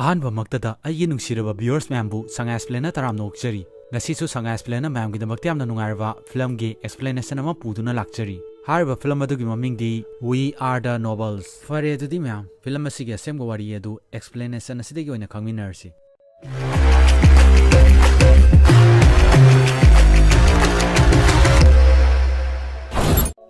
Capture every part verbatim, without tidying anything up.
ꯑꯍꯥꯟꯕꯃꯛꯇꯗ ꯑꯩꯒꯤ ꯅꯨꯡꯁꯤꯔꯕ viewers ꯃꯌꯥꯝꯕꯨ ꯁꯉꯥꯏ Explainꯅ ꯇꯔꯥꯝꯅ ꯑꯣꯛꯆꯔꯤ꯫ ꯉꯁꯤꯁꯨ ꯁꯉꯥꯏ Explainꯅ ꯃꯌꯥꯝꯒꯤꯗꯃꯛꯇ ꯌꯥꯝꯅ ꯅꯨꯡꯉꯥꯏꯔꯕ filmꯒꯤ explanation ꯑꯃ ꯄꯨꯗꯨꯅ ꯂꯥꯛꯆꯔꯤ꯫ ꯍꯥꯏꯔꯤꯕ film ꯑꯗꯨꯒꯤ ꯃꯃꯤꯡꯗꯤ We Are The Nobles꯫ ꯐꯔꯦ, ꯑꯗꯨꯗꯤ ꯃꯌꯥꯝ, film ꯑꯁꯤꯒꯤ ꯑꯁꯦꯡꯕ ꯋꯥꯔꯤ ꯑꯗꯨ explanation ꯑꯁꯤꯗꯒꯤ ꯑꯣꯏꯅ ꯈꯪꯃꯤꯟꯅꯔꯁꯤ꯫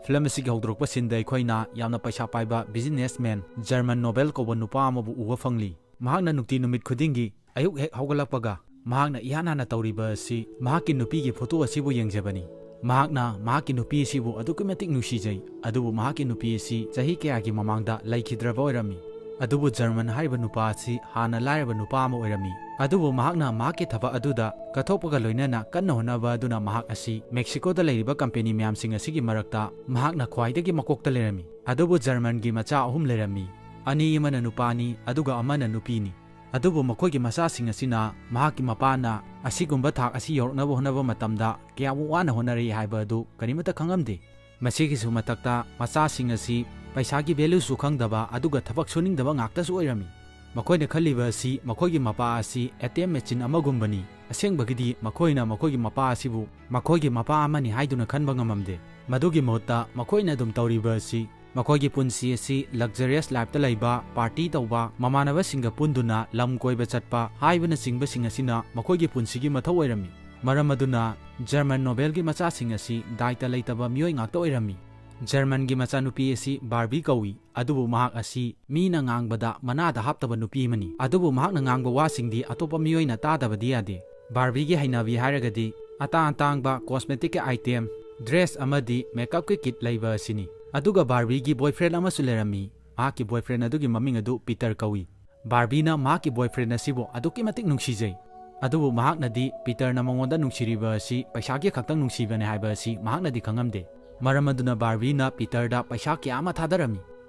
Film ꯑꯁꯤꯒꯤ ꯍꯧꯗꯣꯔꯛꯄ sceneꯗ ꯑꯩꯈꯣꯏꯅ ꯌꯥꯝꯅ ꯄꯩꯁꯥ ꯄꯥꯏꯕ businessman German Noble ꯀꯧꯕ ꯅꯨꯄꯥ ꯑꯃꯕꯨ ꯎꯕ ꯐꯪꯂꯤ꯫ ꯃꯍꯥꯛꯅ ꯅꯨꯡꯇꯤ ꯅꯨꯃꯤꯠ ꯈꯨꯗꯤꯡꯒꯤ ꯑꯌꯨꯛ ꯍꯦꯛ ꯍꯧꯒꯠꯂꯛꯄꯒ ꯃꯍꯥꯛꯅ ꯏꯍꯥꯟ ꯍꯥꯟꯅ ꯇꯧꯔꯤꯕ ꯑꯁꯤ ꯃꯍꯥꯛꯀꯤ ꯅꯨꯄꯤꯒꯤ photo ꯑꯁꯤꯕꯨ ꯌꯦꯡꯖꯕꯅꯤ꯫ ꯃꯍꯥꯛꯅ ꯃꯍꯥꯛꯀꯤ ꯅꯨꯄꯤ ꯑꯁꯤꯕꯨ ꯑꯗꯨꯛꯀꯤ ꯃꯇꯤꯛ ꯅꯨꯡꯁꯤꯖꯩ, ꯑꯗꯨꯕꯨ ꯃꯍꯥꯛꯀꯤ ꯅꯨꯄꯤ ꯑꯁꯤ ꯆꯍꯤ ꯀꯌꯥꯒꯤ ꯃꯃꯥꯡꯗ ꯂꯩꯈꯤꯗ꯭ꯔꯕ ꯑꯣꯏꯔꯝꯃꯤ꯫ ꯑꯗꯨꯕꯨ German ꯍꯥꯏꯔꯤꯕ ꯅꯨꯄꯥ ꯑꯁꯤ ꯍꯥꯟꯅ ꯂꯥꯏꯔꯕ ꯅꯨꯄꯥ ꯑꯃ ꯑꯣꯏꯔꯝꯃꯤ, ꯑꯗꯨꯕꯨ ꯃꯍꯥꯛꯅ ꯃꯍꯥꯛꯀꯤ ꯊꯕꯛ ꯑꯗꯨꯗ ꯀꯠꯊꯣꯛꯄꯒ ꯂꯣꯏꯅꯅ ꯀꯟꯅ ꯍꯣꯠꯅꯕ ꯑꯗꯨꯅ ꯃꯍꯥꯛ ꯑꯁꯤ Mexicoꯗ ꯂꯩꯔꯤꯕ company ꯃꯌꯥꯝꯁꯤꯡ ꯑꯁꯤꯒꯤ ꯃꯔꯛꯇ ꯃꯍꯥꯛꯅ ꯈ꯭ꯋꯥꯏꯗꯒꯤ ꯃꯀꯣꯛꯇ ꯂꯩꯔꯝꯃꯤ꯫ ꯑꯗꯨꯕꯨ Germanꯒꯤ ꯃꯆꯥ ꯑꯍꯨꯝ ꯂꯩꯔꯝꯃꯤ, ꯑꯅꯤ ꯑꯃꯅ ꯅꯨꯄꯥꯅꯤ ꯑꯗꯨꯒ ꯑꯃꯅ ꯅꯨꯄꯤꯅꯤ꯫ ꯑꯗꯨꯕꯨ ꯃꯈꯣꯏꯒꯤ ꯃꯆꯥꯁꯤꯡ ꯑꯁꯤꯅ ꯃꯍꯥꯛꯀꯤ ꯃꯄꯥꯅ ꯑꯁꯤꯒꯨꯝꯕ ꯊꯥꯛ ꯑꯁꯤ ꯌꯧꯔꯛꯅꯕ ꯍꯣꯠꯅꯕ ꯃꯇꯝꯗ ꯀꯌꯥꯃꯨꯛ ꯋꯥꯅ ꯍꯣꯠꯅꯔꯛꯏ ꯍꯥꯏꯕ ꯑꯗꯨ ꯀꯔꯤꯃꯠꯇ ꯈꯪꯉꯝꯗꯦ꯫ ꯃꯁꯤꯒꯤꯁꯨ ꯃꯊꯛꯇ ꯃꯆꯥꯁꯤꯡ ꯑꯁꯤ ꯄꯩꯁꯥꯒꯤ valueꯁꯨ ꯈꯪꯗꯕ ꯑꯗꯨꯒ ꯊꯕꯛ ꯁꯨꯅꯤꯡꯗꯕ ꯉꯥꯛꯇꯁꯨ ꯑꯣꯏꯔꯝꯃꯤ꯫ ꯃꯈꯣꯏꯅ ꯈꯜꯂꯤꯕ ꯑꯁꯤ ꯃꯈꯣꯏꯒꯤ ꯃꯄꯥ ꯑꯁꯤ ATM machine ꯑꯃꯒꯨꯝꯕꯅꯤ꯫ ꯑꯁꯦꯡꯕꯒꯤꯗꯤ ꯃꯈꯣꯏꯅ ꯃꯈꯣꯏꯒꯤ ꯃꯄꯥ ꯑꯁꯤꯕꯨ ꯃꯈꯣꯏꯒꯤ ꯃꯄꯥ ꯑꯃꯅꯤ ꯍꯥꯏꯗꯨꯅ ꯈꯟꯕ ꯉꯝꯃꯝꯗꯦ꯫ ꯃꯗꯨꯒꯤ ꯃꯍꯨꯠꯇ ꯃꯈꯣꯏꯅ ꯑꯗꯨꯝ ꯇꯧꯔꯤꯕ ꯑꯁꯤ ꯃꯈꯣꯏꯒꯤ ꯄꯨꯟꯁꯤ ꯑꯁꯤ luxurious lifeꯇ ꯂꯩꯕ, party ꯇꯧꯕ, ꯃꯃꯥꯟꯅꯕꯁꯤꯡꯒ ꯄꯨꯟꯗꯨꯅ ꯂꯝ ꯀꯣꯏꯕ ꯆꯠꯄ ꯍꯥꯏꯕꯅꯆꯤꯡꯕꯁꯤꯡ ꯑꯁꯤꯅ ꯃꯈꯣꯏꯒꯤ ꯄꯨꯟꯁꯤꯒꯤ ꯃꯊꯧ ꯑꯣꯏꯔꯝꯃꯤ꯫ ꯃꯔꯝ ꯑꯗꯨꯅ German Nobelꯒꯤ ꯃꯆꯥꯁꯤꯡ ꯑꯁꯤ ꯗꯥꯏꯇ ꯂꯩꯇꯕ ꯃꯤꯑꯣꯏ ꯉꯥꯛꯇ ꯑꯣꯏꯔꯝꯃꯤ꯫ Germanꯒꯤ ꯃꯆꯥꯅꯨꯄꯤ ꯑꯁꯤ Barbie ꯀꯧꯏ, ꯑꯗꯨꯕꯨ ꯃꯍꯥꯛ ꯑꯁꯤ ꯃꯤꯅ ꯉꯥꯡꯕꯗ ꯃꯅꯥꯗ ꯍꯥꯞꯇꯕ ꯅꯨꯄꯤ ꯑꯃꯅꯤ꯫ ꯑꯗꯨꯕꯨ ꯃꯍꯥꯛꯅ ꯉꯥꯡꯕ ꯋꯥꯁꯤꯡꯗꯤ ꯑꯇꯣꯞꯄ ꯃꯤꯑꯣꯏꯅ ꯇꯥꯗꯕꯗꯤ ꯌꯥꯗꯦ꯫ Barbieꯒꯤ ꯍꯩꯅꯕꯤ ꯍꯥꯏꯔꯒꯗꯤ ꯑꯇꯥꯡ ꯑꯇꯥꯡꯕ cosmeticꯀꯤ item, dress ꯑꯃꯗꯤ makeupꯀꯤ kit ꯂꯩꯕ ꯑꯁꯤꯅꯤ꯫ ꯑꯗꯨꯒ Barbieꯒꯤ boyfriend ꯑꯃꯁꯨ ꯂꯩꯔꯝꯃꯤ꯫ ꯃꯍꯥꯛꯀꯤ boyfriend ꯑꯗꯨꯒꯤ ꯃꯃꯤꯡ ꯑꯗꯨ Peter ꯀꯧꯏ꯫ Barbieꯅ ꯃꯍꯥꯛꯀꯤ boyfriend ꯑꯁꯤꯕꯨ ꯑꯗꯨꯛꯀꯤ ꯃꯇꯤꯛ ꯅꯨꯡꯁꯤꯖꯩ꯫ ꯑꯗꯨꯕꯨ ꯃꯍꯥꯛꯅꯗꯤ Peterꯅ ꯃꯉꯣꯟꯗ ꯅꯨꯡꯁꯤꯔꯤꯕ ꯑꯁꯤ ꯄꯩꯁꯥꯒꯤ ꯈꯛꯇꯪ ꯅꯨꯡꯁꯤꯕꯅꯤ ꯍꯥꯏꯕ ꯑꯁꯤ ꯃꯍꯥꯛꯅꯗꯤ ꯈꯪꯉꯝꯗꯦ꯫ ꯃꯔꯝ ꯑꯗꯨꯅ Barbieꯅ Peterꯗ ꯄꯩꯁꯥ ꯀꯌꯥ ꯑꯃ ꯊꯥꯗꯔꯝꯃꯤ꯫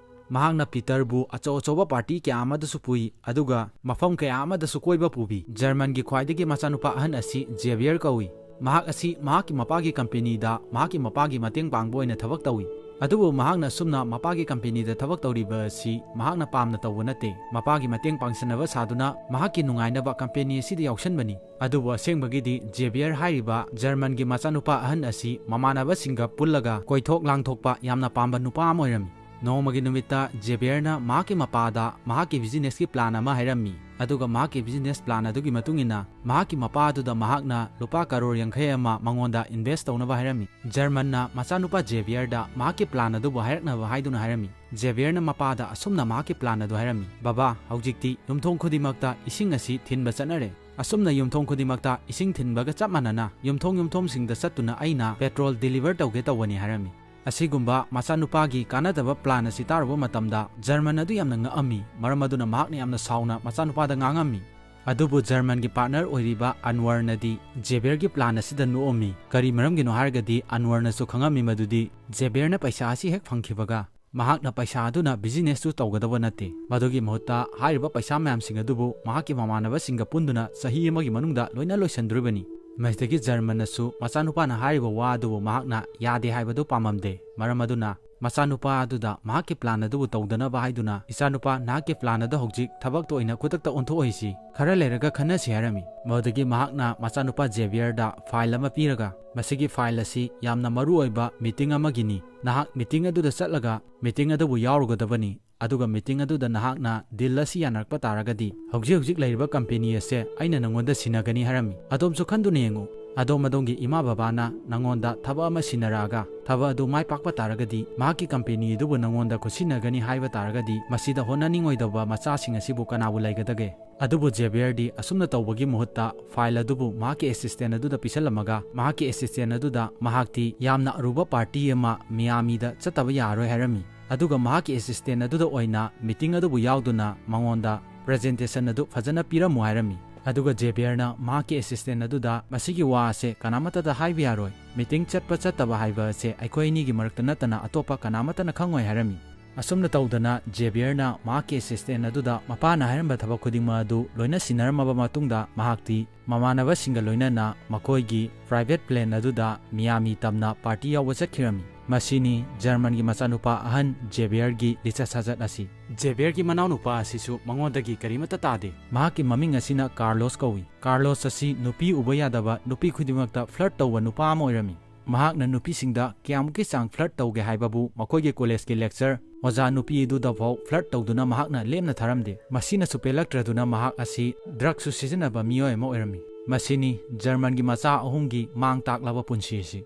ꯃꯍꯥꯛꯅ Peterꯕꯨ ꯑꯆꯧ ꯑꯆꯧꯕ party ꯀꯌꯥ ꯑꯃꯗꯁꯨ ꯄꯨꯏ, ꯑꯗꯨꯒ ꯃꯐꯝ ꯀꯌꯥ ꯑꯃꯗꯁꯨ ꯀꯣꯏꯕ ꯄꯨꯕꯤ꯫ Germanꯒꯤ ꯈ꯭ꯋꯥꯏꯗꯒꯤ ꯃꯆꯥꯅꯨꯄꯥ ꯑꯍꯟ ꯑꯁꯤ Xavier ꯀꯧꯏ꯫ ꯃꯍꯥꯛ ꯑꯁꯤ ꯃꯍꯥꯛꯀꯤ ꯃꯄꯥꯒꯤ companyꯗ ꯃꯍꯥꯛꯀꯤ ꯃꯄꯥꯒꯤ ꯃꯇꯦꯡ ꯄꯥꯡꯕ ꯑꯣꯏꯅ ꯊꯕꯛ ꯇꯧꯏ꯫ ꯑꯗꯨꯕꯨ ꯃꯍꯥꯛꯅ ꯑꯁꯨꯝꯅ ꯃꯄꯥꯒꯤ ꯀꯝꯄꯦꯅꯤꯗ ꯊꯕꯛ ꯇꯧꯔꯤꯕ ꯑꯁꯤ ꯃꯍꯥꯛꯅ ꯄꯥꯝꯅ ꯇꯧꯕ ꯅꯠꯇꯦ꯫ ꯃꯄꯥꯒꯤ ꯃꯇꯦꯡ ꯄꯥꯡꯁꯤꯟꯅꯕ ꯁꯥꯗꯨꯅ ꯃꯍꯥꯛꯀꯤ ꯅꯨꯡꯉꯥꯏꯅꯕ ꯀꯝꯄꯦꯅꯤ ꯑꯁꯤꯗ ꯌꯥꯎꯁꯟꯕꯅꯤ꯫ ꯑꯗꯨꯕꯨ ꯑꯁꯦꯡꯕꯒꯤꯗꯤ ꯖꯦꯕꯤꯌꯔ ꯍꯥꯏꯔꯤꯕ ꯖꯔꯃꯟꯒꯤ ꯃꯆꯥꯅꯨꯄꯥ ꯑꯍꯟ ꯑꯁꯤ ꯃꯃꯥꯟꯅꯕꯁꯤꯡꯒ ꯄꯨꯜꯂꯒ ꯀꯣꯏꯊꯣꯛ ꯂꯥꯡꯊꯣꯛꯄ ꯌꯥꯝꯅ ꯄꯥꯝꯕ ꯅꯨꯄꯥ ꯑꯃ ꯑꯣꯏꯔꯝꯃꯤ꯫ ꯅꯣꯡꯃꯒꯤ ꯅꯨꯃꯤꯠꯇ ꯖꯦꯕꯤꯌꯔꯅ ꯃꯍꯥꯛꯀꯤ ꯃꯄꯥꯗ ꯃꯍꯥꯛꯀꯤ ꯕꯤꯖꯤꯅꯦꯁꯀꯤ ꯄ꯭ꯂꯥꯟ ꯑꯃ ꯍꯥꯏꯔꯝꯃꯤ꯫ ꯑꯗꯨꯒ ꯃꯍꯥꯛꯀꯤ ꯕꯤꯖꯤꯅꯦꯁ ꯄ꯭ꯂꯥꯟ ꯑꯗꯨꯒꯤ ꯃꯇꯨꯡ ꯏꯟꯅ ꯃꯍꯥꯛꯀꯤ ꯃꯄꯥ ꯑꯗꯨꯗ ꯃꯍꯥꯛꯅ ꯂꯨꯄꯥ ꯀꯔꯣꯔ ꯌꯥꯡꯈꯩ ꯑꯃ ꯃꯉꯣꯟꯗ ꯏꯟꯚꯦꯁ ꯇꯧꯅꯕ ꯍꯥꯏꯔꯝꯃꯤ꯫ ꯖꯔꯃꯟꯅ ꯃꯆꯥꯅꯨꯄꯥ ꯖꯦꯕꯤꯌꯔꯗ ꯃꯍꯥꯛꯀꯤ ꯄ꯭ꯂꯥꯟ ꯑꯗꯨꯕꯨ ꯍꯥꯏꯔꯛꯅꯕ ꯍꯥꯏꯗꯨꯅ ꯍꯥꯏꯔꯝꯃꯤ꯫ ꯖꯦꯕꯤꯌꯔꯅ ꯃꯄꯥꯗ ꯑꯁꯨꯝꯅ ꯃꯍꯥꯛꯀꯤ ꯄ꯭ꯂꯥꯟ ꯑꯗꯨ ꯍꯥꯏꯔꯝꯃꯤ, "ꯕꯕꯥ, ꯍꯧꯖꯤꯛꯇꯤ ꯌꯨꯝꯊꯣꯡ ꯈꯨꯗꯤꯡꯃꯛꯇ ꯏꯁꯤꯡ ꯑꯁꯤ ꯊꯤꯟꯕ ꯆꯠꯅꯔꯦ꯫ ꯑꯁꯨꯝꯅ ꯌꯨꯝꯊꯣꯡ ꯈꯨꯗꯤꯡꯃꯛꯇ ꯏꯁꯤꯡ ꯊꯤꯟꯕꯒ ꯆꯞ ꯃꯥꯟꯅꯅ ꯌꯨꯝꯊꯣꯡ ꯌꯨꯝꯊꯣꯡꯁꯤꯡꯗ ꯆꯠꯇꯨꯅ ꯑꯩꯅ ꯄꯦꯇ꯭ꯔꯣꯜ ꯗꯤꯂꯤꯚꯔ ꯇꯧꯒꯦ ꯇꯧꯕꯅꯤ" ꯍꯥꯏꯔꯝꯃꯤ꯫ ꯑꯁꯤꯒꯨꯝꯕ ꯃꯆꯥꯅꯨꯄꯥꯒꯤ ꯀꯥꯟꯅꯗꯕ ꯄ꯭ꯂꯥꯟ ꯑꯁꯤ ꯇꯥꯔꯨꯕ ꯃꯇꯝꯗ ꯖꯔꯃꯟ ꯑꯗꯨ ꯌꯥꯝꯅ ꯉꯛꯑꯝꯃꯤ, ꯃꯔꯝ ꯑꯗꯨꯅ ꯃꯍꯥꯛꯅ ꯌꯥꯝꯅ ꯁꯥꯎꯅ ꯃꯆꯥꯅꯨꯄꯥꯗ ꯉꯥꯡꯉꯝꯃꯤ꯫ ꯑꯗꯨꯕꯨ ꯖꯔꯃꯟꯒꯤ ꯄꯥꯔꯠꯅꯔ ꯑꯣꯏꯔꯤꯕ ꯑꯟꯋꯔꯅꯗꯤ ꯖꯦꯕꯤꯌꯔꯒꯤ ꯄ꯭ꯂꯥꯟ ꯑꯁꯤꯗ ꯅꯣꯛꯑꯝꯃꯤ꯫ ꯀꯔꯤ ꯃꯔꯝꯒꯤꯅꯣ ꯍꯥꯏꯔꯒꯗꯤ ꯑꯟꯋꯔꯅꯁꯨ ꯈꯪꯉꯝꯃꯤ ꯃꯗꯨꯗꯤ ꯖꯦꯕꯤꯌꯔꯅ ꯄꯩꯁꯥ ꯑꯁꯤ ꯍꯦꯛ ꯐꯪꯈꯤꯕꯒ ꯃꯍꯥꯛꯅ ꯄꯩꯁꯥ ꯑꯗꯨꯅ ꯕꯤꯖꯤꯅꯦꯁꯁꯨ ꯇꯧꯒꯗꯕ ꯅꯠꯇꯦ꯫ ꯃꯗꯨꯒꯤ ꯃꯍꯨꯠꯇ ꯍꯥꯏꯔꯤꯕ ꯄꯩꯁꯥ ꯃꯌꯥꯝꯁꯤꯡ ꯑꯗꯨꯕꯨ ꯃꯍꯥꯛꯀꯤ ꯃꯃꯥꯟꯅꯕꯁꯤꯡꯒ ꯄꯨꯟꯗꯨꯅ ꯆꯍꯤ ꯑꯃꯒꯤ ꯃꯅꯨꯡꯗ ꯂꯣꯏꯅ ꯂꯣꯏꯁꯤꯟꯗꯣꯔꯤꯕꯅꯤ꯫ ꯃꯁꯤꯗꯒꯤ ꯖꯔꯃꯟꯅꯁꯨ ꯃꯆꯥꯅꯨꯄꯥꯅ ꯍꯥꯏꯔꯤꯕ ꯋꯥ ꯑꯗꯨꯕꯨ ꯃꯍꯥꯛꯅ ꯌꯥꯗꯦ ꯍꯥꯏꯕꯗꯨ ꯄꯥꯝꯂꯝꯗꯦ꯫ ꯃꯔꯝ ꯑꯗꯨꯅ ꯃꯆꯥꯅꯨꯄꯥ ꯑꯗꯨꯗ ꯃꯍꯥꯛꯀꯤ ꯄ꯭ꯂꯥꯟ ꯑꯗꯨꯕꯨ ꯇꯧꯗꯅꯕ ꯍꯥꯏꯗꯨꯅ, "ꯏꯆꯥꯅꯨꯄꯥ, ꯅꯍꯥꯛꯀꯤ ꯄ꯭ꯂꯥꯟ ꯑꯗꯨ ꯍꯧꯖꯤꯛ ꯊꯕꯛꯇ ꯑꯣꯏꯅ ꯈꯨꯗꯛꯇ ꯑꯣꯟꯊꯣꯛꯍꯩꯁꯤ꯫ ꯈꯔ ꯂꯩꯔꯒ ꯈꯟꯅꯁꯤ" ꯍꯥꯏꯔꯝꯃꯤ꯫ ꯃꯗꯨꯗꯒꯤ ꯃꯍꯥꯛꯅ ꯃꯆꯥꯅꯨꯄꯥ ꯖꯦꯕꯤꯌꯔꯗ ꯐꯥꯏꯜ ꯑꯃ ꯄꯤꯔꯒ, "ꯃꯁꯤꯒꯤ ꯐꯥꯏꯜ ꯑꯁꯤ ꯌꯥꯝꯅ ꯃꯔꯨ ꯑꯣꯏꯕ ꯃꯤꯇꯤꯡ ꯑꯃꯒꯤꯅꯤ꯫ ꯅꯍꯥꯛ ꯃꯤꯇꯤꯡ ꯑꯗꯨꯗ ꯆꯠꯂꯒ ꯃꯤꯇꯤꯡ ꯑꯗꯨꯕꯨ ꯌꯥꯎꯔꯨꯒꯗꯕꯅꯤ꯫ ꯑꯗꯨꯒ ꯃꯤꯇꯤꯡ ꯑꯗꯨꯗ ꯅꯍꯥꯛꯅ ꯗꯤꯜ ꯑꯁꯤ ꯌꯥꯅꯔꯛꯄ ꯇꯥꯔꯒꯗꯤ ꯍꯧꯖꯤꯛ ꯍꯧꯖꯤꯛ ꯂꯩꯔꯤꯕ ꯀꯝꯄꯦꯅꯤ ꯑꯁꯦ ꯑꯩꯅ ꯅꯉꯣꯟꯗ ꯁꯤꯟꯅꯒꯅꯤ" ꯍꯥꯏꯔꯝꯃꯤ꯫ ꯑꯗꯣꯝꯁꯨ ꯈꯟꯗꯨꯅ ꯌꯦꯡꯉꯨ, ꯑꯗꯣꯝ ꯑꯗꯣꯝꯒꯤ ꯏꯃꯥ ꯕꯕꯥꯅ ꯅꯉꯣꯟꯗ ꯊꯕꯛ ꯑꯃ ꯁꯤꯟꯅꯔꯛꯑꯒ ꯊꯕꯛ ꯑꯗꯨ ꯃꯥꯏ ꯄꯥꯛꯄ ꯇꯥꯔꯒꯗꯤ, ꯃꯍꯥꯛꯀꯤ ꯀꯝꯄꯦꯅꯤ ꯑꯗꯨꯕꯨ ꯅꯉꯣꯟꯗ ꯈꯨꯠꯁꯤꯟꯅꯒꯅꯤ ꯍꯥꯏꯕ ꯇꯥꯔꯒꯗꯤ, ꯃꯁꯤꯗ ꯍꯣꯠꯅꯅꯤꯡꯉꯣꯏꯗꯕ ꯃꯆꯥꯁꯤꯡ ꯑꯁꯤꯕꯨ ꯀꯅꯥꯕꯨ ꯂꯩꯒꯗꯒꯦ? ꯑꯗꯨꯕꯨ ꯖꯦꯕꯤꯌꯔꯗꯤ ꯑꯁꯨꯝꯅ ꯇꯧꯕꯒꯤ ꯃꯍꯨꯠꯇ ꯐꯥꯏꯜ ꯑꯗꯨꯕꯨ ꯃꯍꯥꯛꯀꯤ ꯑꯦꯁꯤꯁꯇꯦꯟ ꯑꯗꯨꯗ ꯄꯤꯁꯜꯂꯝꯃꯒ, ꯃꯍꯥꯛꯀꯤ ꯑꯦꯁꯤꯁꯇꯦꯟ ꯑꯗꯨꯗ ꯃꯍꯥꯛꯇꯤ ꯌꯥꯝꯅ ꯑꯔꯨꯕ ꯄꯥꯔꯇꯤ ꯑꯃ ꯃꯤꯌꯥꯃꯤꯗ ꯆꯠꯇꯕ ꯌꯥꯔꯣꯏ ꯍꯥꯏꯔꯝꯃꯤ꯫ ꯑꯗꯨꯒ ꯃꯍꯥꯛꯀꯤ ꯑꯦꯁꯤꯁꯇꯦꯟ ꯑꯗꯨꯗ ꯑꯣꯏꯅ ꯃꯤꯇꯤꯡ ꯑꯗꯨꯕꯨ ꯌꯥꯎꯗꯨꯅ ꯃꯉꯣꯟꯗ ꯄ꯭ꯔꯖꯦꯟꯇꯦꯁꯟ ꯑꯗꯨ ꯐꯖꯅ ꯄꯤꯔꯝꯃꯨ ꯍꯥꯏꯔꯝꯃꯤ꯫ ꯑꯗꯨꯒ ꯖꯦꯕꯤꯌꯔꯅ ꯃꯍꯥꯛꯀꯤ ꯑꯦꯁꯤꯁꯇꯦꯟ ꯑꯗꯨꯗ ꯃꯁꯤꯒꯤ ꯋꯥ ꯑꯁꯦ ꯀꯅꯥꯃꯠꯇꯗ ꯍꯥꯏꯕ ꯌꯥꯔꯣꯏ, ꯃꯤꯇꯤꯡ ꯆꯠꯄ ꯆꯠꯇꯕ ꯍꯥꯏꯕ ꯑꯁꯦ ꯑꯩꯈꯣꯏ ꯑꯅꯤꯒꯤ ꯃꯔꯛꯇ ꯅꯠꯇꯅ ꯑꯇꯣꯞꯄ ꯀꯅꯥꯃꯠꯇꯅ ꯈꯪꯉꯣꯏ ꯍꯥꯏꯔꯝꯃꯤ꯫ ꯑꯁꯨꯝꯅ ꯇꯧꯗꯅ ꯖꯦꯕꯤꯌꯔꯅ ꯃꯍꯥꯛꯀꯤ ꯑꯦꯁꯤꯁꯇꯦꯟ ꯑꯗꯨꯗ ꯃꯄꯥꯅ ꯍꯥꯏꯔꯝꯕ ꯊꯕꯛ ꯈꯨꯗꯤꯡꯃꯛ ꯑꯗꯨ ꯂꯣꯏꯅ ꯁꯤꯟꯅꯔꯝꯃꯕ ꯃꯇꯨꯡꯗ ꯃꯍꯥꯛꯇꯤ ꯃꯃꯥꯟꯅꯕꯁꯤꯡꯒ ꯂꯣꯏꯅꯅ ꯃꯈꯣꯏꯒꯤ ꯄ꯭ꯔꯥꯏꯚꯦꯠ ꯄ꯭ꯂꯦꯟ ꯑꯗꯨꯗ ꯃꯤꯌꯥꯃꯤ ꯇꯝꯅ ꯄꯥꯔꯇꯤ ꯌꯥꯎꯕ ꯆꯠꯈꯤꯔꯝꯃꯤ꯫ ꯃꯁꯤꯅꯤ ꯖꯔꯃꯟꯒꯤ ꯃꯆꯥꯅꯨꯄꯥ ꯑꯍꯟ ꯖꯦꯕꯤꯌꯔꯒꯤ ꯂꯤꯆꯠ ꯁꯥꯖꯠ ꯑꯁꯤ꯫ ꯖꯦꯕꯤꯌꯔꯒꯤ ꯃꯅꯥꯎꯅꯨꯄꯥ ꯑꯁꯤꯁꯨ ꯃꯉꯣꯟꯗꯒꯤ ꯀꯔꯤꯃꯠꯇ ꯇꯥꯗꯦ꯫ ꯃꯍꯥꯛꯀꯤ ꯃꯃꯤꯡ ꯑꯁꯤꯅ ꯀꯥꯔꯂꯣꯁ ꯀꯧꯏ꯫ ꯀꯥꯔꯂꯣꯁ ꯑꯁꯤ ꯅꯨꯄꯤ ꯎꯕ ꯌꯥꯗꯕ, ꯅꯨꯄꯤ ꯈꯨꯗꯤꯡꯃꯛꯇ ꯐ꯭ꯂꯔꯠ ꯇꯧꯕ ꯅꯨꯄꯥ ꯑꯃ ꯑꯣꯏꯔꯝꯃꯤ꯫ ꯃꯍꯥꯛꯅ ꯅꯨꯄꯤꯁꯤꯡꯗ ꯀꯌꯥꯃꯨꯛꯀꯤ ꯆꯥꯡ ꯐ꯭ꯂꯔꯠ ꯇꯧꯒꯦ ꯍꯥꯏꯕꯕꯨ ꯃꯈꯣꯏꯒꯤ ꯀꯣꯂꯦꯖꯀꯤ ꯂꯦꯛꯆꯔ ꯑꯣꯖꯥ ꯅꯨꯄꯤ ꯑꯗꯨꯗꯐꯥꯎ ꯐ꯭ꯂꯔꯠ ꯇꯧꯗꯨꯅ ꯃꯍꯥꯛꯅ ꯂꯦꯝꯅ ꯊꯥꯔꯝꯗꯦ꯫ ꯃꯁꯤꯅꯁꯨ ꯄꯦꯜꯂꯛꯇ꯭ꯔꯗꯨꯅ ꯃꯍꯥꯛ ꯑꯁꯤ ꯗ꯭ꯔꯒꯁꯨ ꯁꯤꯖꯤꯟꯅꯕ ꯃꯤꯑꯣꯏ ꯑꯃ ꯑꯣꯏꯔꯝꯃꯤ꯫ ꯃꯁꯤꯅꯤ ꯖꯔꯃꯟꯒꯤ ꯃꯆꯥ ꯑꯍꯨꯝꯒꯤ ꯃꯥꯡ ꯇꯥꯛꯂꯕ ꯄꯨꯟꯁꯤ ꯑꯁꯤ꯫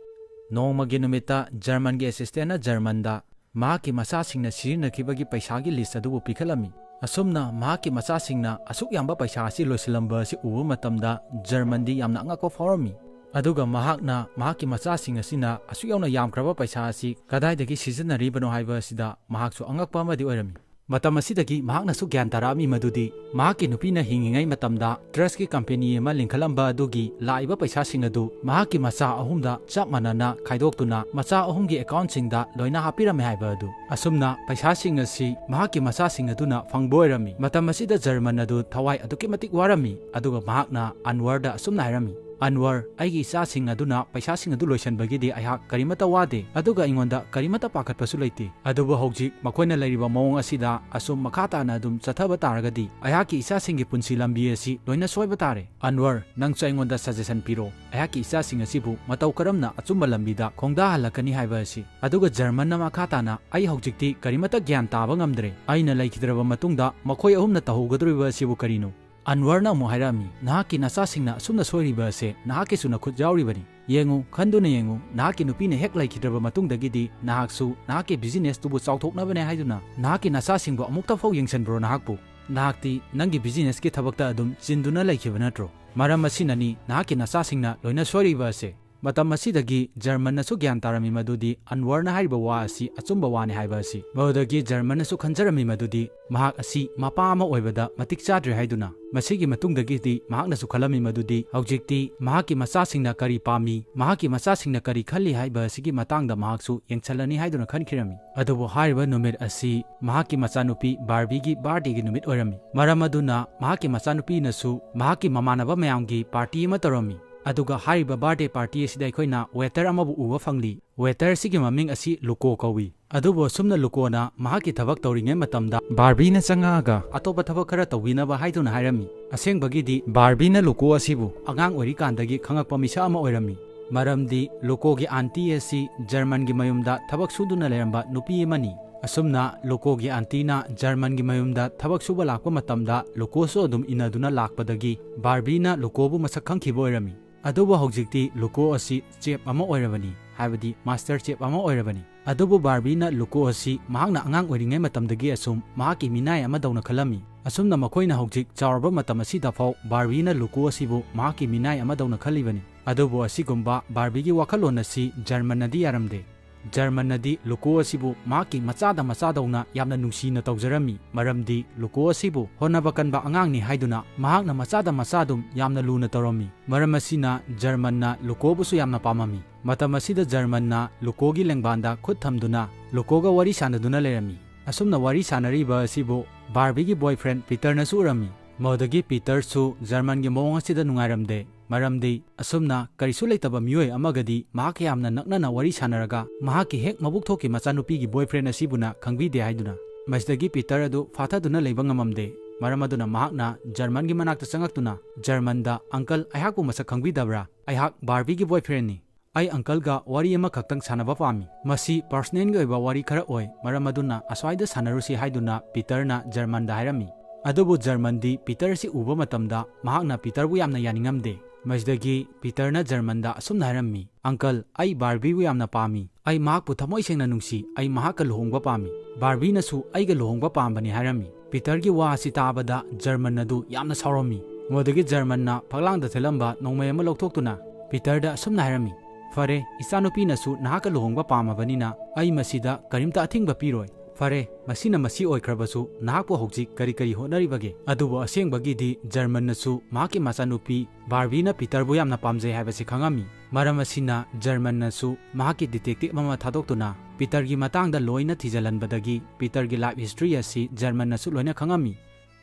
ꯅꯣꯡꯃꯒꯤ ꯅꯨꯃꯤꯠꯇ ꯖꯔꯃꯟꯒꯤ ꯑꯦꯁꯤꯁꯇꯦꯟꯅ ꯖꯔꯃꯟꯗ ꯃꯍꯥꯛꯀꯤ ꯃꯆꯥꯁꯤꯡꯅ ꯁꯤꯖꯤꯟꯅꯈꯤꯕꯒꯤ ꯄꯩꯁꯥꯒꯤ ꯂꯤꯁ ꯑꯗꯨꯕꯨ ꯄꯤꯈꯠꯂꯝꯃꯤ꯫ ꯑꯁꯨꯝꯅ ꯃꯍꯥꯛꯀꯤ ꯃꯆꯥꯁꯤꯡꯅ ꯑꯁꯨꯛ ꯌꯥꯝꯕ ꯄꯩꯁꯥ ꯑꯁꯤ ꯂꯣꯏꯁꯤꯜꯂꯝꯕ ꯑꯁꯤ ꯎꯕ ꯃꯇꯝꯗ ꯖꯔꯃꯟꯗꯤ ꯌꯥꯝꯅ ꯑꯉꯛꯄ ꯐꯥꯎꯔꯝꯃꯤ꯫ ꯑꯗꯨꯒ ꯃꯍꯥꯛꯅ ꯃꯍꯥꯛꯀꯤ ꯃꯆꯥꯁꯤꯡ ꯑꯁꯤꯅ ꯑꯁꯨꯛ ꯌꯥꯝꯅ ꯌꯥꯝꯈ꯭ꯔꯕ ꯄꯩꯁꯥ ꯑꯁꯤ ꯀꯗꯥꯏꯗꯒꯤ ꯁꯤꯖꯤꯟꯅꯔꯤꯕꯅꯣ ꯍꯥꯏꯕ ꯑꯁꯤꯗ ꯃꯍꯥꯛꯁꯨ ꯑꯉꯛꯄ ꯑꯃꯗꯤ ꯑꯣꯏꯔꯝꯃꯤ꯫ ꯃꯇꯝ ꯑꯁꯤꯗꯒꯤ ꯃꯍꯥꯛꯅꯁꯨ ꯒ꯭ꯌꯥꯟ ꯇꯥꯔꯛꯑꯝꯃꯤ ꯃꯗꯨꯗꯤ ꯃꯍꯥꯛꯀꯤ ꯅꯨꯄꯤꯅ ꯍꯤꯡꯉꯤꯉꯩ ꯃꯇꯝꯗ ꯗ꯭ꯔꯒꯁꯀꯤ ꯀꯝꯄꯦꯅꯤ ꯑꯃ ꯂꯤꯡꯈꯠꯂꯝꯕ ꯑꯗꯨꯒꯤ ꯂꯥꯛꯏꯕ ꯄꯩꯁꯥꯁꯤꯡ ꯑꯗꯨ ꯃꯍꯥꯛꯀꯤ ꯃꯆꯥ ꯑꯍꯨꯝꯗ ꯆꯞ ꯃꯥꯟꯅꯅ ꯈꯥꯏꯗꯣꯛꯇꯨꯅ ꯃꯆꯥ ꯑꯍꯨꯝꯒꯤ ꯑꯦꯀꯥꯎꯟꯁꯤꯡꯗ ꯂꯣꯏꯅ ꯍꯥꯞꯄꯤꯔꯝꯃꯦ ꯍꯥꯏꯕ ꯑꯗꯨ꯫ ꯑꯁꯨꯝꯅ ꯄꯩꯁꯥꯁꯤꯡ ꯑꯁꯤ ꯃꯍꯥꯛꯀꯤ ꯃꯆꯥꯁꯤꯡ ꯑꯗꯨꯅ ꯐꯪꯕ ꯑꯣꯏꯔꯝꯃꯤ꯫ ꯃꯇꯝ ꯑꯁꯤꯗ ꯖꯔꯃꯟ ꯑꯗꯨ ꯊꯋꯥꯏ ꯑꯗꯨꯛꯀꯤ ꯃꯇꯤꯛ ꯋꯥꯔꯝꯃꯤ꯫ ꯑꯗꯨꯒ ꯃꯍꯥꯛꯅ ꯑꯟꯋꯔꯗ ꯑꯁꯨꯝꯅ ꯍꯥꯏꯔꯝꯃꯤ, "ꯑꯟꯋꯔ, ꯑꯩꯒꯤ ꯏꯆꯥꯁꯤꯡ ꯑꯗꯨꯅ ꯄꯩꯁꯥꯁꯤꯡ ꯑꯗꯨ ꯂꯣꯏꯁꯤꯟꯕꯒꯤꯗꯤ ꯑꯩꯍꯥꯛ ꯀꯔꯤꯃꯠꯇ ꯋꯥꯗꯦ, ꯑꯗꯨꯒ ꯑꯩꯉꯣꯟꯗ ꯀꯔꯤꯃꯠꯇ ꯄꯥꯈꯠꯄꯁꯨ ꯂꯩꯇꯦ꯫ ꯑꯗꯨꯕꯨ ꯍꯧꯖꯤꯛ ꯃꯈꯣꯏꯅ ꯂꯩꯔꯤꯕ ꯃꯑꯣꯡ ꯑꯁꯤꯗ ꯑꯁꯨꯝ ꯃꯈꯥ ꯇꯥꯅ ꯑꯗꯨꯝ ꯆꯠꯊꯕ ꯇꯥꯔꯒꯗꯤ ꯑꯩꯍꯥꯛꯀꯤ ꯏꯆꯥꯁꯤꯡꯒꯤ ꯄꯨꯟꯁꯤ ꯂꯝꯕꯤ ꯑꯁꯤ ꯂꯣꯏꯅ ꯁꯣꯏꯕ ꯇꯥꯔꯦ꯫ ꯑꯟꯋꯔ, ꯅꯪꯁꯨ ꯑꯩꯉꯣꯟꯗ ꯁꯖꯦꯁꯟ ꯄꯤꯔꯣ, ꯑꯩꯍꯥꯛꯀꯤ ꯏꯆꯥꯁꯤꯡ ꯑꯁꯤꯕꯨ ꯃꯇꯧ ꯀꯔꯝꯅ ꯑꯆꯨꯝꯕ ꯂꯝꯕꯤꯗ ꯈꯣꯡꯗꯥꯍꯜꯂꯛꯀꯅꯤ ꯍꯥꯏꯕ ꯑꯁꯤ꯫" ꯑꯗꯨꯒ ꯖꯔꯃꯟꯅ ꯃꯈꯥ ꯇꯥꯅ, "ꯑꯩ ꯍꯧꯖꯤꯛꯇꯤ ꯀꯔꯤꯃꯠꯇ ꯒ꯭ꯌꯥꯟ ꯇꯥꯕ ꯉꯝꯗ꯭ꯔꯦ꯫ ꯑꯩꯅ ꯂꯩꯈꯤꯗ꯭ꯔꯕ ꯃꯇꯨꯡꯗ ꯃꯈꯣꯏ ꯑꯍꯨꯝꯅ ꯇꯧꯍꯧꯒꯗꯧꯔꯤꯕ ꯑꯁꯤꯕꯨ ꯀꯔꯤꯅꯣ?" ꯑꯟꯋꯔꯅ ꯑꯃꯨꯛ ꯍꯥꯏꯔꯛꯑꯝꯃꯤ, "ꯅꯍꯥꯛꯀꯤ ꯅꯆꯥꯁꯤꯡꯅ ꯑꯁꯨꯝꯅ ꯁꯣꯏꯔꯤꯕ ꯑꯁꯦ ꯅꯍꯥꯛꯀꯤꯁꯨ ꯅꯈꯨꯠ ꯌꯥꯎꯔꯤꯕꯅꯤ꯫ ꯌꯦꯡꯉꯨ, ꯈꯟꯗꯨꯅ ꯌꯦꯡꯉꯨ, ꯅꯍꯥꯛꯀꯤ ꯅꯨꯄꯤꯅ ꯍꯦꯛ ꯂꯩꯈꯤꯗ꯭ꯔꯕ ꯃꯇꯨꯡꯗꯒꯤꯗꯤ ꯅꯍꯥꯛꯁꯨ ꯅꯍꯥꯛꯀꯤ ꯕꯤꯖꯤꯅꯦꯁꯇꯨꯕꯨ ꯆꯥꯎꯊꯣꯛꯅꯕꯅꯦ ꯍꯥꯏꯗꯨꯅ ꯅꯍꯥꯛꯀꯤ ꯅꯆꯥꯁꯤꯡꯕꯨ ꯑꯃꯨꯛꯇ ꯐꯥꯎ ꯌꯦꯡꯁꯤꯟꯕ꯭ꯔꯣ? ꯅꯍꯥꯛꯄꯨ, ꯅꯍꯥꯛꯇꯤ ꯅꯪꯒꯤ ꯕꯤꯖꯤꯅꯦꯁꯀꯤ ꯊꯕꯛꯇ ꯑꯗꯨꯝ ꯆꯤꯟꯗꯨꯅ ꯂꯩꯈꯤꯕ ꯅꯠꯇ꯭ꯔꯣ? ꯃꯔꯝ ꯑꯁꯤꯅꯅꯤ ꯅꯍꯥꯛꯀꯤ ꯅꯆꯥꯁꯤꯡꯅ ꯂꯣꯏꯅ ꯁꯣꯏꯔꯤꯕ ꯑꯁꯦ꯫" ꯃꯇꯝ ꯑꯁꯤꯗꯒꯤ ꯖꯔꯃꯟꯅꯁꯨ ꯒ꯭ꯌꯥꯟ ꯇꯥꯔꯝꯃꯤ ꯃꯗꯨꯗꯤ ꯑꯟꯋꯔꯅ ꯍꯥꯏꯔꯤꯕ ꯋꯥ ꯑꯁꯤ ꯑꯆꯨꯝꯕ ꯋꯥꯅꯤ ꯍꯥꯏꯕ ꯑꯁꯤ꯫ ꯃꯗꯨꯗꯒꯤ ꯖꯔꯃꯟꯅꯁꯨ ꯈꯟꯖꯔꯝꯃꯤ ꯃꯗꯨꯗꯤ ꯃꯍꯥꯛ ꯑꯁꯤ ꯃꯄꯥ ꯑꯃ ꯑꯣꯏꯕꯗ ꯃꯇꯤꯛ ꯆꯥꯗ꯭ꯔꯦ ꯍꯥꯏꯗꯨꯅ꯫ ꯃꯁꯤꯒꯤ ꯃꯇꯨꯡꯗꯒꯤꯗꯤ ꯃꯍꯥꯛꯅꯁꯨ ꯈꯜꯂꯝꯃꯤ ꯃꯗꯨꯗꯤ ꯍꯧꯖꯤꯛꯇꯤ ꯃꯍꯥꯛꯀꯤ ꯃꯆꯥꯁꯤꯡꯅ ꯀꯔꯤ ꯄꯥꯝꯃꯤ, ꯃꯍꯥꯛꯀꯤ ꯃꯆꯥꯁꯤꯡꯅ ꯀꯔꯤ ꯈꯜꯂꯤ ꯍꯥꯏꯕ ꯑꯁꯤꯒꯤ ꯃꯇꯥꯡꯗ ꯃꯍꯥꯛꯁꯨ ꯌꯦꯡꯁꯤꯜꯂꯅꯤ ꯍꯥꯏꯗꯨꯅ ꯈꯟꯈꯤꯔꯝꯃꯤ꯫ ꯑꯗꯨꯕꯨ ꯍꯥꯏꯔꯤꯕ ꯅꯨꯃꯤꯠ ꯑꯁꯤ ꯃꯍꯥꯛꯀꯤ ꯃꯆꯥꯅꯨꯄꯤ ꯕꯥꯔꯕꯤꯒꯤ ꯕꯥꯔꯗꯦꯒꯤ ꯅꯨꯃꯤꯠ ꯑꯣꯏꯔꯝꯃꯤ꯫ ꯃꯔꯝ ꯑꯗꯨꯅ ꯃꯍꯥꯛꯀꯤ ꯃꯆꯥꯅꯨꯄꯤꯅꯁꯨ ꯃꯍꯥꯛꯀꯤ ꯃꯃꯥꯟꯅꯕ ꯃꯌꯥꯝꯒꯤ ꯄꯥꯔꯇꯤ ꯑꯃ ꯇꯧꯔꯝꯃꯤ꯫ ꯑꯗꯨꯒ ꯍꯥꯏꯔꯤꯕ birthday party ꯑꯁꯤꯗ ꯑꯩꯈꯣꯏꯅ waiter ꯑꯃꯕꯨ ꯎꯕ ꯐꯪꯂꯤ꯫ Waiter ꯑꯁꯤꯒꯤ ꯃꯃꯤꯡ ꯑꯁꯤ ꯂꯨꯀꯣ ꯀꯧꯏ꯫ ꯑꯗꯨꯕꯨ ꯑꯁꯨꯝꯅ ꯂꯨꯀꯣꯅ ꯃꯍꯥꯛꯀꯤ ꯊꯕꯛ ꯇꯧꯔꯤꯉꯩ ꯃꯇꯝꯗ ꯕꯥꯔꯕꯤꯅ ꯆꯪꯉꯛꯑꯒ ꯑꯇꯣꯞꯄ ꯊꯕꯛ ꯈꯔ ꯇꯧꯕꯤꯅꯕ ꯍꯥꯏꯗꯨꯅ ꯍꯥꯏꯔꯝꯃꯤ꯫ ꯑꯁꯦꯡꯕꯒꯤꯗꯤ ꯕꯥꯔꯕꯤꯅ ꯂꯨꯀꯣ ꯑꯁꯤꯕꯨ ꯑꯉꯥꯡ ꯑꯣꯏꯔꯤꯀꯥꯟꯗꯒꯤ ꯈꯪꯉꯛꯄ ꯃꯤꯁꯛ ꯑꯃ ꯑꯣꯏꯔꯝꯃꯤ꯫ ꯃꯔꯝꯗꯤ ꯂꯨꯀꯣꯒꯤ aunty ꯑꯁꯤ ꯖꯔꯃꯟꯒꯤ ꯃꯌꯨꯝꯗ ꯊꯕꯛ ꯁꯨꯗꯨꯅ ꯂꯩꯔꯝꯕ ꯅꯨꯄꯤ ꯑꯃꯅꯤ꯫ ꯑꯁꯨꯝꯅ ꯂꯨꯀꯣꯒꯤ auntyꯅ ꯖꯔꯃꯟꯒꯤ ꯃꯌꯨꯝꯗ ꯊꯕꯛ ꯁꯨꯕ ꯂꯥꯛꯄ ꯃꯇꯝꯗ ꯂꯨꯀꯣꯁꯨ ꯑꯗꯨꯝ ꯏꯟꯅꯗꯨꯅ ꯂꯥꯛꯄꯗꯒꯤ ꯕꯥꯔꯕꯤꯅ ꯂꯨꯀꯣꯕꯨ ꯃꯁꯛ ꯈꯪꯈꯤꯕ ꯑꯣꯏꯔꯝꯃꯤ꯫ ꯑꯗꯨꯕꯨ ꯍꯧꯖꯤꯛꯇꯤ ꯂꯨꯀꯣ ꯑꯁꯤ chef ꯑꯃ ꯑꯣꯏꯔꯕꯅꯤ, ꯍꯥꯏꯕꯗꯤ master chef ꯑꯃ ꯑꯣꯏꯔꯕꯅꯤ꯫ ꯑꯗꯨꯕꯨ ꯕꯥꯔꯕꯤꯅ ꯂꯨꯀꯣ ꯑꯁꯤ ꯃꯍꯥꯛꯅ ꯑꯉꯥꯡ ꯑꯣꯏꯔꯤꯉꯩ ꯃꯇꯝꯗꯒꯤ ꯑꯁꯨꯝ ꯃꯍꯥꯛꯀꯤ ꯃꯤꯅꯥꯏ ꯑꯃꯗꯧꯅ ꯈꯜꯂꯝꯃꯤ꯫ ꯑꯁꯨꯝꯅ ꯃꯈꯣꯏꯅ ꯍꯧꯖꯤꯛ ꯆꯥꯎꯔꯕ ꯃꯇꯝ ꯑꯁꯤꯗ ꯐꯥꯎ ꯕꯥꯔꯕꯤꯅ ꯂꯨꯀꯣ ꯑꯁꯤꯕꯨ ꯃꯍꯥꯛꯀꯤ ꯃꯤꯅꯥꯏ ꯑꯃꯗꯧꯅ ꯈꯜꯂꯤꯕꯅꯤ꯫ ꯑꯗꯨꯕꯨ ꯑꯁꯤꯒꯨꯝꯕ ꯕꯥꯔꯕꯤꯒꯤ ꯋꯥꯈꯜꯂꯣꯟ ꯑꯁꯤ ꯖꯔꯃꯟꯅꯗꯤ ꯌꯥꯔꯝꯗꯦ꯫ ꯖꯔꯃꯟꯅꯗꯤ ꯂꯨꯀꯣ ꯑꯁꯤꯕꯨ ꯃꯍꯥꯛꯀꯤ ꯃꯆꯥꯗ ꯃꯆꯥꯗꯧꯅ ꯌꯥꯝꯅ ꯅꯨꯡꯁꯤꯅ ꯇꯧꯖꯔꯝꯃꯤ, ꯃꯔꯝꯗꯤ ꯂꯨꯀꯣ ꯑꯁꯤꯕꯨ ꯍꯣꯠꯅꯕ ꯀꯟꯕ ꯑꯉꯥꯡꯅꯤ ꯍꯥꯏꯗꯨꯅ ꯃꯍꯥꯛꯅ ꯃꯆꯥꯗ ꯃꯆꯥ ꯑꯗꯨꯝ ꯌꯥꯝꯅ ꯂꯨꯅ ꯇꯧꯔꯝꯃꯤ꯫ ꯃꯔꯝ ꯑꯁꯤꯅ ꯖꯔꯃꯟꯅ ꯂꯨꯀꯣꯕꯨꯁꯨ ꯌꯥꯝꯅ ꯄꯥꯝꯃꯝꯃꯤ꯫ ꯃꯇꯝ ꯑꯁꯤꯗ ꯖꯔꯃꯟꯅ ꯂꯨꯀꯣꯒꯤ ꯂꯦꯡꯕꯥꯟꯗ ꯈꯨꯠ ꯊꯝꯗꯨꯅ ꯂꯨꯀꯣꯒ ꯋꯥꯔꯤ ꯁꯥꯟꯅꯗꯨꯅ ꯂꯩꯔꯝꯃꯤ꯫ ꯑꯁꯨꯝꯅ ꯋꯥꯔꯤ ꯁꯥꯟꯅꯔꯤꯕ ꯑꯁꯤꯕꯨ ꯕꯥꯔꯕꯤꯒꯤ boyfriend ꯄꯤꯇꯔꯅꯁꯨ ꯎꯔꯝꯃꯤ꯫ ꯃꯗꯨꯗꯒꯤ ꯄꯤꯇꯔꯁꯨ ꯖꯔꯃꯟꯒꯤ ꯃꯑꯣꯡ ꯑꯁꯤꯗ ꯅꯨꯡꯉꯥꯏꯔꯝꯗꯦ, ꯃꯔꯝꯗꯤ ꯑꯁꯨꯝꯅ ꯀꯔꯤꯁꯨ ꯂꯩꯇꯕ ꯃꯤꯑꯣꯏ ꯑꯃꯒꯗꯤ ꯃꯍꯥꯛꯀ ꯌꯥꯝꯅ ꯅꯛꯅꯅ ꯋꯥꯔꯤ ꯁꯥꯟꯅꯔꯒ ꯃꯍꯥꯛꯀꯤ ꯍꯦꯛ ꯃꯕꯨꯛ ꯊꯣꯛꯀꯤ ꯃꯆꯥꯅꯨꯄꯤꯒꯤ boyfriend ꯑꯁꯤꯕꯨꯅ ꯈꯪꯕꯤꯗꯦ ꯍꯥꯏꯗꯨꯅ꯫ ꯃꯁꯤꯗꯒꯤ ꯄꯤꯇꯔ ꯑꯗꯨ ꯐꯥꯊꯗꯨꯅ ꯂꯩꯕ ꯉꯝꯃꯝꯗꯦ꯫ ꯃꯔꯝ ꯑꯗꯨꯅ ꯃꯍꯥꯛꯅ ꯖꯔꯃꯟꯒꯤ ꯃꯅꯥꯛꯇ ꯆꯪꯉꯛꯇꯨꯅ ꯖꯔꯃꯟꯗ, "Uncle, ꯑꯩꯍꯥꯛꯄꯨ ꯃꯁꯛ ꯈꯪꯕꯤꯗꯕ꯭ꯔꯥ? ꯑꯩꯍꯥꯛ ꯕꯥꯔꯕꯤꯒꯤ boyfriendꯅꯤ꯫ ꯑꯩ uncleꯒ ꯋꯥꯔꯤ ꯑꯃꯈꯛꯇꯪ ꯁꯥꯟꯅꯕ ꯄꯥꯝꯃꯤ꯫ ꯃꯁꯤ personalꯒꯤ ꯑꯣꯏꯕ ꯋꯥꯔꯤ ꯈꯔ ꯑꯣꯏ, ꯃꯔꯝ ꯑꯗꯨꯅ ꯑꯁ꯭ꯋꯥꯏꯗ ꯁꯥꯟꯅꯔꯨꯁꯤ" ꯍꯥꯏꯗꯨꯅ ꯄꯤꯇꯔꯅ ꯖꯔꯃꯟꯗ ꯍꯥꯏꯔꯝꯃꯤ꯫ ꯑꯗꯨꯕꯨ ꯖꯔꯃꯟꯗꯤ ꯄꯤꯇꯔ ꯑꯁꯤ ꯎꯕ ꯃꯇꯝꯗ ꯃꯍꯥꯛꯅ ꯄꯤꯇꯔꯕꯨ ꯌꯥꯝꯅ ꯌꯥꯅꯤꯡꯉꯝꯗꯦ꯫ ꯃꯁꯤꯗꯒꯤ ꯄꯤꯇꯔꯅ ꯖꯔꯃꯟꯗ ꯑꯁꯨꯝꯅ ꯍꯥꯏꯔꯝꯃꯤ, "Uncle, ꯑꯩ ꯕꯥꯔꯕꯤꯕꯨ ꯌꯥꯝꯅ ꯄꯥꯝꯃꯤ꯫ ꯑꯩ ꯃꯍꯥꯛꯄꯨ ꯊꯃꯣꯏ ꯁꯦꯡꯅ ꯅꯨꯡꯁꯤ꯫ ꯑꯩ ꯃꯍꯥꯛꯀ ꯂꯨꯍꯣꯡꯕ ꯄꯥꯝꯃꯤ꯫ ꯕꯥꯔꯕꯤꯅꯁꯨ ꯑꯩꯒ ꯂꯨꯍꯣꯡꯕ ꯄꯥꯝꯕꯅꯤ" ꯍꯥꯏꯔꯝꯃꯤ꯫ ꯄꯤꯇꯔꯒꯤ ꯋꯥ ꯑꯁꯤ ꯇꯥꯕꯗ ꯖꯔꯃꯟ ꯑꯗꯨ ꯌꯥꯝꯅ ꯁꯥꯎꯔꯝꯃꯤ꯫ ꯃꯗꯨꯗꯒꯤ ꯖꯔꯃꯟꯅ ꯐꯛꯂꯥꯡꯗ ꯊꯦꯠꯂꯝꯕ ꯅꯣꯡꯃꯩ ꯑꯃ ꯂꯧꯊꯣꯛꯇꯨꯅ ꯄꯤꯇꯔꯗ ꯑꯁꯨꯝꯅ ꯍꯥꯏꯔꯝꯃꯤ, "ꯐꯔꯦ, ꯏꯆꯥꯅꯨꯄꯤꯅꯁꯨ ꯅꯍꯥꯛꯀ ꯂꯨꯍꯣꯡꯕ ꯄꯥꯝꯃꯕꯅꯤꯅ ꯑꯩ ꯃꯁꯤꯗ ꯀꯔꯤꯝꯇ ꯑꯊꯤꯡꯕ ꯄꯤꯔꯣꯏ꯫ ꯐꯔꯦ, ꯃꯁꯤꯅ ꯃꯁꯤ ꯑꯣꯏꯈ꯭ꯔꯕꯁꯨ, ꯅꯍꯥꯛꯄꯨ ꯍꯧꯖꯤꯛ ꯀꯔꯤ ꯀꯔꯤ ꯍꯣꯠꯅꯔꯤꯕꯒꯦ?" ꯑꯗꯨꯕꯨ ꯑꯁꯦꯡꯕꯒꯤꯗꯤ ꯖꯔꯃꯟꯅꯁꯨ ꯃꯍꯥꯛꯀꯤ ꯃꯆꯥꯅꯨꯄꯤ ꯕꯥꯔꯕꯤꯅ ꯄꯤꯇꯔꯕꯨ ꯌꯥꯝꯅ ꯄꯥꯝꯖꯩ ꯍꯥꯏꯕꯁꯤ ꯈꯪꯉꯝꯃꯤ꯫ ꯃꯔꯝ ꯑꯁꯤꯅ ꯖꯔꯃꯟꯅꯁꯨ ꯃꯍꯥꯛꯀꯤ detective ꯑꯃ ꯊꯥꯗꯣꯛꯇꯨꯅ ꯄꯤꯇꯔꯒꯤ ꯃꯇꯥꯡꯗ ꯂꯣꯏꯅ ꯊꯤꯖꯤꯜꯍꯟꯕꯗꯒꯤ ꯄꯤꯇꯔꯒꯤ life history ꯑꯁꯤ ꯖꯔꯃꯟꯅꯁꯨ ꯂꯣꯏꯅ ꯈꯪꯉꯝꯃꯤ꯫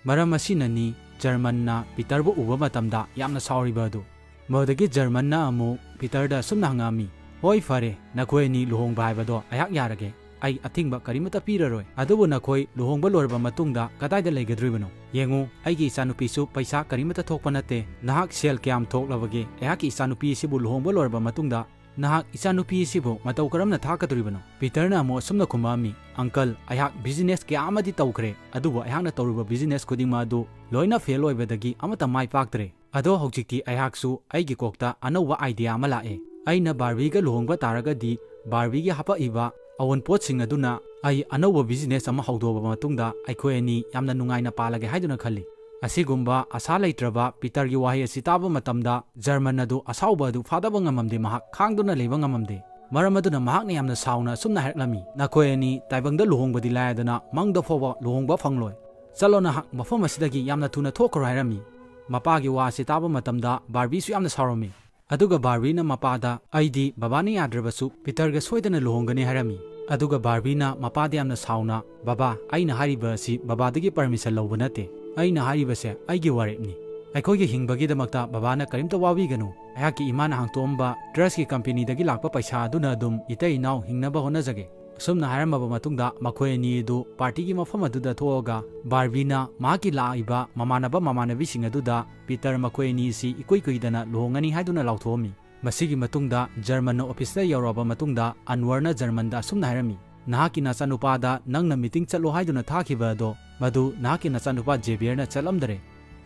ꯃꯔꯝ ꯑꯁꯤꯅꯅꯤ ꯖꯔꯃꯟꯅ ꯄꯤꯇꯔꯕꯨ ꯎꯕ ꯃꯇꯝꯗ ꯌꯥꯝꯅ ꯁꯥꯎꯔꯤꯕ ꯑꯗꯨ꯫ ꯃꯗꯨꯗꯒꯤ ꯖꯔꯃꯟꯅ ꯑꯃꯨꯛ ꯄꯤꯇꯔꯗ ꯑꯁꯨꯝꯅ ꯍꯪꯉꯛꯑꯝꯃꯤ, "ꯍꯣꯏ, ꯐꯔꯦ, ꯅꯈꯣꯏ ꯑꯅꯤ ꯂꯨꯍꯣꯡꯕ ꯍꯥꯏꯕꯗꯣ ꯑꯩꯍꯥꯛ ꯌꯥꯔꯒꯦ꯫ ꯑꯩ ꯑꯊꯤꯡꯕ ꯀꯔꯤꯃꯠꯇ ꯄꯤꯔꯔꯣꯏ꯫ ꯑꯗꯨꯕꯨ ꯅꯈꯣꯏ ꯂꯨꯍꯣꯡꯕ ꯂꯣꯏꯔꯕ ꯃꯇꯨꯡꯗ ꯀꯗꯥꯏꯗ ꯂꯩꯒꯗꯧꯔꯤꯕꯅꯣ? ꯌꯦꯡꯉꯨ, ꯑꯩꯒꯤ ꯏꯆꯥꯅꯨꯄꯤꯁꯨ ꯄꯩꯁꯥ ꯀꯔꯤꯃꯠꯇ ꯊꯣꯛꯄ ꯅꯠꯇꯦ꯫ ꯅꯍꯥꯛ ꯁꯦꯜ ꯀꯌꯥꯝ ꯊꯣꯛꯂꯕꯒꯦ? ꯑꯩꯍꯥꯛꯀꯤ ꯏꯆꯥꯅꯨꯄꯤ ꯑꯁꯤꯕꯨ ꯂꯨꯍꯣꯡꯕ ꯂꯣꯏꯔꯕ ꯃꯇꯨꯡꯗ ꯅꯍꯥꯛ ꯏꯆꯥꯅꯨꯄꯤ ꯑꯁꯤꯕꯨ ꯃꯇꯧ ꯀꯔꯝꯅ ꯊꯥꯛꯀꯗꯧꯔꯤꯕꯅꯣ?" ꯄꯤꯇꯔꯅ ꯑꯃꯨꯛ ꯑꯁꯨꯝꯅ ꯈꯨꯝꯃꯛꯑꯝꯃꯤ, "ꯑꯪꯀꯜ, ꯑꯩꯍꯥꯛ ꯕꯤꯖꯤꯅꯦꯁ ꯀꯌꯥ ꯑꯃꯗꯤ ꯇꯧꯈ꯭ꯔꯦ, ꯑꯗꯨꯕꯨ ꯑꯩꯍꯥꯛꯅ ꯇꯧꯔꯤꯕ ꯕꯤꯖꯤꯅꯦꯁ ꯈꯨꯗꯤꯡꯃꯛ ꯑꯗꯨ ꯂꯣꯏꯅ ꯐꯦꯜ ꯑꯣꯏꯕꯗꯒꯤ ꯑꯃꯠꯇ ꯃꯥꯏ ꯄꯥꯛꯇ꯭ꯔꯦ꯫ ꯑꯗꯣ ꯍꯧꯖꯤꯛꯇꯤ ꯑꯩꯍꯥꯛꯁꯨ ꯑꯩꯒꯤ ꯀꯣꯛꯇ ꯑꯅꯧꯕ ꯑꯥꯏꯗꯤꯌꯥ ꯑꯃ ꯂꯥꯛꯑꯦ꯫ ꯑꯩꯅ ꯕꯥꯔꯕꯤꯒ ꯂꯨꯍꯣꯡꯕ ꯇꯥꯔꯒꯗꯤ ꯕꯥꯔꯕꯤꯒꯤ ꯍꯥꯄꯛꯏꯕ ꯑꯑꯣꯟꯄꯣꯠꯁꯤꯡ ꯑꯗꯨꯅ ꯑꯩ ꯑꯅꯧꯕ ꯕꯤꯖꯤꯅꯦꯁ ꯑꯃ ꯍꯧꯗꯣꯛꯑꯕ ꯃꯇꯨꯡꯗ ꯑꯩꯈꯣꯏ ꯑꯅꯤ ꯌꯥꯝꯅ ꯅꯨꯡꯉꯥꯏꯅ ꯄꯥꯜꯂꯒꯦ ꯍꯥꯏꯗꯨꯅ ꯈꯜꯂꯤ꯫" ꯑꯁꯤꯒꯨꯝꯕ ꯑꯁꯥ ꯂꯩꯇ꯭ꯔꯕ ꯄꯤꯇꯔꯒꯤ ꯋꯥꯍꯩ ꯑꯁꯤ ꯇꯥꯕ ꯃꯇꯝꯗ ꯖꯔꯃꯟ ꯑꯗꯨ ꯑꯁꯥꯎꯕ ꯑꯗꯨ ꯐꯥꯗꯕ ꯉꯝꯃꯝꯗꯦ, ꯃꯍꯥꯛ ꯈꯥꯡꯗꯨꯅ ꯂꯩꯕ ꯉꯝꯃꯝꯗꯦ꯫ ꯃꯔꯝ ꯑꯗꯨꯅ ꯃꯍꯥꯛꯅ ꯌꯥꯝꯅ ꯁꯥꯎꯅ ꯑꯁꯨꯝꯅ ꯍꯥꯏꯔꯛꯂꯝꯃꯤ, "ꯅꯈꯣꯏ ꯑꯅꯤ ꯇꯥꯏꯕꯪꯗ ꯂꯨꯍꯣꯡꯕꯗꯤ ꯂꯥꯏꯗꯅ ꯃꯪꯗ ꯐꯥꯎꯕ ꯂꯨꯍꯣꯡꯕ ꯐꯪꯂꯣꯏ꯫ ꯆꯠꯂꯣ ꯅꯍꯥꯛ, ꯃꯐꯝ ꯑꯁꯤꯗꯒꯤ ꯌꯥꯝꯅ ꯊꯨꯅ ꯊꯣꯛꯈ꯭ꯔꯣ" ꯍꯥꯏꯔꯝꯃꯤ꯫ ꯃꯄꯥꯒꯤ ꯋꯥ ꯑꯁꯤ ꯇꯥꯕ ꯃꯇꯝꯗ ꯕꯥꯔꯕꯤꯁꯨ ꯌꯥꯝꯅ ꯁꯥꯎꯔꯝꯃꯤ꯫ ꯑꯗꯨꯒ ꯕꯥꯔꯕꯤꯅ ꯃꯄꯥꯗ, "ꯑꯩꯗꯤ ꯕꯕꯥꯅ ꯌꯥꯗ꯭ꯔꯕꯁꯨ ꯄꯤꯇꯔꯒ ꯁꯣꯏꯗꯅ ꯂꯨꯍꯣꯡꯒꯅꯤ" ꯍꯥꯏꯔꯝꯃꯤ꯫ ꯑꯗꯨꯒ ꯕꯥꯔꯕꯤꯅ ꯃꯄꯥꯗ ꯌꯥꯝꯅ ꯁꯥꯎꯅ, "ꯕꯕꯥ, ꯑꯩꯅ ꯍꯥꯏꯔꯤꯕ ꯑꯁꯤ ꯕꯕꯥꯗꯒꯤ ꯄꯔꯃꯤꯁꯟ ꯂꯧꯕ ꯅꯠꯇꯦ꯫ ꯑꯩꯅ ꯍꯥꯏꯔꯤꯕꯁꯦ ꯑꯩꯒꯤ ꯋꯥꯔꯦꯞꯅꯤ꯫ ꯑꯩꯈꯣꯏꯒꯤ ꯍꯤꯡꯕꯒꯤꯗꯃꯛꯇ ꯕꯕꯥꯅ ꯀꯔꯤꯝꯇ ꯋꯥꯕꯤꯒꯅꯨ꯫ ꯑꯩꯍꯥꯛꯀꯤ ꯏꯃꯥꯅ ꯍꯥꯡꯇꯣꯛꯑꯝꯕ ꯇ꯭ꯔꯁꯀꯤ ꯀꯝꯄꯦꯅꯤꯗꯒꯤ ꯂꯥꯛꯄ ꯄꯩꯁꯥ ꯑꯗꯨꯅ ꯑꯗꯨꯝ ꯏꯇꯩ ꯏꯅꯥꯎ ꯍꯤꯡꯅꯕ ꯍꯣꯠꯅꯖꯒꯦ꯫" ꯑꯁꯨꯝꯅ ꯍꯥꯏꯔꯝꯃꯕ ꯃꯇꯨꯡꯗ ꯃꯈꯣꯏ ꯑꯅꯤ ꯑꯗꯨ ꯄꯥꯔꯇꯤꯒꯤ ꯃꯐꯝ ꯑꯗꯨꯗ ꯊꯣꯛꯑꯒ ꯕꯥꯔꯕꯤꯅ ꯃꯍꯥꯛꯀꯤ ꯂꯥꯛꯏꯕ ꯃꯃꯥꯟꯅꯕ ꯃꯃꯥꯟꯅꯕꯤꯁꯤꯡ ꯑꯗꯨꯗ ꯄꯤꯇꯔ ꯃꯈꯣꯏ ꯑꯅꯤ ꯑꯁꯤ ꯏꯀꯨꯏ ꯀꯨꯏꯗꯅ ꯂꯨꯍꯣꯡꯒꯅꯤ ꯍꯥꯏꯗꯨꯅ ꯂꯥꯎꯊꯣꯛꯑꯝꯃꯤ꯫ ꯃꯁꯤꯒꯤ ꯃꯇꯨꯡꯗ ꯖꯔꯃꯟꯅ ꯑꯣꯐꯤꯁꯇ ꯌꯧꯔꯛꯑꯕ ꯃꯇꯨꯡꯗ ꯑꯟꯋꯔꯅ ꯖꯔꯃꯟꯗ ꯑꯁꯨꯝꯅ ꯍꯥꯏꯔꯝꯃꯤ, "ꯅꯍꯥꯛꯀꯤ ꯅꯆꯥꯅꯨꯄꯥꯗ ꯅꯪꯅ ꯃꯤꯇꯤꯡ ꯆꯠꯂꯣ ꯍꯥꯏꯗꯨꯅ ꯊꯥꯈꯤꯕ ꯑꯗꯣ ꯃꯗꯨ ꯅꯍꯥꯛꯀꯤ ꯅꯆꯥꯅꯨꯄꯥ ꯖꯦꯕꯤꯌꯔꯅ ꯆꯠꯂꯝꯗꯔꯦ꯫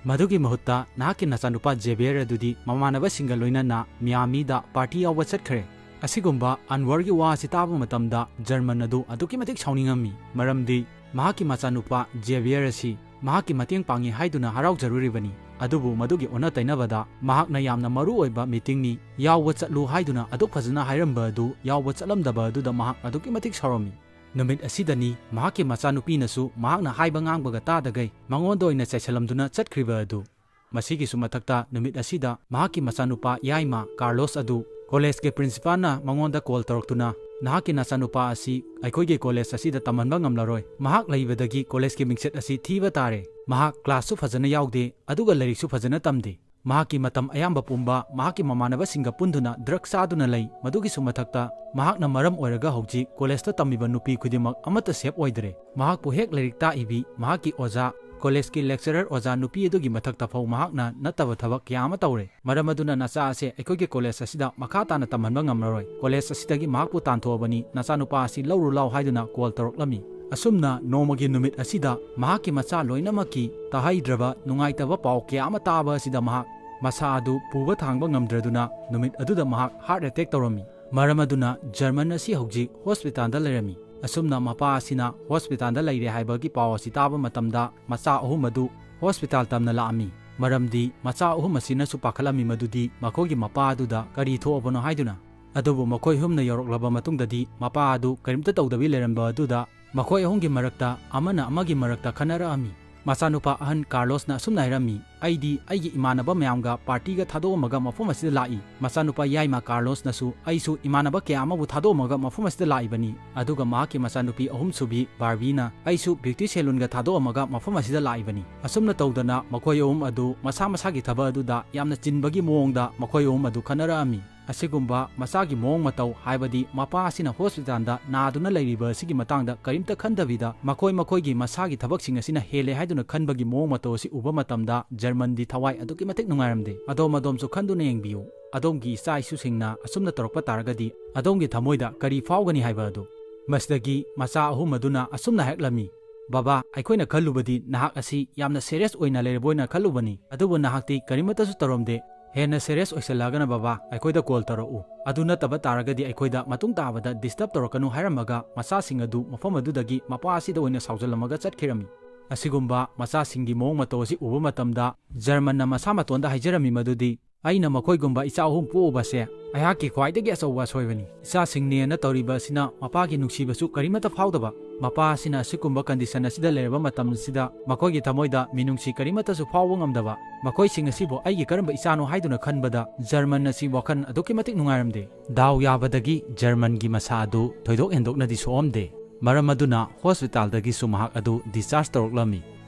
ꯃꯗꯨꯒꯤ ꯃꯍꯨꯠꯇ ꯅꯍꯥꯛꯀꯤ ꯅꯆꯥꯅꯨꯄꯥ ꯖꯦꯕꯤꯌꯔ ꯑꯗꯨꯗꯤ ꯃꯃꯥꯟꯅꯕꯁꯤꯡꯒ ꯂꯣꯏꯅꯅ ꯃꯤꯌꯥꯃꯤꯗ ꯄꯥꯔꯇꯤ ꯌꯥꯎꯕ ꯆꯠꯈ꯭ꯔꯦ꯫" ꯑꯁꯤꯒꯨꯝꯕ ꯑꯟꯋꯔꯒꯤ ꯋꯥ ꯑꯁꯤ ꯇꯥꯕ ꯃꯇꯝꯗ ꯖꯔꯃꯟ ꯑꯗꯨ ꯑꯗꯨꯛꯀꯤ ꯃꯇꯤꯛ ꯁꯥꯎꯅꯤꯡꯉꯝꯃꯤ, ꯃꯔꯝꯗꯤ ꯃꯍꯥꯛꯀꯤ ꯃꯆꯥꯅꯨꯄꯥ ꯖꯦꯕꯤꯌꯔ ꯑꯁꯤ ꯃꯍꯥꯛꯀꯤ ꯃꯇꯦꯡ ꯄꯥꯡꯉꯤ ꯍꯥꯏꯗꯨꯅ ꯍꯔꯥꯎꯖꯔꯨꯔꯤꯕꯅꯤ꯫ ꯑꯗꯨꯕꯨ ꯃꯗꯨꯒꯤ ꯑꯣꯟꯅ ꯇꯩꯅꯕꯗ ꯃꯍꯥꯛꯅ ꯌꯥꯝꯅ ꯃꯔꯨ ꯑꯣꯏꯕ ꯃꯤꯇꯤꯡꯅꯤ, ꯌꯥꯎꯕ ꯆꯠꯂꯨ ꯍꯥꯏꯗꯨꯅ ꯑꯗꯨꯛ ꯐꯖꯅ ꯍꯥꯏꯔꯝꯕ ꯑꯗꯨ ꯌꯥꯎꯕ ꯆꯠꯂꯝꯗꯕ ꯑꯗꯨꯗ ꯃꯍꯥꯛ ꯑꯗꯨꯛꯀꯤ ꯃꯇꯤꯛ ꯁꯥꯎꯔꯝꯃꯤ꯫ ꯅꯨꯃꯤꯠ ꯑꯁꯤꯗꯅꯤ ꯃꯍꯥꯛꯀꯤ ꯃꯆꯥꯅꯨꯄꯤꯅꯁꯨ ꯃꯍꯥꯛꯅ ꯍꯥꯏꯕ ꯉꯥꯡꯕꯒ ꯇꯥꯗꯒꯩ ꯃꯉꯣꯟꯗ ꯑꯣꯏꯅ ꯆꯩꯁꯜꯂꯝꯗꯨꯅ ꯆꯠꯈ꯭ꯔꯤꯕ ꯑꯗꯨ꯫ ꯃꯁꯤꯒꯤꯁꯨ ꯃꯊꯛꯇ ꯅꯨꯃꯤꯠ ꯑꯁꯤꯗ ꯃꯍꯥꯛꯀꯤ ꯃꯆꯥꯅꯨꯄꯥ ꯌꯥꯏꯃ ꯀꯥꯔꯂꯣꯁ ꯑꯗꯨ ꯀꯣꯂꯦꯖꯀꯤ ꯄ꯭ꯔꯤꯟꯁꯤꯄꯥꯜꯅ ꯃꯉꯣꯟꯗ ꯀꯣꯜ ꯇꯧꯔꯛꯇꯨꯅ, "ꯅꯍꯥꯛꯀꯤ ꯅꯆꯥꯅꯨꯄꯥ ꯑꯁꯤ ꯑꯩꯈꯣꯏꯒꯤ ꯀꯣꯂꯦꯖ ꯑꯁꯤꯗ ꯇꯝꯍꯟꯕ ꯉꯝꯂꯔꯣꯏ꯫ ꯃꯍꯥꯛ ꯂꯩꯕꯗꯒꯤ ꯀꯣꯂꯦꯖꯀꯤ ꯃꯤꯡꯆꯠ ꯑꯁꯤ ꯊꯤꯕ ꯇꯥꯔꯦ꯫ ꯃꯍꯥꯛ ꯀ꯭ꯂꯥꯁꯁꯨ ꯐꯖꯅ ꯌꯥꯎꯗꯦ, ꯑꯗꯨꯒ ꯂꯥꯏꯔꯤꯛꯁꯨ ꯐꯖꯅ ꯇꯝꯗꯦ꯫ ꯃꯍꯥꯛꯀꯤ ꯃꯇꯝ ꯑꯌꯥꯝꯕ ꯄꯨꯝꯕ ꯃꯍꯥꯛꯀꯤ ꯃꯃꯥꯟꯅꯕꯁꯤꯡꯒ ꯄꯨꯟꯗꯨꯅ ꯗ꯭ꯔꯒ ꯆꯥꯗꯨꯅ ꯂꯩ꯫ ꯃꯗꯨꯒꯤꯁꯨ ꯃꯊꯛꯇ ꯃꯍꯥꯛꯅ ꯃꯔꯝ ꯑꯣꯏꯔꯒ ꯍꯧꯖꯤꯛ ꯀꯣꯂꯦꯖꯇ ꯇꯝꯃꯤꯕ ꯅꯨꯄꯤ ꯈꯨꯗꯤꯡꯃꯛ ꯑꯃꯠꯇ ꯁꯦꯐ ꯑꯣꯏꯗ꯭ꯔꯦ꯫ ꯃꯍꯥꯛꯄꯨ ꯍꯦꯛ ꯂꯥꯏꯔꯤꯛ ꯇꯥꯛꯏꯕꯤ ꯃꯍꯥꯛꯀꯤ ꯑꯣꯖꯥ, ꯀꯣꯂꯦꯖꯀꯤ ꯂꯦꯛꯆꯔꯔ ꯑꯣꯖꯥ ꯅꯨꯄꯤ ꯑꯗꯨꯒꯤ ꯃꯊꯛꯇ ꯐꯥꯎ ꯃꯍꯥꯛꯅ ꯅꯠꯇꯕ ꯊꯕꯛ ꯀꯌꯥ ꯑꯃ ꯇꯧꯔꯦ꯫ ꯃꯔꯝ ꯑꯗꯨꯅ ꯅꯆꯥ ꯑꯁꯦ ꯑꯩꯈꯣꯏꯒꯤ ꯀꯣꯂꯦꯖ ꯑꯁꯤꯗ ꯃꯈꯥ ꯇꯥꯅ ꯇꯝꯍꯟꯕ ꯉꯝꯂꯔꯣꯏ꯫ ꯀꯣꯂꯦꯖ ꯑꯁꯤꯗꯒꯤ ꯃꯍꯥꯛꯄꯨ ꯇꯥꯟꯊꯣꯛꯑꯕꯅꯤ, ꯅꯆꯥꯅꯨꯄꯥ ꯑꯁꯤ ꯂꯧꯔꯨ ꯂꯥꯎ ꯍꯥꯏꯗꯨꯅ ꯀꯣꯜ ꯇꯧꯔꯛꯂꯝꯃꯤ꯫ ꯑꯁꯨꯝꯅ ꯅꯣꯡꯃꯒꯤ ꯅꯨꯃꯤꯠ ꯑꯁꯤꯗ ꯃꯍꯥꯛꯀꯤ ꯃꯆꯥ ꯂꯣꯏꯅꯃꯛꯀꯤ ꯇꯥꯍꯩꯗ꯭ꯔꯕ ꯅꯨꯡꯉꯥꯏꯇꯕ ꯄꯥꯎ ꯀꯌꯥ ꯑꯃ ꯇꯥꯕ ꯑꯁꯤꯗ ꯃꯍꯥꯛ ꯃꯁꯥ ꯑꯗꯨ ꯄꯨꯕ ꯊꯥꯡꯕ ꯉꯝꯗ꯭ꯔꯗꯨꯅ ꯅꯨꯃꯤꯠ ꯑꯗꯨꯗ ꯃꯍꯥꯛ ꯍꯥꯔꯠ ꯑꯦꯇꯦꯛ ꯇꯧꯔꯝꯃꯤ꯫ ꯃꯔꯝ ꯑꯗꯨꯅ ꯖꯔꯃꯟ ꯑꯁꯤ ꯍꯧꯖꯤꯛ ꯍꯣꯁꯄꯤꯇꯥꯜꯗ ꯂꯩꯔꯝꯃꯤ꯫ ꯑꯁꯨꯝꯅ ꯃꯄꯥ ꯑꯁꯤꯅ ꯍꯣꯁꯄꯤꯇꯥꯜꯗ ꯂꯩꯔꯦ ꯍꯥꯏꯕꯒꯤ ꯄꯥꯎ ꯑꯁꯤ ꯇꯥꯕ ꯃꯇꯝꯗ ꯃꯆꯥ ꯑꯍꯨꯝ ꯑꯗꯨ ꯍꯣꯁꯄꯤꯇꯥꯜ ꯇꯝꯅ ꯂꯥꯛꯑꯝꯃꯤ꯫ ꯃꯔꯝꯗꯤ ꯃꯆꯥ ꯑꯍꯨꯝ ꯑꯁꯤꯅꯁꯨ ꯄꯥꯈꯠꯂꯝꯃꯤ ꯃꯗꯨꯗꯤ ꯃꯈꯣꯏꯒꯤ ꯃꯄꯥ ꯑꯗꯨꯗ ꯀꯔꯤ ꯊꯣꯛꯑꯕꯅꯣ ꯍꯥꯏꯗꯨꯅ꯫ ꯑꯗꯨꯕꯨ ꯃꯈꯣꯏ ꯑꯍꯨꯝꯅ ꯌꯧꯔꯛꯂꯕ ꯃꯇꯨꯡꯗꯗꯤ ꯃꯄꯥ ꯑꯗꯨ ꯀꯔꯤꯝꯇ ꯇꯧꯗꯕꯤ ꯂꯩꯔꯝꯕ ꯑꯗꯨꯗ ꯃꯈꯣꯏ ꯑꯍꯨꯝꯒꯤ ꯃꯔꯛꯇ ꯑꯃꯅ ꯑꯃꯒꯤ ꯃꯔꯛꯇ ꯈꯟꯅꯔꯛꯑꯝꯃꯤ꯫ ꯃꯆꯥꯅꯨꯄꯥ ꯑꯍꯟ ꯀꯥꯔꯂꯣꯁꯅ ꯑꯁꯨꯝꯅ ꯍꯥꯏꯔꯝꯃꯤ, "ꯑꯩꯗꯤ ꯑꯩꯒꯤ ꯏꯃꯥꯟꯅꯕ ꯃꯌꯥꯝꯒ ꯄꯥꯔꯇꯤꯒ ꯊꯥꯗꯣꯛꯑꯝꯃꯒ ꯃꯐꯝ ꯑꯁꯤꯗ ꯂꯥꯛꯏ"꯫ ꯃꯆꯥꯅꯨꯄꯥ ꯌꯥꯏꯃ ꯀꯥꯔꯂꯣꯁꯅꯁꯨ, "ꯑꯩꯁꯨ ꯏꯃꯥꯟꯅꯕ ꯀꯌꯥ ꯑꯃꯕꯨ ꯊꯥꯗꯣꯛꯑꯝꯃꯒ ꯃꯐꯝ ꯑꯁꯤꯗ ꯂꯥꯛꯏꯕꯅꯤ"꯫ ꯑꯗꯨꯒ ꯃꯍꯥꯛꯀꯤ ꯃꯆꯥꯅꯨꯄꯤ ꯑꯍꯨꯝꯁꯨꯕꯤ ꯕꯥꯔꯕꯤꯅ, "ꯑꯩꯁꯨ ꯕ꯭ꯌꯨꯇꯤ ꯁꯦꯂꯨꯟꯒ ꯊꯥꯗꯣꯛꯑꯝꯃꯒ ꯃꯐꯝ ꯑꯁꯤꯗ ꯂꯥꯛꯏꯕꯅꯤ"꯫ ꯑꯁꯨꯝꯅ ꯇꯧꯗꯅ ꯃꯈꯣꯏ ꯑꯍꯨꯝ ꯑꯗꯨ ꯃꯁꯥ ꯃꯁꯥꯒꯤ ꯊꯕꯛ ꯑꯗꯨꯗ ꯌꯥꯝꯅ ꯆꯤꯟꯕꯒꯤ ꯃꯑꯣꯡꯗ ꯃꯈꯣꯏ ꯑꯍꯨꯝ ꯑꯗꯨ ꯈꯟꯅꯔꯛꯑꯝꯃꯤ꯫ ꯑꯁꯤꯒꯨꯝꯕ ꯃꯆꯥꯒꯤ ꯃꯑꯣꯡ ꯃꯇꯧ, ꯍꯥꯏꯕꯗꯤ ꯃꯄꯥ ꯑꯁꯤꯅ ꯍꯣꯁꯄꯤꯇꯥꯜꯗ ꯅꯥꯗꯨꯅ ꯂꯩꯔꯤꯕ ꯑꯁꯤꯒꯤ ꯃꯇꯥꯡꯗ ꯀꯔꯤꯝꯇ ꯈꯟꯗꯕꯤꯗ ꯃꯈꯣꯏ ꯃꯈꯣꯏꯒꯤ ꯃꯁꯥꯒꯤ ꯊꯕꯛꯁꯤꯡ ꯑꯁꯤꯅ ꯍꯦꯜꯂꯦ ꯍꯥꯏꯗꯨꯅ ꯈꯟꯕꯒꯤ ꯃꯑꯣꯡ ꯃꯇꯧ ꯑꯁꯤ ꯎꯕ ꯃꯇꯝꯗ ꯖꯔꯃꯟꯗꯤ ꯊꯋꯥꯏ ꯑꯗꯨꯛꯀꯤ ꯃꯇꯤꯛ ꯅꯨꯡꯉꯥꯏꯔꯝꯗꯦ꯫ ꯑꯗꯣꯝ ꯑꯗꯣꯝꯁꯨ ꯈꯟꯗꯨꯅ ꯌꯦꯡꯕꯤꯌꯨ꯫ ꯑꯗꯣꯝꯒꯤ ꯏꯆꯥ ꯏꯁꯨꯁꯤꯡꯅ ꯑꯁꯨꯝꯅ ꯇꯧꯔꯛꯄ ꯇꯥꯔꯒꯗꯤ ꯑꯗꯣꯝꯒꯤ ꯊꯃꯣꯏꯗ ꯀꯔꯤ ꯐꯥꯎꯒꯅꯤ ꯍꯥꯏꯕ ꯑꯗꯨ꯫ ꯃꯁꯤꯗꯒꯤ ꯃꯆꯥ ꯑꯍꯨꯝ ꯑꯗꯨꯅ ꯑꯁꯨꯝꯅ ꯍꯥꯏꯔꯛꯂꯝꯃꯤ, "ꯕꯕꯥ, ꯑꯩꯈꯣꯏꯅ ꯈꯜꯂꯨꯕꯗꯤ ꯅꯍꯥꯛ ꯑꯁꯤ ꯌꯥꯝꯅ ꯁꯦꯔꯤꯌꯁ ꯑꯣꯏꯅ ꯂꯩꯔꯕꯣꯏꯅ ꯈꯜꯂꯨꯕꯅꯤ, ꯑꯗꯨꯕꯨ ꯅꯍꯥꯛꯇꯤ ꯀꯔꯤꯃꯠꯇꯁꯨ ꯇꯧꯔꯝꯗꯦ꯫ ꯍꯦꯟꯅ ꯁꯦꯔꯤꯌꯁ ꯑꯣꯏꯁꯜꯂꯛꯑꯒꯅ ꯕꯕꯥ, ꯑꯩꯈꯣꯏꯗ ꯀꯣꯜ ꯇꯧꯔꯛꯎ꯫ ꯑꯗꯨ ꯅꯠꯇꯕ ꯇꯥꯔꯒꯗꯤ ꯑꯩꯈꯣꯏꯗ ꯃꯇꯨꯡ ꯇꯥꯕꯗ ꯗꯤꯁꯇꯔꯕ ꯇꯧꯔꯛꯀꯅꯨ" ꯍꯥꯏꯔꯝꯃꯒ ꯃꯆꯥꯁꯤꯡ ꯑꯗꯨ ꯃꯐꯝ ꯑꯗꯨꯗꯒꯤ ꯃꯄꯥ ꯑꯁꯤꯗ ꯑꯣꯏꯅ ꯁꯥꯎꯖꯜꯂꯝꯃꯒ ꯆꯠꯈꯤꯔꯝꯃꯤ꯫ ꯑꯁꯤꯒꯨꯝꯕ ꯃꯆꯥꯁꯤꯡꯒꯤ ꯃꯑꯣꯡ ꯃꯇꯧ ꯑꯁꯤ ꯎꯕ ꯃꯇꯝꯗ ꯖꯔꯃꯟꯅ ꯃꯁꯥ ꯃꯇꯣꯟꯗ ꯍꯥꯏꯖꯔꯝꯃꯤ ꯃꯗꯨꯗꯤ, "ꯑꯩꯅ ꯃꯈꯣꯏꯒꯨꯝꯕ ꯏꯆꯥ ꯑꯍꯨꯝ ꯄꯣꯛꯎꯕꯁꯦ ꯑꯩꯍꯥꯛꯀꯤ ꯈ꯭ꯋꯥꯏꯗꯒꯤ ꯑꯆꯧꯕ ꯑꯁꯣꯏꯕꯅꯤ꯫ ꯏꯆꯥꯁꯤꯡꯅꯦꯅ ꯇꯧꯔꯤꯕ ꯑꯁꯤꯅ ꯃꯄꯥꯒꯤ ꯅꯨꯡꯁꯤꯕꯁꯨ ꯀꯔꯤꯃꯠꯇ ꯐꯥꯎꯗꯕ꯫ ꯃꯄꯥ ꯑꯁꯤꯅ ꯑꯁꯤꯒꯨꯝꯕ ꯀꯟꯗꯤꯁꯟ ꯑꯁꯤꯗ ꯂꯩꯔꯕ ꯃꯇꯝ ꯑꯁꯤꯗ ꯃꯈꯣꯏꯒꯤ ꯊꯃꯣꯏꯗ ꯃꯤꯅꯨꯡꯁꯤ ꯀꯔꯤꯃꯠꯇꯁꯨ ꯐꯥꯎꯕ ꯉꯝꯗꯕ ꯃꯈꯣꯏꯁꯤꯡ ꯑꯁꯤꯕꯨ ꯑꯩꯒꯤ ꯀꯔꯝꯕ ꯏꯆꯥꯅꯣ ꯍꯥꯏꯗꯨꯅ ꯈꯟꯕꯗ ꯖꯔꯃꯟ ꯑꯁꯤ ꯋꯥꯈꯜ ꯑꯗꯨꯛꯀꯤ ꯃꯇꯤꯛ ꯅꯨꯡꯉꯥꯏꯔꯝꯗꯦ"꯫ ꯗꯥꯎ ꯌꯥꯕꯗꯒꯤ ꯖꯔꯃꯟꯒꯤ ꯃꯁꯥ ꯑꯗꯨ ꯊꯣꯏꯗꯣꯛ ꯍꯦꯟꯗꯣꯛꯅꯗꯤ ꯁꯣꯛꯑꯝꯗꯦ꯫ ꯃꯔꯝ ꯑꯗꯨꯅ ꯍꯣꯁꯄꯤꯇꯥꯜꯗꯒꯤꯁꯨ ꯃꯍꯥꯛ ꯑꯗꯨ ꯗꯤꯁꯆꯥꯔꯖ ꯇꯧꯔꯛꯂꯝꯃꯤ꯫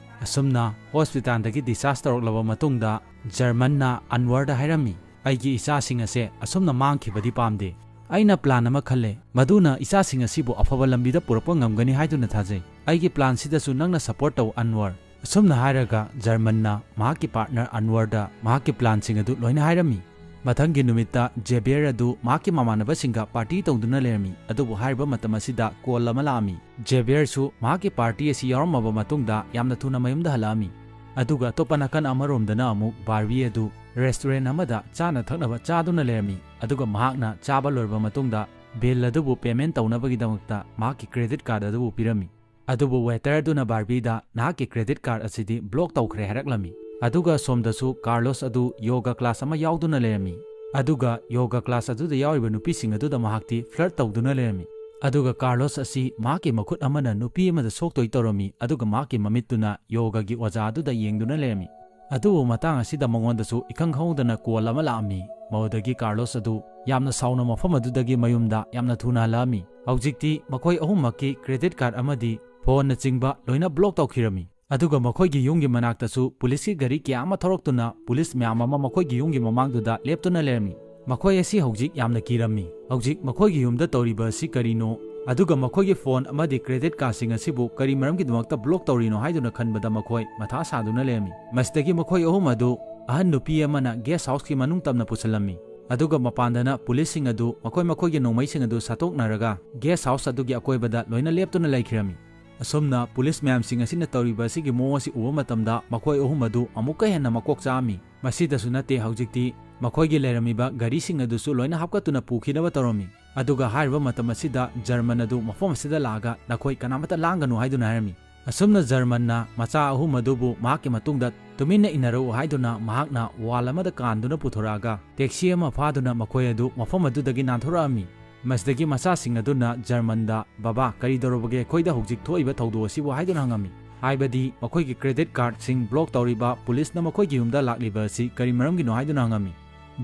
ꯑꯁꯨꯝꯅ ꯍꯣꯁꯄꯤꯇꯥꯜꯗꯒꯤ discharge ꯇꯧꯔꯛꯂꯕ ꯃꯇꯨꯡꯗ ꯖꯔꯃꯟꯅ ꯑꯟꯋꯔꯗ ꯍꯥꯏꯔꯝꯃꯤ, "ꯑꯩꯒꯤ ꯏꯆꯥꯁꯤꯡ ꯑꯁꯦ ꯑꯁꯨꯝꯅ ꯃꯥꯡꯈꯤꯕꯗꯤ ꯄꯥꯝꯗꯦ꯫ ꯑꯩꯅ plan ꯑꯃ ꯈꯜꯂꯦ, ꯃꯗꯨꯅ ꯏꯆꯥꯁꯤꯡ ꯑꯁꯤꯕꯨ ꯑꯐꯕ ꯂꯝꯕꯤꯗ ꯄꯨꯔꯛꯄ ꯉꯝꯒꯅꯤ ꯍꯥꯏꯗꯨꯅ ꯊꯥꯖꯩ꯫ ꯑꯩꯒꯤ planꯁꯤꯗꯁꯨ ꯅꯪꯅ support ꯇꯧ ꯑꯟꯋꯔ"꯫ ꯑꯁꯨꯝꯅ ꯍꯥꯏꯔꯒ ꯖꯔꯃꯟꯅ ꯃꯍꯥꯛꯀꯤ partner ꯑꯟꯋꯔꯗ ꯃꯍꯥꯛꯀꯤ planꯁꯤꯡ ꯑꯗꯨ ꯂꯣꯏꯅ ꯍꯥꯏꯔꯝꯃꯤ꯫ ꯃꯊꯪꯒꯤ ꯅꯨꯃꯤꯠꯇ ꯖꯦꯕꯤꯌꯔ ꯑꯗꯨ ꯃꯍꯥꯛꯀꯤ ꯃꯃꯥꯟꯅꯕꯁꯤꯡꯒ party ꯇꯧꯗꯨꯅ ꯂꯩꯔꯝꯃꯤ꯫ ꯑꯗꯨꯕꯨ ꯍꯥꯏꯔꯤꯕ ꯃꯇꯝ ꯑꯁꯤꯗ call ꯑꯃ ꯂꯥꯛꯑꯝꯃꯤ꯫ ꯖꯦꯕꯤꯌꯔꯁꯨ ꯃꯍꯥꯛꯀꯤ party ꯑꯁꯤ ꯌꯥꯎꯔꯝꯃꯕ ꯃꯇꯨꯡꯗ ꯌꯥꯝꯅ ꯊꯨꯅ ꯃꯌꯨꯝꯗ ꯍꯜꯂꯛꯑꯝꯃꯤ꯫ ꯑꯗꯨꯒ ꯑꯇꯣꯞꯄ ꯅꯥꯀꯟ ꯑꯃꯔꯣꯝꯗꯅ ꯑꯃꯨꯛ ꯕꯥꯔꯕꯤ ꯑꯗꯨ restaurant ꯑꯃꯗ ꯆꯥꯅ ꯊꯛꯅꯕ ꯆꯥꯗꯨꯅ ꯂꯩꯔꯝꯃꯤ꯫ ꯑꯗꯨꯒ ꯃꯍꯥꯛꯅ ꯆꯥꯕ ꯂꯣꯏꯔꯕ ꯃꯇꯨꯡꯗ bill ꯑꯗꯨꯕꯨ payment ꯇꯧꯅꯕꯒꯤꯗꯃꯛꯇ ꯃꯍꯥꯛꯀꯤ credit card ꯑꯗꯨꯕꯨ ꯄꯤꯔꯝꯃꯤ꯫ ꯑꯗꯨꯕꯨ waiter ꯑꯗꯨꯅ ꯕꯥꯔꯕꯤꯗ "ꯅꯍꯥꯛꯀꯤ credit card ꯑꯁꯤꯗꯤ block ꯇꯧꯈ꯭ꯔꯦ" ꯍꯥꯏꯔꯛꯂꯝꯃꯤ꯫ ꯑꯗꯨꯒ ꯁꯣꯝꯗꯁꯨ ꯀꯥꯔꯂꯣꯁ ꯑꯗꯨ yoga class ꯑꯃ ꯌꯥꯎꯗꯨꯅ ꯂꯩꯔꯝꯃꯤ꯫ ꯑꯗꯨꯒ yoga class ꯑꯗꯨꯗ ꯌꯥꯎꯔꯤꯕ ꯅꯨꯄꯤꯁꯤꯡ ꯑꯗꯨꯗ ꯃꯍꯥꯛꯇꯤ flirt ꯇꯧꯗꯨꯅ ꯂꯩꯔꯝꯃꯤ꯫ ꯑꯗꯨꯒ ꯀꯥꯔꯂꯣꯁ ꯑꯁꯤ ꯃꯍꯥꯛꯀꯤ ꯃꯈꯨꯠ ꯑꯃꯅ ꯅꯨꯄꯤ ꯑꯃꯗ ꯁꯣꯛꯇꯣꯏ ꯇꯧꯔꯝꯃꯤ, ꯑꯗꯨꯒ ꯃꯍꯥꯛꯀꯤ ꯃꯃꯤꯠꯇꯨꯅ yogaꯒꯤ ꯑꯣꯖꯥ ꯑꯗꯨꯗ ꯌꯦꯡꯗꯨꯅ ꯂꯩꯔꯝꯃꯤ꯫ ꯑꯗꯨꯕꯨ ꯃꯇꯥꯡ ꯑꯁꯤꯗ ꯃꯉꯣꯟꯗꯁꯨ ꯏꯈꯪ ꯈꯪꯍꯧꯗꯅ call ꯑꯃ ꯂꯥꯛꯑꯝꯃꯤ꯫ ꯃꯗꯨꯗꯒꯤ ꯀꯥꯔꯂꯣꯁ ꯑꯗꯨ ꯌꯥꯝꯅ ꯁꯥꯎꯅ ꯃꯐꯝ ꯑꯗꯨꯗꯒꯤ ꯃꯌꯨꯝꯗ ꯌꯥꯝꯅ ꯊꯨꯅ ꯍꯜꯂꯛꯑꯝꯃꯤ꯫ ꯍꯧꯖꯤꯛꯇꯤ ꯃꯈꯣꯏ ꯑꯍꯨꯝꯃꯛꯀꯤ credit card ꯑꯃꯗꯤ phoneꯅꯆꯤꯡꯕ ꯂꯣꯏꯅ block ꯇꯧꯈꯤꯔꯝꯃꯤ꯫ ꯑꯗꯨꯒ ꯃꯈꯣꯏꯒꯤ ꯌꯨꯝꯒꯤ ꯃꯅꯥꯛꯇꯁꯨ policeꯀꯤ ꯒꯥꯔꯤ ꯀꯌꯥ ꯑꯃ ꯊꯧꯔꯛꯇꯨꯅ police ꯃꯌꯥꯝ ꯑꯃ ꯃꯈꯣꯏꯒꯤ ꯌꯨꯝꯒꯤ ꯃꯃꯥꯡꯗꯨꯗ ꯂꯦꯞꯇꯨꯅ ꯂꯩꯔꯝꯃꯤ꯫ ꯃꯈꯣꯏ ꯑꯁꯤ ꯍꯧꯖꯤꯛ ꯌꯥꯝꯅ ꯀꯤꯔꯝꯃꯤ꯫ ꯍꯧꯖꯤꯛ ꯃꯈꯣꯏꯒꯤ ꯌꯨꯝꯗ ꯇꯧꯔꯤꯕ ꯑꯁꯤ ꯀꯔꯤꯅꯣ? ꯑꯗꯨꯒ ꯃꯈꯣꯏꯒꯤ phone ꯑꯃꯗꯤ credit cardꯁꯤꯡ ꯑꯁꯤꯕꯨ ꯀꯔꯤ ꯃꯔꯝꯒꯤꯗꯃꯛꯇ block ꯇꯧꯔꯤꯅꯣ ꯍꯥꯏꯗꯨꯅ ꯈꯟꯕꯗ ꯃꯈꯣꯏ ꯃꯊꯥ ꯁꯥꯗꯨꯅ ꯂꯩꯔꯝꯃꯤ꯫ ꯃꯁꯤꯗꯒꯤ ꯃꯈꯣꯏ ꯑꯍꯨꯝ ꯑꯗꯨ ꯑꯍꯟ ꯅꯨꯄꯤ ꯑꯃꯅ guest houseꯀꯤ ꯃꯅꯨꯡ ꯇꯝꯅ ꯄꯨꯁꯤꯜꯂꯝꯃꯤ꯫ ꯑꯗꯨꯒ ꯃꯄꯥꯟꯗꯅ policeꯁꯤꯡ ꯑꯗꯨ ꯃꯈꯣꯏ ꯃꯈꯣꯏꯒꯤ ꯅꯣꯡꯃꯩꯁꯤꯡ ꯑꯗꯨ ꯁꯠꯇꯣꯛꯅꯔꯒ guest house ꯑꯗꯨꯒꯤ ꯑꯀꯣꯏꯕꯗ ꯂꯣꯏꯅ ꯂꯦꯞꯇꯨꯅ ꯂꯩꯈꯤꯔꯝꯃꯤ꯫ ꯑꯁꯨꯝꯅ police ꯃꯌꯥꯝꯁꯤꯡ ꯑꯁꯤꯅ ꯇꯧꯔꯤꯕ ꯑꯁꯤꯒꯤ ꯃꯑꯣꯡ ꯑꯁꯤ ꯎꯕ ꯃꯇꯝꯗ ꯃꯈꯣꯏ ꯑꯍꯨꯝ ꯑꯗꯨ ꯑꯃꯨꯛꯀ ꯍꯦꯟꯅ ꯃꯀꯣꯛ ꯆꯥꯛꯑꯝꯃꯤ꯫ ꯃꯁꯤꯗꯁꯨ ꯅꯠꯇꯦ, ꯍꯧꯖꯤꯛꯇꯤ ꯃꯈꯣꯏꯒꯤ ꯂꯩꯔꯝꯃꯤꯕ ꯒꯥꯔꯤꯁꯤꯡ ꯑꯗꯨꯁꯨ ꯂꯣꯏꯅ ꯍꯥꯞꯀꯠꯇꯨꯅ ꯄꯨꯈꯤꯅꯕ ꯇꯧꯔꯝꯃꯤ꯫ ꯑꯗꯨꯒ ꯍꯥꯏꯔꯤꯕ ꯃꯇꯝ ꯑꯁꯤꯗ ꯖꯔꯃꯟ ꯑꯗꯨ ꯃꯐꯝ ꯑꯁꯤꯗ ꯂꯥꯛꯑꯒ "ꯅꯈꯣꯏ ꯀꯅꯥꯃꯠꯇ ꯂꯥꯡꯒꯅꯨ" ꯍꯥꯏꯗꯨꯅ ꯍꯥꯏꯔꯝꯃꯤ꯫ ꯑꯁꯨꯝꯅ ꯖꯔꯃꯟꯅ ꯃꯆꯥ ꯑꯍꯨꯝ ꯑꯗꯨꯕꯨ ꯃꯍꯥꯛꯀꯤ ꯃꯇꯨꯡꯗ ꯇꯨꯃꯤꯟꯅ ꯏꯟꯅꯔꯛꯎ ꯍꯥꯏꯗꯨꯅ ꯃꯍꯥꯛꯅ wall ꯑꯃꯗ ꯀꯥꯟꯗꯨꯅ ꯄꯨꯊꯣꯔꯛꯑꯒ taxi ꯑꯃ ꯐꯥꯗꯨꯅ ꯃꯈꯣꯏ ꯑꯗꯨ ꯃꯐꯝ ꯑꯗꯨꯗꯒꯤ ꯅꯥꯟꯊꯣꯔꯛꯑꯝꯃꯤ꯫ ꯃꯁꯤꯗꯒꯤ ꯃꯆꯥꯁꯤꯡ ꯑꯗꯨꯅ ꯖꯔꯃꯟꯗ, "ꯕꯕꯥ, ꯀꯔꯤ ꯇꯧꯔꯕꯒꯦ ꯑꯩꯈꯣꯏꯗ ꯍꯧꯖꯤꯛ ꯊꯣꯛꯏꯕ ꯊꯧꯗꯣꯛ ꯑꯁꯤꯕꯨ?" ꯍꯥꯏꯗꯨꯅ ꯍꯪꯉꯝꯃꯤ꯫ ꯍꯥꯏꯕꯗꯤ ꯃꯈꯣꯏꯒꯤ credit cardꯁꯤꯡ block ꯇꯧꯔꯤꯕ policeꯅ ꯃꯈꯣꯏꯒꯤ ꯌꯨꯝꯗ ꯂꯥꯛꯂꯤꯕ ꯑꯁꯤ ꯀꯔꯤ ꯃꯔꯝꯒꯤꯅꯣ ꯍꯥꯏꯗꯨꯅ ꯍꯪꯉꯝꯃꯤ꯫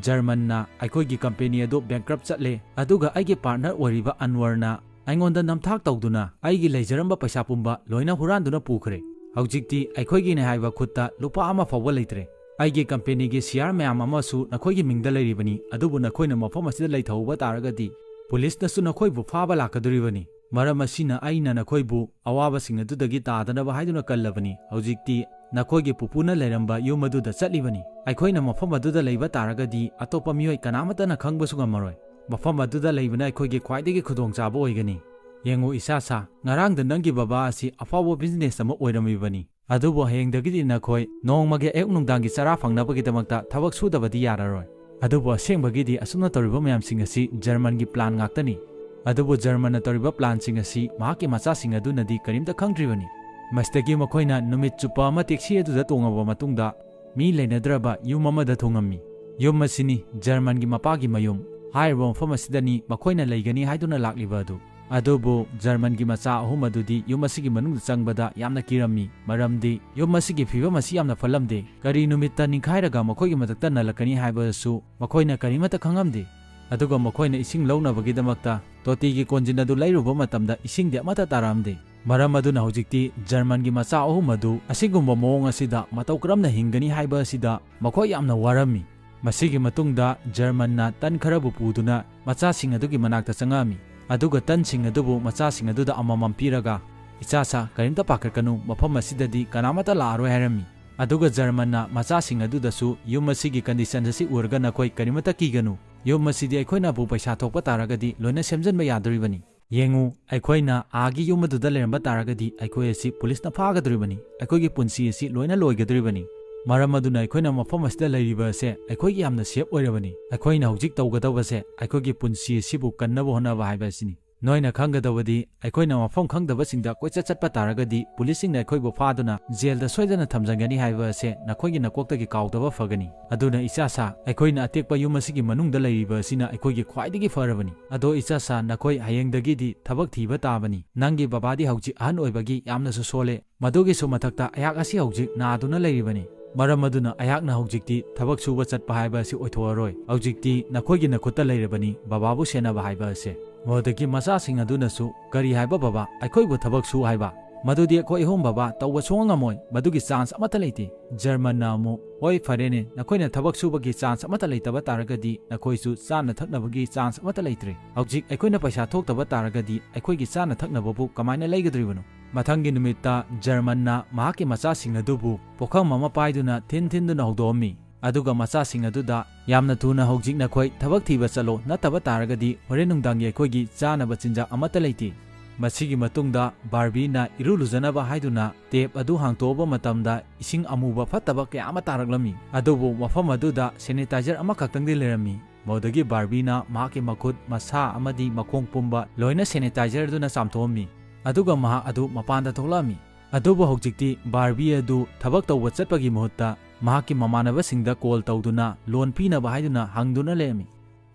ꯖꯔꯃꯟꯅ, "ꯑꯩꯈꯣꯏꯒꯤ company ꯑꯗꯨ bankrupt ꯆꯠꯂꯦ, ꯑꯗꯨꯒ ꯑꯩꯒꯤ partner ꯑꯣꯏꯔꯤꯕ ꯑꯟꯋꯔꯅ ꯑꯩꯉꯣꯟꯗ ꯅꯝꯊꯥꯛ ꯇꯧꯗꯨꯅ ꯑꯩꯒꯤ ꯂꯩꯖꯔꯝꯕ ꯄꯩꯁꯥ ꯄꯨꯝꯕ ꯂꯣꯏꯅ ꯍꯨꯔꯥꯟꯗꯨꯅ ꯄꯨꯈ꯭ꯔꯦ꯫ ꯍꯧꯖꯤꯛꯇꯤ ꯑꯩꯈꯣꯏꯒꯤꯅꯦ ꯍꯥꯏꯕ ꯈꯨꯠꯇ ꯂꯨꯄꯥ ꯑꯃ ꯐꯥꯎꯕ ꯂꯩꯇ꯭ꯔꯦ꯫ ꯑꯩꯒꯤ ꯀꯝꯄꯦꯅꯤꯒꯤ ꯁꯤꯌꯥꯔ ꯃꯌꯥꯝ ꯑꯃꯁꯨ ꯅꯈꯣꯏꯒꯤ ꯃꯤꯡꯗ ꯂꯩꯔꯤꯕꯅꯤ, ꯑꯗꯨꯕꯨ ꯅꯈꯣꯏꯅ ꯃꯐꯝ ꯑꯁꯤꯗ ꯂꯩꯊꯍꯧꯕ ꯇꯥꯔꯒꯗꯤ ꯄꯨꯂꯤꯁꯅꯁꯨ ꯅꯈꯣꯏꯕꯨ ꯐꯥꯕ ꯂꯥꯛꯀꯗꯣꯔꯤꯕꯅꯤ꯫ ꯃꯔꯝ ꯑꯁꯤꯅ ꯑꯩꯅ ꯅꯈꯣꯏꯕꯨ ꯑꯋꯥꯕꯁꯤꯡ ꯑꯗꯨꯗꯒꯤ ꯇꯥꯗꯅꯕ ꯍꯥꯏꯗꯨꯅ ꯀꯜꯂꯕꯅꯤ꯫ ꯍꯧꯖꯤꯛꯇꯤ ꯅꯈꯣꯏꯒꯤ ꯄꯨꯄꯨꯅ ꯂꯩꯔꯝꯕ ꯌꯨꯝ ꯑꯗꯨꯗ ꯆꯠꯂꯤꯕꯅꯤ꯫ ꯑꯩꯈꯣꯏꯅ ꯃꯐꯝ ꯑꯗꯨꯗ ꯂꯩꯕ ꯇꯥꯔꯒꯗꯤ ꯑꯇꯣꯞꯄ ꯃꯤꯑꯣꯏ ꯀꯅꯥꯃꯠꯇꯅ ꯈꯪꯕꯁꯨ ꯉꯝꯃꯔꯣꯏ꯫ ꯃꯐꯝ ꯑꯗꯨꯗ ꯂꯩꯕꯅ ꯑꯩꯈꯣꯏꯒꯤ ꯈ꯭ꯋꯥꯏꯗꯒꯤ ꯈꯨꯗꯣꯡꯆꯥꯕ ꯑꯣꯏꯒꯅꯤ꯫ ꯌꯦꯡꯉꯨ ꯏꯆꯥꯁꯥ, ꯉꯔꯥꯡꯗ ꯅꯪꯒꯤ ꯕꯕꯥ ꯑꯁꯤ ꯑꯐꯥꯎꯕ ꯕꯤꯖꯤꯅꯦꯁ ꯑꯃ ꯑꯣꯏꯔꯝꯃꯤꯕꯅꯤ꯫ ꯑꯗꯨꯕꯨ ꯍꯌꯦꯡꯗꯒꯤꯗꯤ ꯅꯈꯣꯏ ꯅꯣꯡꯃꯒꯤ ꯑꯌꯨꯛ ꯅꯨꯡꯗꯥꯡꯒꯤ ꯆꯔꯥ ꯐꯪꯅꯕꯒꯤꯗꯃꯛꯇ ꯊꯕꯛ ꯁꯨꯗꯕꯗꯤ ꯌꯥꯔꯔꯣꯏ꯫ ꯑꯗꯨꯕꯨ ꯑꯁꯦꯡꯕꯒꯤꯗꯤ ꯑꯁꯨꯝꯅ ꯇꯧꯔꯤꯕ ꯃꯌꯥꯝꯁꯤꯡ ꯑꯁꯤ ꯖꯔꯃꯟꯒꯤ ꯄ꯭ꯂꯥꯟ ꯉꯥꯛꯇꯅꯤ꯫ ꯑꯗꯨꯕꯨ ꯖꯔꯃꯟꯅ ꯇꯧꯔꯤꯕ ꯄ꯭ꯂꯥꯟꯁꯤꯡ ꯑꯁꯤ ꯃꯍꯥꯛꯀꯤ ꯃꯆꯥꯁꯤꯡ ꯑꯗꯨꯅꯗꯤ ꯀꯔꯤꯝꯇ ꯈꯪꯗ꯭ꯔꯤꯕꯅꯤ꯫ ꯃꯁꯤꯗꯒꯤ ꯃꯈꯣꯏꯅ ꯅꯨꯃꯤꯠ ꯆꯨꯞꯄ ꯑꯃ ꯇꯦꯛꯁꯤ ꯑꯗꯨꯗ ꯇꯣꯡꯉꯕ ꯃꯇꯨꯡꯗ ꯃꯤ ꯂꯩꯅꯗ꯭ꯔꯕ ꯌꯨꯝ ꯑꯃꯗ ꯊꯨꯡꯉꯝꯃꯤ꯫ ꯌꯨꯝ ꯑꯁꯤꯅꯤ ꯖꯔꯃꯟꯒꯤ ꯃꯄꯥꯒꯤ ꯃꯌꯨꯝ꯫ ꯍꯥꯏꯔꯤꯕ ꯃꯐꯝ ꯑꯁꯤꯗꯅꯤ ꯃꯈꯣꯏꯅ ꯂꯩꯒꯅꯤ ꯍꯥꯏꯗꯨꯅ ꯂꯥꯛꯂꯤꯕ ꯑꯗꯨ꯫ ꯑꯗꯨꯕꯨ ꯖꯔꯃꯟꯒꯤ ꯃꯆꯥ ꯑꯍꯨꯝ ꯑꯗꯨꯗꯤ ꯌꯨꯝ ꯑꯁꯤꯒꯤ ꯃꯅꯨꯡꯗ ꯆꯪꯕꯗ ꯌꯥꯝꯅ ꯀꯤꯔꯝꯃꯤ, ꯃꯔꯝꯗꯤ ꯌꯨꯝ ꯑꯁꯤꯒꯤ ꯐꯤꯕꯝ ꯑꯁꯤ ꯌꯥꯝꯅ ꯐꯠꯂꯝꯗꯦ꯫ ꯀꯔꯤ ꯅꯨꯃꯤꯠꯇ ꯅꯤꯡꯈꯥꯏꯔꯒ ꯃꯈꯣꯏꯒꯤ ꯃꯊꯛꯇ ꯅꯜꯂꯛꯀꯅꯤ ꯍꯥꯏꯕꯗꯨꯁꯨ ꯃꯈꯣꯏꯅ ꯀꯔꯤꯃꯠꯇ ꯈꯪꯉꯝꯗꯦ꯫ ꯑꯗꯨꯒ ꯃꯈꯣꯏꯅ ꯏꯁꯤꯡ ꯂꯧꯅꯕꯒꯤꯗꯃꯛꯇ ꯇꯣꯇꯤꯒꯤ ꯀꯣꯟꯖꯤꯟ ꯑꯗꯨ ꯂꯩꯔꯨꯕ ꯃꯇꯝꯗ ꯏꯁꯤꯡꯗꯤ ꯑꯃꯠꯇ ꯇꯥꯔꯛꯑꯝꯗꯦ꯫ ꯃꯔꯝ ꯑꯗꯨꯅ ꯍꯧꯖꯤꯛꯇꯤ ꯖꯔꯃꯟꯒꯤ ꯃꯆꯥ ꯑꯍꯨꯝ ꯑꯗꯨ ꯑꯁꯤꯒꯨꯝꯕ ꯃꯑꯣꯡ ꯑꯁꯤꯗ ꯃꯇꯧ ꯀꯔꯝꯅ ꯍꯤꯡꯒꯅꯤ ꯍꯥꯏꯕ ꯑꯁꯤꯗ ꯃꯈꯣꯏ ꯌꯥꯝꯅ ꯋꯥꯔꯝꯃꯤ꯫ ꯃꯁꯤꯒꯤ ꯃꯇꯨꯡꯗ ꯖꯔꯃꯟꯅ ꯇꯟ ꯈꯔꯕꯨ ꯄꯨꯗꯨꯅ ꯃꯆꯥꯁꯤꯡ ꯑꯗꯨꯒꯤ ꯃꯅꯥꯛꯇ ꯆꯪꯉꯛꯑꯝꯃꯤ꯫ ꯑꯗꯨꯒ ꯇꯟꯁꯤꯡ ꯑꯗꯨꯕꯨ ꯃꯆꯥꯁꯤꯡ ꯑꯗꯨꯗ ꯑꯃꯃꯝ ꯄꯤꯔꯒ, "ꯏꯆꯥꯁꯥ, ꯀꯔꯤꯝꯇ ꯄꯥꯈꯠꯀꯅꯨ, ꯃꯐꯝ ꯑꯁꯤꯗꯗꯤ ꯀꯅꯥꯃꯠꯇ ꯂꯥꯛꯑꯔꯣꯏ" ꯍꯥꯏꯔꯝꯃꯤ꯫ ꯑꯗꯨꯒ ꯖꯔꯃꯟꯅ ꯃꯆꯥꯁꯤꯡ ꯑꯗꯨꯗꯁꯨ, "ꯌꯨꯝ ꯑꯁꯤꯒꯤ ꯀꯟꯗꯤꯁꯟ ꯑꯁꯤ ꯎꯔꯒ ꯅꯈꯣꯏ ꯀꯔꯤꯃꯠꯇ ꯀꯤꯒꯅꯨ꯫ ꯌꯨꯝ ꯑꯁꯤꯗꯤ ꯑꯩꯈꯣꯏꯅꯕꯨ ꯄꯩꯁꯥ ꯊꯣꯛꯄ ꯇꯥꯔꯒꯗꯤ ꯂꯣꯏꯅ ꯁꯦꯝꯖꯤꯟꯕ ꯌꯥꯗꯣꯔꯤꯕꯅꯤ꯫ ꯌꯦꯡꯉꯨ, ꯑꯩꯈꯣꯏꯅ ꯑꯥꯒꯤ ꯌꯨꯝ ꯑꯗꯨꯗ ꯂꯩꯔꯝꯕ ꯇꯥꯔꯒꯗꯤ ꯑꯩꯈꯣꯏ ꯑꯁꯤ ꯄꯨꯂꯤꯁꯅ ꯐꯥꯒꯗꯧꯔꯤꯕꯅꯤ꯫ ꯑꯩꯈꯣꯏꯒꯤ ꯄꯨꯟꯁꯤ ꯑꯁꯤ ꯂꯣꯏꯅ ꯂꯣꯏꯒꯗꯧꯔꯤꯕꯅꯤ꯫ ꯃꯔꯝ ꯑꯗꯨꯅ ꯑꯩꯈꯣꯏꯅ ꯃꯐꯝ ꯑꯁꯤꯗ ꯂꯩꯔꯤꯕ ꯑꯁꯦ ꯑꯩꯈꯣꯏꯒꯤ ꯌꯥꯝꯅ ꯁꯦꯐ ꯑꯣꯏꯔꯕꯅꯤ꯫ ꯑꯩꯈꯣꯏꯅ ꯍꯧꯖꯤꯛ ꯇꯧꯒꯗꯧꯕꯁꯦ ꯑꯩꯈꯣꯏꯒꯤ ꯄꯨꯟꯁꯤ ꯑꯁꯤꯕꯨ ꯀꯟꯅꯕ ꯍꯣꯠꯅꯕ ꯍꯥꯏꯕ ꯑꯁꯤꯅꯤ꯫ ꯅꯣꯏꯅ ꯈꯪꯒꯗꯧꯕꯗꯤ, ꯑꯩꯈꯣꯏꯅ ꯃꯐꯝ ꯈꯪꯗꯕꯁꯤꯡꯗ ꯀꯣꯏꯆꯠ ꯆꯠꯄ ꯇꯥꯔꯒꯗꯤ ꯄꯨꯂꯤꯁꯁꯤꯡꯅ ꯑꯩꯈꯣꯏꯕꯨ ꯐꯥꯗꯨꯅ ꯖꯦꯜꯗ ꯁꯣꯏꯗꯅ ꯊꯝꯖꯟꯒꯅꯤ ꯍꯥꯏꯕ ꯑꯁꯦ ꯅꯈꯣꯏꯒꯤ ꯅꯀꯣꯛꯇꯒꯤ ꯀꯥꯎꯗꯕ ꯐꯒꯅꯤ꯫ ꯑꯗꯨꯅ ꯏꯆꯥꯁꯥ, ꯑꯩꯈꯣꯏꯅ ꯑꯇꯦꯛꯄ ꯌꯨꯝ ꯑꯁꯤꯒꯤ ꯃꯅꯨꯡꯗ ꯂꯩꯔꯤꯕ ꯑꯁꯤꯅ ꯑꯩꯈꯣꯏꯒꯤ ꯈ꯭ꯋꯥꯏꯗꯒꯤ ꯐꯔꯕꯅꯤ꯫ ꯑꯗꯣ ꯏꯆꯥꯁꯥ, ꯅꯈꯣꯏ ꯍꯌꯦꯡꯗꯒꯤꯗꯤ ꯊꯕꯛ ꯊꯤꯕ ꯇꯥꯕꯅꯤ꯫ ꯅꯪꯒꯤ ꯕꯕꯥꯗꯤ ꯍꯧꯖꯤꯛ ꯑꯍꯟ ꯑꯣꯏꯕꯒꯤ ꯌꯥꯝꯅꯁꯨ ꯁꯣꯜꯂꯦ꯫ ꯃꯗꯨꯒꯤꯁꯨ ꯃꯊꯛꯇ ꯑꯩꯍꯥꯛ ꯑꯁꯤ ꯍꯧꯖꯤꯛ ꯅꯥꯗꯨꯅ ꯂꯩꯔꯤꯕꯅꯤ꯫ ꯃꯔꯝ ꯑꯗꯨꯅ ꯑꯩꯍꯥꯛꯅ ꯍꯧꯖꯤꯛꯇꯤ ꯊꯕꯛ ꯁꯨꯕ ꯆꯠꯄ ꯍꯥꯏꯕ ꯑꯁꯤ ꯑꯣꯏꯊꯣꯛꯑꯔꯣꯏ꯫ ꯍꯧꯖꯤꯛꯇꯤ ꯅꯈꯣꯏꯒꯤ ꯅꯈꯨꯠꯇ ꯂꯩꯔꯕꯅꯤ ꯕꯕꯥꯕꯨ ꯁꯦꯟꯅꯕ ꯍꯥꯏꯕ ꯑꯁꯦ꯫ ꯃꯗꯨꯗꯒꯤ ꯃꯆꯥꯁꯤꯡ ꯑꯗꯨꯅꯁꯨ, "ꯀꯔꯤ ꯍꯥꯏꯕ ꯕꯕꯥ? ꯑꯩꯈꯣꯏꯕꯨ ꯊꯕꯛ ꯁꯨ ꯍꯥꯏꯕ?" "ꯃꯗꯨꯗꯤ ꯑꯩꯈꯣꯏ ꯑꯍꯨꯝ ꯕꯕꯥ ꯇꯧꯕ ꯁꯨꯡꯉꯝ ꯉꯝꯃꯣꯏ, ꯃꯗꯨꯒꯤ ꯆꯥꯟꯁ ꯑꯃꯠꯇ ꯂꯩꯇꯦ"꯫ ꯖꯔꯃꯟꯅ ꯑꯃꯨꯛ, "ꯍꯣꯏ, ꯐꯔꯦꯅꯦ, ꯅꯈꯣꯏꯅ ꯊꯕꯛ ꯁꯨꯕꯒꯤ ꯆꯥꯟꯁ ꯑꯃꯠꯇ ꯂꯩꯇꯕ ꯇꯥꯔꯒꯗꯤ ꯅꯈꯣꯏꯁꯨ ꯆꯥꯅ ꯊꯛꯅꯕꯒꯤ ꯆꯥꯟꯁ ꯑꯃꯠꯇ ꯂꯩꯇ꯭ꯔꯦ꯫ ꯍꯧꯖꯤꯛ ꯑꯩꯈꯣꯏꯅ ꯄꯩꯁꯥ ꯊꯣꯛꯇꯕ ꯇꯥꯔꯒꯗꯤ ꯑꯩꯈꯣꯏꯒꯤ ꯆꯥꯅ ꯊꯛꯅꯕꯕꯨ ꯀꯃꯥꯏꯅ ꯂꯩꯒꯗꯧꯔꯤꯕꯅꯣ?" ꯃꯊꯪꯒꯤ ꯅꯨꯃꯤꯠꯇ ꯖꯔꯃꯟꯅ ꯃꯍꯥꯛꯀꯤ ꯃꯆꯥꯁꯤꯡ ꯑꯗꯨꯕꯨ ꯄꯨꯈꯝ ꯑꯃ ꯄꯥꯏꯗꯨꯅ ꯊꯤꯟ ꯊꯤꯟꯗꯨꯅ ꯍꯧꯗꯣꯛꯑꯝꯃꯤ꯫ ꯑꯗꯨꯒ ꯃꯆꯥꯁꯤꯡ ꯑꯗꯨꯗ, "ꯌꯥꯝꯅ ꯊꯨꯅ ꯍꯧꯖꯤꯛ ꯅꯈꯣꯏ ꯊꯕꯛ ꯊꯤꯕ ꯆꯠꯂꯣ, ꯅꯠꯇꯕ ꯇꯥꯔꯒꯗꯤ ꯍꯣꯔꯦꯟ ꯅꯨꯡꯗꯥꯡꯒꯤ ꯑꯩꯈꯣꯏꯒꯤ ꯆꯥꯅꯕ ꯆꯤꯟꯖꯥꯛ ꯑꯃꯠꯇ ꯂꯩꯇꯦ"꯫ ꯃꯁꯤꯒꯤ ꯃꯇꯨꯡꯗ ꯕꯥꯔꯕꯤꯅ ꯏꯔꯨ ꯂꯨꯖꯅꯕ ꯍꯥꯏꯗꯨꯅ ꯇꯦꯞ ꯑꯗꯨ ꯍꯥꯡꯇꯣꯛꯑꯕ ꯃꯇꯝꯗ ꯏꯁꯤꯡ ꯑꯃꯨꯕ ꯐꯠꯇꯕ ꯀꯌꯥ ꯑꯃ ꯇꯥꯔꯛꯂꯝꯃꯤ꯫ ꯑꯗꯨꯕꯨ ꯃꯐꯝ ꯑꯗꯨꯗ ꯁꯦꯅꯤꯇꯥꯏꯖꯔ ꯑꯃꯈꯛꯇꯪꯗꯤ ꯂꯩꯔꯝꯃꯤ꯫ ꯃꯗꯨꯗꯒꯤ ꯕꯥꯔꯕꯤꯅ ꯃꯍꯥꯛꯀꯤ ꯃꯈꯨꯠ, ꯃꯁꯥ ꯑꯃꯗꯤ ꯃꯈꯣꯡ ꯄꯨꯝꯕ ꯂꯣꯏꯅ ꯁꯦꯅꯤꯇꯥꯏꯖꯔ ꯑꯗꯨꯅ ꯆꯥꯝꯊꯣꯛꯑꯝꯃꯤ꯫ ꯑꯗꯨꯒ ꯃꯍꯥꯛ ꯑꯗꯨ ꯃꯄꯥꯟꯗ ꯊꯣꯛꯂꯛꯑꯝꯃꯤ꯫ ꯑꯗꯨꯕꯨ ꯍꯧꯖꯤꯛꯇꯤ ꯕꯥꯔꯕꯤ ꯑꯗꯨ ꯊꯕꯛ ꯇꯧꯕ ꯆꯠꯄꯒꯤ ꯃꯍꯨꯠꯇ ꯃꯍꯥꯛꯀꯤ ꯃꯃꯥꯟꯅꯕꯁꯤꯡꯗ ꯀꯣꯜ ꯇꯧꯗꯨꯅ ꯂꯣꯟ ꯄꯤꯅꯕ ꯍꯥꯏꯗꯨꯅ ꯍꯪꯗꯨꯅ ꯂꯩꯔꯝꯃꯤ꯫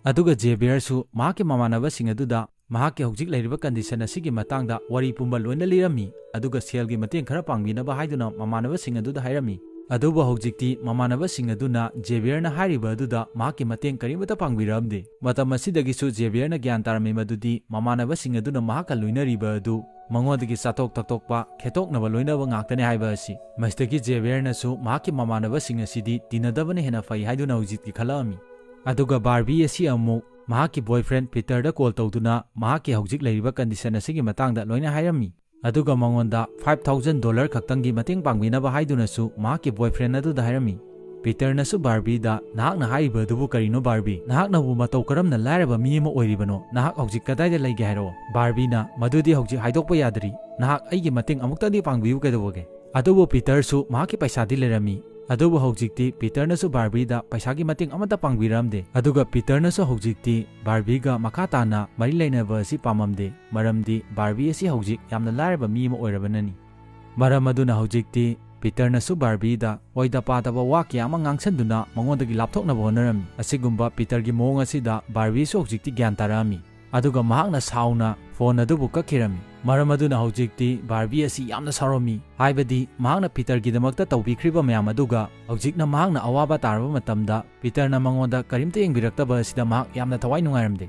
ꯑꯗꯨꯒ ꯖꯦꯕꯤꯌꯔꯁꯨ ꯃꯍꯥꯛꯀꯤ ꯃꯃꯥꯟꯅꯕꯁꯤꯡ ꯑꯗꯨꯗ ꯃꯍꯥꯛꯀꯤ ꯍꯧꯖꯤꯛ ꯂꯩꯔꯤꯕ ꯀꯟꯗꯤꯁꯟ ꯑꯁꯤꯒꯤ ꯃꯇꯥꯡꯗ ꯋꯥꯔꯤ ꯄꯨꯝꯕ ꯂꯣꯏꯅ ꯂꯤꯔꯝꯃꯤ, ꯑꯗꯨꯒ ꯁꯦꯜꯒꯤ ꯃꯇꯦꯡ ꯈꯔ ꯄꯥꯡꯕꯤꯅꯕ ꯍꯥꯏꯗꯨꯅ ꯃꯃꯥꯟꯅꯕꯁꯤꯡ ꯑꯗꯨꯗ ꯍꯥꯏꯔꯝꯃꯤ꯫ ꯑꯗꯨꯕꯨ ꯍꯧꯖꯤꯛꯇꯤ ꯃꯃꯥꯟꯅꯕꯁꯤꯡ ꯑꯗꯨꯅ ꯖꯦꯕꯤꯌꯔꯅ ꯍꯥꯏꯔꯤꯕ ꯑꯗꯨꯗ ꯃꯍꯥꯛꯀꯤ ꯃꯇꯦꯡ ꯀꯔꯤꯃꯠꯇ ꯄꯥꯡꯕꯤꯔꯛꯑꯝꯗꯦ꯫ ꯃꯇꯝ ꯑꯁꯤꯗꯒꯤꯁꯨ ꯖꯦꯕꯤꯌꯔꯅ ꯒ꯭ꯌꯥꯟ ꯇꯥꯔꯝꯃꯤ ꯃꯗꯨꯗꯤ ꯃꯃꯥꯟꯅꯕꯁꯤꯡ ꯑꯗꯨꯅ ꯃꯍꯥꯛꯀ ꯂꯣꯏꯅꯔꯤꯕ ꯑꯗꯨ ꯃꯉꯣꯟꯗꯒꯤ ꯆꯥꯊꯣꯛ ꯊꯛꯇꯣꯛꯄ, ꯈꯦꯠꯇꯣꯛꯅꯕ ꯂꯣꯏꯅꯕ ꯉꯥꯛꯇꯅꯤ ꯍꯥꯏꯕ ꯑꯁꯤ꯫ ꯃꯁꯤꯗꯒꯤ ꯖꯦꯕꯤꯌꯔꯅꯁꯨ ꯃꯍꯥꯛꯀꯤ ꯃꯃꯥꯟꯅꯕꯁꯤꯡ ꯑꯁꯤꯗꯤ ꯇꯤꯟꯅꯗꯕꯅ ꯍꯦꯟꯅ ꯐꯩ ꯍꯥꯏꯗꯨꯅ ꯍꯧꯖꯤꯛꯇꯤ ꯈꯜꯂꯛꯑꯝꯃꯤ꯫ ꯑꯗꯨꯒ ꯕꯥꯔꯕꯤ ꯑꯁꯤ ꯑꯃꯨꯛ ꯃꯍꯥꯛꯀꯤ ꯕꯣꯏꯐ꯭ꯔꯦꯟ ꯄꯤꯇꯔꯗ ꯀꯣꯜ ꯇꯧꯗꯨꯅ ꯃꯍꯥꯛꯀꯤ ꯍꯧꯖꯤꯛ ꯂꯩꯔꯤꯕ ꯀꯟꯗꯤꯁꯟ ꯑꯁꯤꯒꯤ ꯃꯇꯥꯡꯗ ꯂꯣꯏꯅ ꯍꯥꯏꯔꯝꯃꯤ꯫ ꯑꯗꯨꯒ ꯃꯉꯣꯟꯗ ꯐꯥꯏꯚ ꯊꯥꯎꯖꯟ ꯗꯣꯂꯔ ꯈꯛꯇꯪꯒꯤ ꯃꯇꯦꯡ ꯄꯥꯡꯕꯤꯅꯕ ꯍꯥꯏꯗꯨꯅꯁꯨ ꯃꯍꯥꯛꯀꯤ ꯕꯣꯏꯐ꯭ꯔꯦꯟ ꯑꯗꯨꯗ ꯍꯥꯏꯔꯝꯃꯤ꯫ ꯄꯤꯇꯔꯅꯁꯨ ꯕꯥꯔꯕꯤꯗ, "ꯅꯍꯥꯛꯅ ꯍꯥꯏꯔꯤꯕ ꯑꯗꯨꯕꯨ ꯀꯔꯤꯅꯣ ꯕꯥꯔꯕꯤ? ꯅꯍꯥꯛꯅꯕꯨ ꯃꯇꯧ ꯀꯔꯝꯅ ꯂꯥꯏꯔꯕ ꯃꯤ ꯑꯃ ꯑꯣꯏꯔꯤꯕꯅꯣ? ꯅꯍꯥꯛ ꯍꯧꯖꯤꯛ ꯀꯗꯥꯏꯗ ꯂꯩꯒꯦ ꯍꯥꯏꯔꯛꯑꯣ"꯫ ꯕꯥꯔꯕꯤꯅ, "ꯃꯗꯨꯗꯤ ꯍꯧꯖꯤꯛ ꯍꯥꯏꯗꯣꯛꯄ ꯌꯥꯗ꯭ꯔꯤ꯫ ꯅꯍꯥꯛ ꯑꯩꯒꯤ ꯃꯇꯦꯡ ꯑꯃꯨꯛꯇꯪꯗꯤ ꯄꯥꯡꯕꯤꯌꯨ ꯀꯩꯗꯧꯕꯒꯦ?" ꯑꯗꯨꯕꯨ ꯄꯤꯇꯔꯁꯨ ꯃꯍꯥꯛꯀꯤ ꯄꯩꯁꯥꯗꯤ ꯂꯩꯔꯝꯃꯤ꯫ ꯑꯗꯨꯕꯨ ꯍꯧꯖꯤꯛꯇꯤ ꯄꯤꯇꯔꯅꯁꯨ ꯕꯥꯔꯕꯤꯗ ꯄꯩꯁꯥꯒꯤ ꯃꯇꯦꯡ ꯑꯃꯠꯇ ꯄꯥꯡꯕꯤꯔꯝꯗꯦ꯫ ꯑꯗꯨꯒ ꯄꯤꯇꯔꯅꯁꯨ ꯍꯧꯖꯤꯛꯇꯤ ꯕꯥꯔꯕꯤꯒ ꯃꯈꯥ ꯇꯥꯅ ꯃꯔꯤ ꯂꯩꯅꯕ ꯑꯁꯤ ꯄꯥꯝꯃꯝꯗꯦ, ꯃꯔꯝꯗꯤ ꯕꯥꯔꯕꯤ ꯑꯁꯤ ꯍꯧꯖꯤꯛ ꯌꯥꯝꯅ ꯂꯥꯏꯔꯕ ꯃꯤ ꯑꯃ ꯑꯣꯏꯔꯕꯅꯅꯤ꯫ ꯃꯔꯝ ꯑꯗꯨꯅ ꯍꯧꯖꯤꯛꯇꯤ ꯄꯤꯇꯔꯅꯁꯨ ꯕꯥꯔꯕꯤꯗ ꯑꯣꯏꯗ ꯄꯥꯗꯕ ꯋꯥ ꯀꯌꯥ ꯑꯃ ꯉꯥꯡꯁꯟꯗꯨꯅ ꯃꯉꯣꯟꯗꯒꯤ ꯂꯥꯞꯊꯣꯛꯅꯕ ꯍꯣꯠꯅꯔꯝꯃꯤ꯫ ꯑꯁꯤꯒꯨꯝꯕ ꯄꯤꯇꯔꯒꯤ ꯃꯑꯣꯡ ꯑꯁꯤꯗ ꯕꯥꯔꯕꯤꯁꯨ ꯍꯧꯖꯤꯛꯇꯤ ꯒ꯭ꯌꯥꯟ ꯇꯥꯔꯛꯑꯝꯃꯤ꯫ ꯑꯗꯨꯒ ꯃꯍꯥꯛꯅ ꯁꯥꯎꯅ ꯐꯣꯟ ꯑꯗꯨꯕꯨ ꯀꯛꯈꯤꯔꯝꯃꯤ꯫ ꯃꯔꯝ ꯑꯗꯨꯅ ꯍꯧꯖꯤꯛꯇꯤ ꯕꯥꯔꯕꯤ ꯑꯁꯤ ꯌꯥꯝꯅ ꯁꯥꯎꯔꯝꯃꯤ, ꯍꯥꯏꯕꯗꯤ ꯃꯍꯥꯛꯅ ꯄꯤꯇꯔꯒꯤꯗꯃꯛꯇ ꯇꯧꯕꯤꯈ꯭ꯔꯤꯕ ꯃꯌꯥꯝ ꯑꯗꯨꯒ ꯍꯧꯖꯤꯛꯅ ꯃꯍꯥꯛꯅ ꯑꯋꯥꯕ ꯇꯥꯔꯕ ꯃꯇꯝꯗ ꯄꯤꯇꯔꯅ ꯃꯉꯣꯟꯗ ꯀꯔꯤꯝꯇ ꯌꯦꯡꯕꯤꯔꯛꯇꯕ ꯑꯁꯤꯗ ꯃꯍꯥꯛ ꯌꯥꯝꯅ ꯊꯋꯥꯏ ꯅꯨꯡꯉꯥꯏꯔꯝꯗꯦ꯫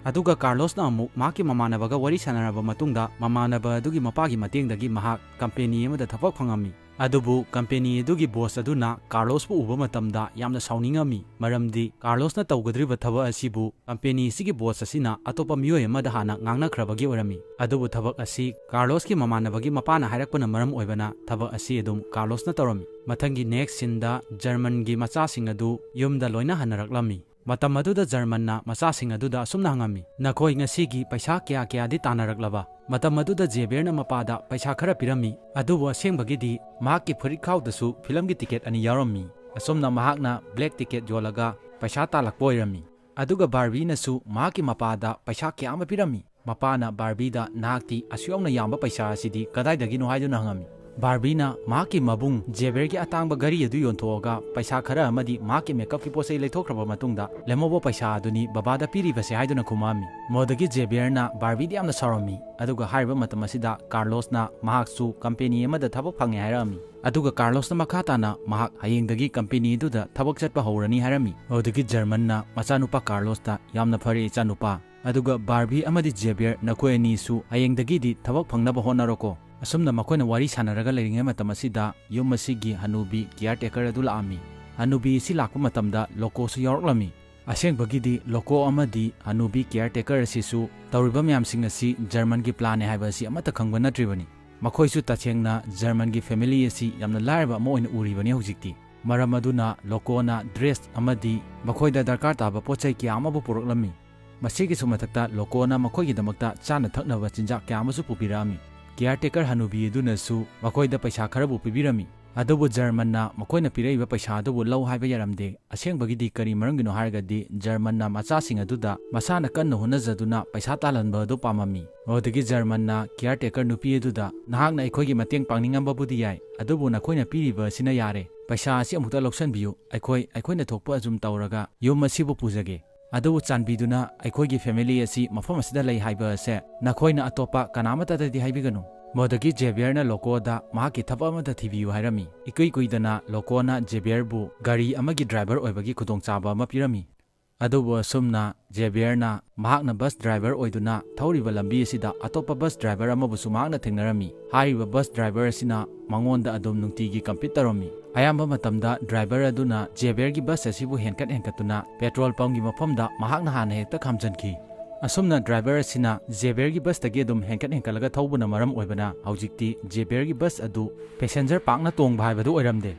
ꯑꯗꯨꯒ ꯀꯥꯔꯂꯣꯁꯅ ꯑꯃꯨꯛ ꯃꯍꯥꯛꯀꯤ ꯃꯃꯥꯟꯅꯕꯒ ꯋꯥꯔꯤ ꯁꯥꯟꯅꯔꯕ ꯃꯇꯨꯡꯗ, ꯃꯃꯥꯟꯅꯕ ꯑꯗꯨꯒꯤ ꯃꯄꯥꯒꯤ ꯃꯇꯦꯡꯗꯒꯤ ꯃꯍꯥꯛ ꯀꯝꯄꯦꯅꯤ ꯑꯃꯗ ꯊꯕꯛ ꯐꯪꯉꯝꯃꯤ꯫ ꯑꯗꯨꯕꯨ ꯀꯝꯄꯦꯅꯤ ꯑꯗꯨꯒꯤ ꯕꯣꯁ ꯑꯗꯨꯅ ꯀꯥꯔꯂꯣꯁꯄꯨ ꯎꯕ ꯃꯇꯝꯗ ꯌꯥꯝꯅ ꯁꯥꯎꯅꯤꯡꯉꯝꯃꯤ, ꯃꯔꯝꯗꯤ ꯀꯥꯔꯂꯣꯁꯅ ꯇꯧꯒꯗꯧꯔꯤꯕ ꯊꯕꯛ ꯑꯁꯤꯕꯨ ꯀꯝꯄꯦꯅꯤ ꯑꯁꯤꯒꯤ ꯕꯣꯁ ꯑꯁꯤꯅ ꯑꯇꯣꯞꯄ ꯃꯤꯑꯣꯏ ꯑꯃꯗ ꯍꯥꯟꯅ ꯉꯥꯡꯅꯈ꯭ꯔꯕꯒꯤ ꯑꯣꯏꯔꯝꯃꯤ꯫ ꯑꯗꯨꯕꯨ ꯊꯕꯛ ꯑꯁꯤ ꯀꯥꯔꯂꯣꯁꯀꯤ ꯃꯃꯥꯟꯅꯕꯒꯤ ꯃꯄꯥꯅ ꯍꯥꯏꯔꯛꯄꯅ ꯃꯔꯝ ꯑꯣꯏꯕꯅ ꯊꯕꯛ ꯑꯁꯤ ꯑꯗꯨꯝ ꯀꯥꯔꯂꯣꯁꯅ ꯇꯧꯔꯝꯃꯤ꯫ ꯃꯊꯪꯒꯤ ꯅꯦꯛꯁ ꯁꯤꯟꯗ ꯖꯔꯃꯟꯒꯤ ꯃꯆꯥꯁꯤꯡ ꯑꯗꯨ ꯌꯨꯝꯗ ꯂꯣꯏꯅ ꯍꯟꯅꯔꯛꯂꯝꯃꯤ꯫ ꯃꯇꯝ ꯑꯗꯨꯗ ꯖꯔꯃꯟꯅ ꯃꯆꯥꯁꯤꯡ ꯑꯗꯨꯗ ꯑꯁꯨꯝꯅ ꯍꯪꯉꯝꯃꯤ, "ꯅꯈꯣꯏ ꯉꯁꯤꯒꯤ ꯄꯩꯁꯥ ꯀꯌꯥ ꯀꯌꯥꯗꯤ ꯇꯥꯟꯅꯔꯛꯂꯕ?" ꯃꯇꯝ ꯑꯗꯨꯗ ꯖꯦꯕꯤꯌꯔꯅ ꯃꯄꯥꯗ ꯄꯩꯁꯥ ꯈꯔ ꯄꯤꯔꯝꯃꯤ, ꯑꯗꯨꯕꯨ ꯑꯁꯦꯡꯕꯒꯤꯗꯤ ꯃꯍꯥꯛꯀꯤ ꯐꯨꯔꯤꯠꯈꯥꯎꯗꯁꯨ ꯐꯤꯂꯝꯒꯤ ꯇꯤꯀꯦꯠ ꯑꯅꯤ ꯌꯥꯎꯔꯝꯃꯤ꯫ ꯑꯁꯨꯝꯅ ꯃꯍꯥꯛꯅ ꯕ꯭ꯂꯦꯛ ꯇꯤꯀꯦꯠ ꯌꯣꯜꯂꯒ ꯄꯩꯁꯥ ꯇꯥꯜꯂꯛꯄ ꯑꯣꯏꯔꯝꯃꯤ꯫ ꯑꯗꯨꯒ ꯕꯥꯔꯕꯤꯅꯁꯨ ꯃꯍꯥꯛꯀꯤ ꯃꯄꯥꯗ ꯄꯩꯁꯥ ꯀꯌꯥ ꯑꯃ ꯄꯤꯔꯝꯃꯤ꯫ ꯃꯄꯥꯅ ꯕꯥꯔꯕꯤꯗ, "ꯅꯍꯥꯛꯇꯤ ꯑꯁꯨꯛ ꯌꯥꯝꯅ ꯌꯥꯝꯕ ꯄꯩꯁꯥ ꯑꯁꯤꯗꯤ ꯀꯗꯥꯏꯗꯒꯤꯅꯣ?" ꯍꯥꯏꯗꯨꯅ ꯍꯪꯉꯝꯃꯤ꯫ ꯕꯥꯔꯕꯤꯅ ꯃꯍꯥꯛꯀꯤ ꯃꯕꯨꯡ ꯖꯦꯕꯤꯌꯔꯒꯤ ꯑꯇꯥꯡꯕ ꯘꯔꯤ ꯑꯗꯨ ꯌꯣꯟꯊꯣꯛꯑꯒ ꯄꯩꯁꯥ ꯈꯔ ꯑꯃꯗꯤ ꯃꯍꯥꯛꯀꯤ ꯃꯦꯀꯞꯀꯤ ꯄꯣꯠ ꯆꯩ ꯂꯩꯊꯣꯛꯈ꯭ꯔꯕ ꯃꯇꯨꯡꯗ ꯂꯦꯝꯍꯧꯕ ꯄꯩꯁꯥ ꯑꯗꯨꯅꯤ ꯕꯕꯥꯗ ꯄꯤꯔꯤꯕꯁꯦ ꯍꯥꯏꯗꯨꯅ ꯈꯨꯝꯃꯛꯑꯝꯃꯤ꯫ ꯃꯗꯨꯗꯒꯤ ꯖꯦꯕꯤꯌꯔꯅ ꯕꯥꯔꯕꯤꯗ ꯌꯥꯝꯅ ꯁꯥꯎꯔꯝꯃꯤ, ꯑꯗꯨꯒ ꯍꯥꯏꯔꯤꯕ ꯃꯇꯝ ꯑꯁꯤꯗ ꯀꯥꯔꯂꯣꯁꯅ ꯃꯍꯥꯛꯁꯨ ꯀꯝꯄꯦꯅꯤ ꯑꯃꯗ ꯊꯕꯛ ꯐꯪꯉꯦ ꯍꯥꯏꯔꯛꯑꯝꯃꯤ꯫ ꯑꯗꯨꯒ ꯀꯥꯔꯂꯣꯁꯅ ꯃꯈꯥ ꯇꯥꯅ ꯃꯍꯥꯛ ꯍꯌꯦꯡꯗꯒꯤ ꯀꯝꯄꯦꯅꯤ ꯑꯗꯨꯗ ꯊꯕꯛ ꯆꯠꯄ ꯍꯧꯔꯅꯤ ꯍꯥꯏꯔꯝꯃꯤ꯫ ꯃꯗꯨꯗꯒꯤ ꯖꯔꯃꯟꯅ ꯃꯆꯥꯅꯨꯄꯥ ꯀꯥꯔꯂꯣꯁꯇ, "ꯌꯥꯝꯅ ꯐꯔꯦ ꯏꯆꯥꯅꯨꯄꯥ, ꯑꯗꯨꯒ ꯕꯥꯔꯕꯤ ꯑꯃꯗꯤ ꯖꯦꯕꯤꯌꯔ, ꯅꯈꯣꯏ ꯑꯅꯤꯁꯨ ꯍꯌꯦꯡꯗꯒꯤꯗꯤ ꯊꯕꯛ ꯐꯪꯅꯕ ꯍꯣꯠꯅꯔꯣꯀꯣ꯫" ꯑꯁꯨꯝꯅ ꯃꯈꯣꯏꯅ ꯋꯥꯔꯤ ꯁꯥꯟꯅꯔꯒ ꯂꯩꯔꯤꯉꯩ ꯃꯇꯝ ꯑꯁꯤꯗ ꯌꯨꯝ ꯑꯁꯤꯒꯤ ꯍꯅꯨꯕꯤ ꯀꯤꯌꯥꯔ ꯇꯦꯀꯔ ꯑꯗꯨ ꯂꯥꯛꯑꯝꯃꯤ꯫ ꯍꯅꯨꯕꯤ ꯑꯁꯤ ꯂꯥꯛꯄ ꯃꯇꯝꯗ ꯂꯣꯀꯣꯁꯨ ꯌꯥꯎꯔꯛꯂꯝꯃꯤ꯫ ꯑꯁꯦꯡꯕꯒꯤꯗꯤ ꯂꯣꯀꯣ ꯑꯃꯗꯤ ꯍꯅꯨꯕꯤ ꯀꯤꯌꯥꯔ ꯇꯦꯀꯔ ꯑꯁꯤꯁꯨ ꯇꯧꯔꯤꯕ ꯃꯌꯥꯝꯁꯤꯡ ꯑꯁꯤ ꯖꯔꯃꯟꯒꯤ ꯄ꯭ꯂꯥꯟꯅꯦ ꯍꯥꯏꯕ ꯑꯁꯤ ꯑꯃꯠꯇ ꯈꯪꯕ ꯅꯠꯇ꯭ꯔꯤꯕꯅꯤ꯫ ꯃꯈꯣꯏꯁꯨ ꯇꯁꯦꯡꯅ ꯖꯔꯃꯟꯒꯤ ꯐꯦꯃꯤꯂꯤ ꯑꯁꯤ ꯌꯥꯝꯅ ꯂꯥꯏꯔꯕ ꯑꯃ ꯑꯣꯏꯅ ꯎꯔꯤꯕꯅꯤ ꯍꯧꯖꯤꯛꯇꯤ꯫ ꯃꯔꯝ ꯑꯗꯨꯅ ꯂꯣꯀꯣꯅ ꯗ꯭ꯔꯦꯁ ꯑꯃꯗꯤ ꯃꯈꯣꯏꯗ ꯗꯔꯀꯥꯔ ꯇꯥꯕ ꯄꯣꯠ ꯆꯩ ꯀꯌꯥ ꯑꯃꯕꯨ ꯄꯨꯔꯛꯂꯝꯃꯤ꯫ ꯃꯁꯤꯒꯤꯁꯨ ꯃꯊꯛꯇ ꯂꯣꯀꯣꯅ ꯃꯈꯣꯏꯒꯤꯗꯃꯛꯇ ꯆꯥꯅ ꯊꯛꯅꯕ ꯆꯤꯟꯖꯥꯛ ꯀꯌꯥ ꯑꯃꯁꯨ ꯄꯨꯕꯤꯔꯛꯑꯝꯃꯤ꯫ ꯀꯤꯌꯥꯔ ꯇꯦꯀꯔ ꯍꯅꯨꯕꯤ ꯑꯗꯨꯅꯁꯨ ꯃꯈꯣꯏꯗ ꯄꯩꯁꯥ ꯈꯔꯕꯨ ꯄꯤꯕꯤꯔꯝꯃꯤ꯫ ꯑꯗꯨꯕꯨ ꯖꯔꯃꯟꯅ ꯃꯈꯣꯏꯅ ꯄꯤꯔꯛꯏꯕ ꯄꯩꯁꯥ ꯑꯗꯨꯕꯨ ꯂꯧ ꯍꯥꯏꯕ ꯌꯥꯔꯝꯗꯦ꯫ ꯑꯁꯦꯡꯕꯒꯤꯗꯤ ꯀꯔꯤ ꯃꯔꯝꯒꯤꯅꯣ ꯍꯥꯏꯔꯒꯗꯤ ꯖꯔꯃꯟꯅ ꯃꯆꯥꯁꯤꯡ ꯑꯗꯨꯗ ꯃꯁꯥꯅ ꯀꯟꯅ ꯍꯣꯠꯅꯖꯗꯨꯅ ꯄꯩꯁꯥ ꯇꯥꯜꯍꯟꯕ ꯑꯗꯨ ꯄꯥꯝꯃꯝꯃꯤ꯫ ꯑꯗꯨꯗꯒꯤ ꯖꯔꯃꯟꯅ ꯀꯤꯌꯥꯔ ꯇꯦꯀꯔ ꯅꯨꯄꯤ ꯑꯗꯨꯗ, "ꯅꯍꯥꯛꯅ ꯑꯩꯈꯣꯏꯒꯤ ꯃꯇꯦꯡ ꯄꯥꯡꯅꯤꯡꯉꯝꯕꯕꯨꯗꯤ ꯌꯥꯏ, ꯑꯗꯨꯕꯨ ꯅꯈꯣꯏꯅ ꯄꯤꯔꯤꯕ ꯑꯁꯤꯅ ꯌꯥꯔꯦ꯫ ꯄꯩꯁꯥ ꯑꯁꯤ ꯑꯃꯨꯛꯇ ꯂꯧꯁꯟꯕꯤꯌꯨ꯫ ꯑꯩꯈꯣꯏ, ꯑꯩꯈꯣꯏꯅ ꯊꯣꯛꯄ ꯑꯗꯨꯝ ꯇꯧꯔꯒ ꯌꯨꯝ ꯑꯁꯤꯕꯨ ꯄꯨꯖꯒꯦ꯫ ꯑꯗꯨꯕꯨ ꯆꯥꯟꯕꯤꯗꯨꯅ ꯑꯩꯈꯣꯏꯒꯤ ꯐꯦꯃꯤꯂꯤ ꯑꯁꯤ ꯃꯐꯝ ꯑꯁꯤꯗ ꯂꯩ ꯍꯥꯏꯕ ꯑꯁꯦ ꯅꯈꯣꯏꯅ ꯑꯇꯣꯞꯄ ꯀꯅꯥꯃꯠꯇꯗꯗꯤ ꯍꯥꯏꯕꯤꯒꯅꯨ꯫" ꯃꯗꯨꯗꯒꯤ ꯖꯦꯕꯤꯌꯔꯅ ꯂꯣꯀꯣꯗ ꯃꯍꯥꯛꯀꯤ ꯊꯕꯛ ꯑꯃꯗ ꯊꯤꯕꯤꯌꯨ ꯍꯥꯏꯔꯝꯃꯤ꯫ ꯏꯀꯨꯏ ꯀꯨꯏꯗꯅ ꯂꯣꯀꯣꯅ ꯖꯦꯕꯤꯌꯔꯕꯨ ꯒꯥꯔꯤ ꯑꯃꯒꯤ ꯗ꯭ꯔꯥꯏꯚꯔ ꯑꯣꯏꯕꯒꯤ ꯈꯨꯗꯣꯡꯆꯥꯕ ꯑꯃ ꯄꯤꯔꯝꯃꯤ꯫ ꯑꯗꯨꯕꯨ ꯑꯁꯨꯝꯅ ꯖꯦꯕꯤꯌꯔꯅ ꯃꯍꯥꯛꯅ ꯕꯁ ꯗ꯭ꯔꯥꯏꯚꯔ ꯑꯣꯏꯗꯨꯅ ꯊꯧꯔꯤꯕ ꯂꯝꯕꯤ ꯑꯁꯤꯗ ꯑꯇꯣꯞꯄ ꯕꯁ ꯗ꯭ꯔꯥꯏꯚꯔ ꯑꯃꯕꯨꯁꯨ ꯃꯍꯥꯛꯅ ꯊꯦꯡꯅꯔꯝꯃꯤ꯫ ꯍꯥꯏꯔꯤꯕ ꯕꯁ ꯗ꯭ꯔꯥꯏꯚꯔ ꯑꯁꯤꯅ ꯃꯉꯣꯟꯗ ꯑꯗꯨꯝ ꯅꯨꯡꯇꯤꯒꯤ ꯀꯝꯄꯤꯠ ꯇꯧꯔꯝꯃꯤ꯫ ꯑꯌꯥꯝꯕ ꯃꯇꯝꯗ ꯗ꯭ꯔꯥꯏꯚꯔ ꯑꯗꯨꯅ ꯖꯦꯕꯤꯌꯔꯒꯤ ꯕꯁ ꯑꯁꯤꯕꯨ ꯍꯦꯟꯀꯠ ꯍꯦꯟꯀꯠꯇꯨꯅ ꯄꯦꯇ꯭ꯔꯣꯜ ꯄꯝꯒꯤ ꯃꯐꯝꯗ ꯃꯍꯥꯛꯅ ꯍꯥꯟꯅ ꯍꯦꯛꯇ ꯈꯥꯝꯖꯟꯈꯤ꯫ ꯑꯁꯨꯝꯅ ꯗ꯭ꯔꯥꯏꯚꯔ ꯑꯁꯤꯅ ꯖꯦꯕꯤꯌꯔꯒꯤ ꯕꯁꯇꯒꯤ ꯑꯗꯨꯝ ꯍꯦꯟꯀꯠ ꯍꯦꯟꯀꯠꯂꯒ ꯊꯧꯕꯅ ꯃꯔꯝ ꯑꯣꯏꯕꯅ ꯍꯧꯖꯤꯛꯇꯤ ꯖꯦꯕꯤꯌꯔꯒꯤ ꯕꯁ ꯑꯗꯨ ꯄꯦꯁꯦꯟꯖꯔ ꯄꯥꯛꯅ ꯇꯣꯡꯕ ꯍꯥꯏꯕꯗꯨ ꯑꯣꯏꯔꯝꯗꯦ꯫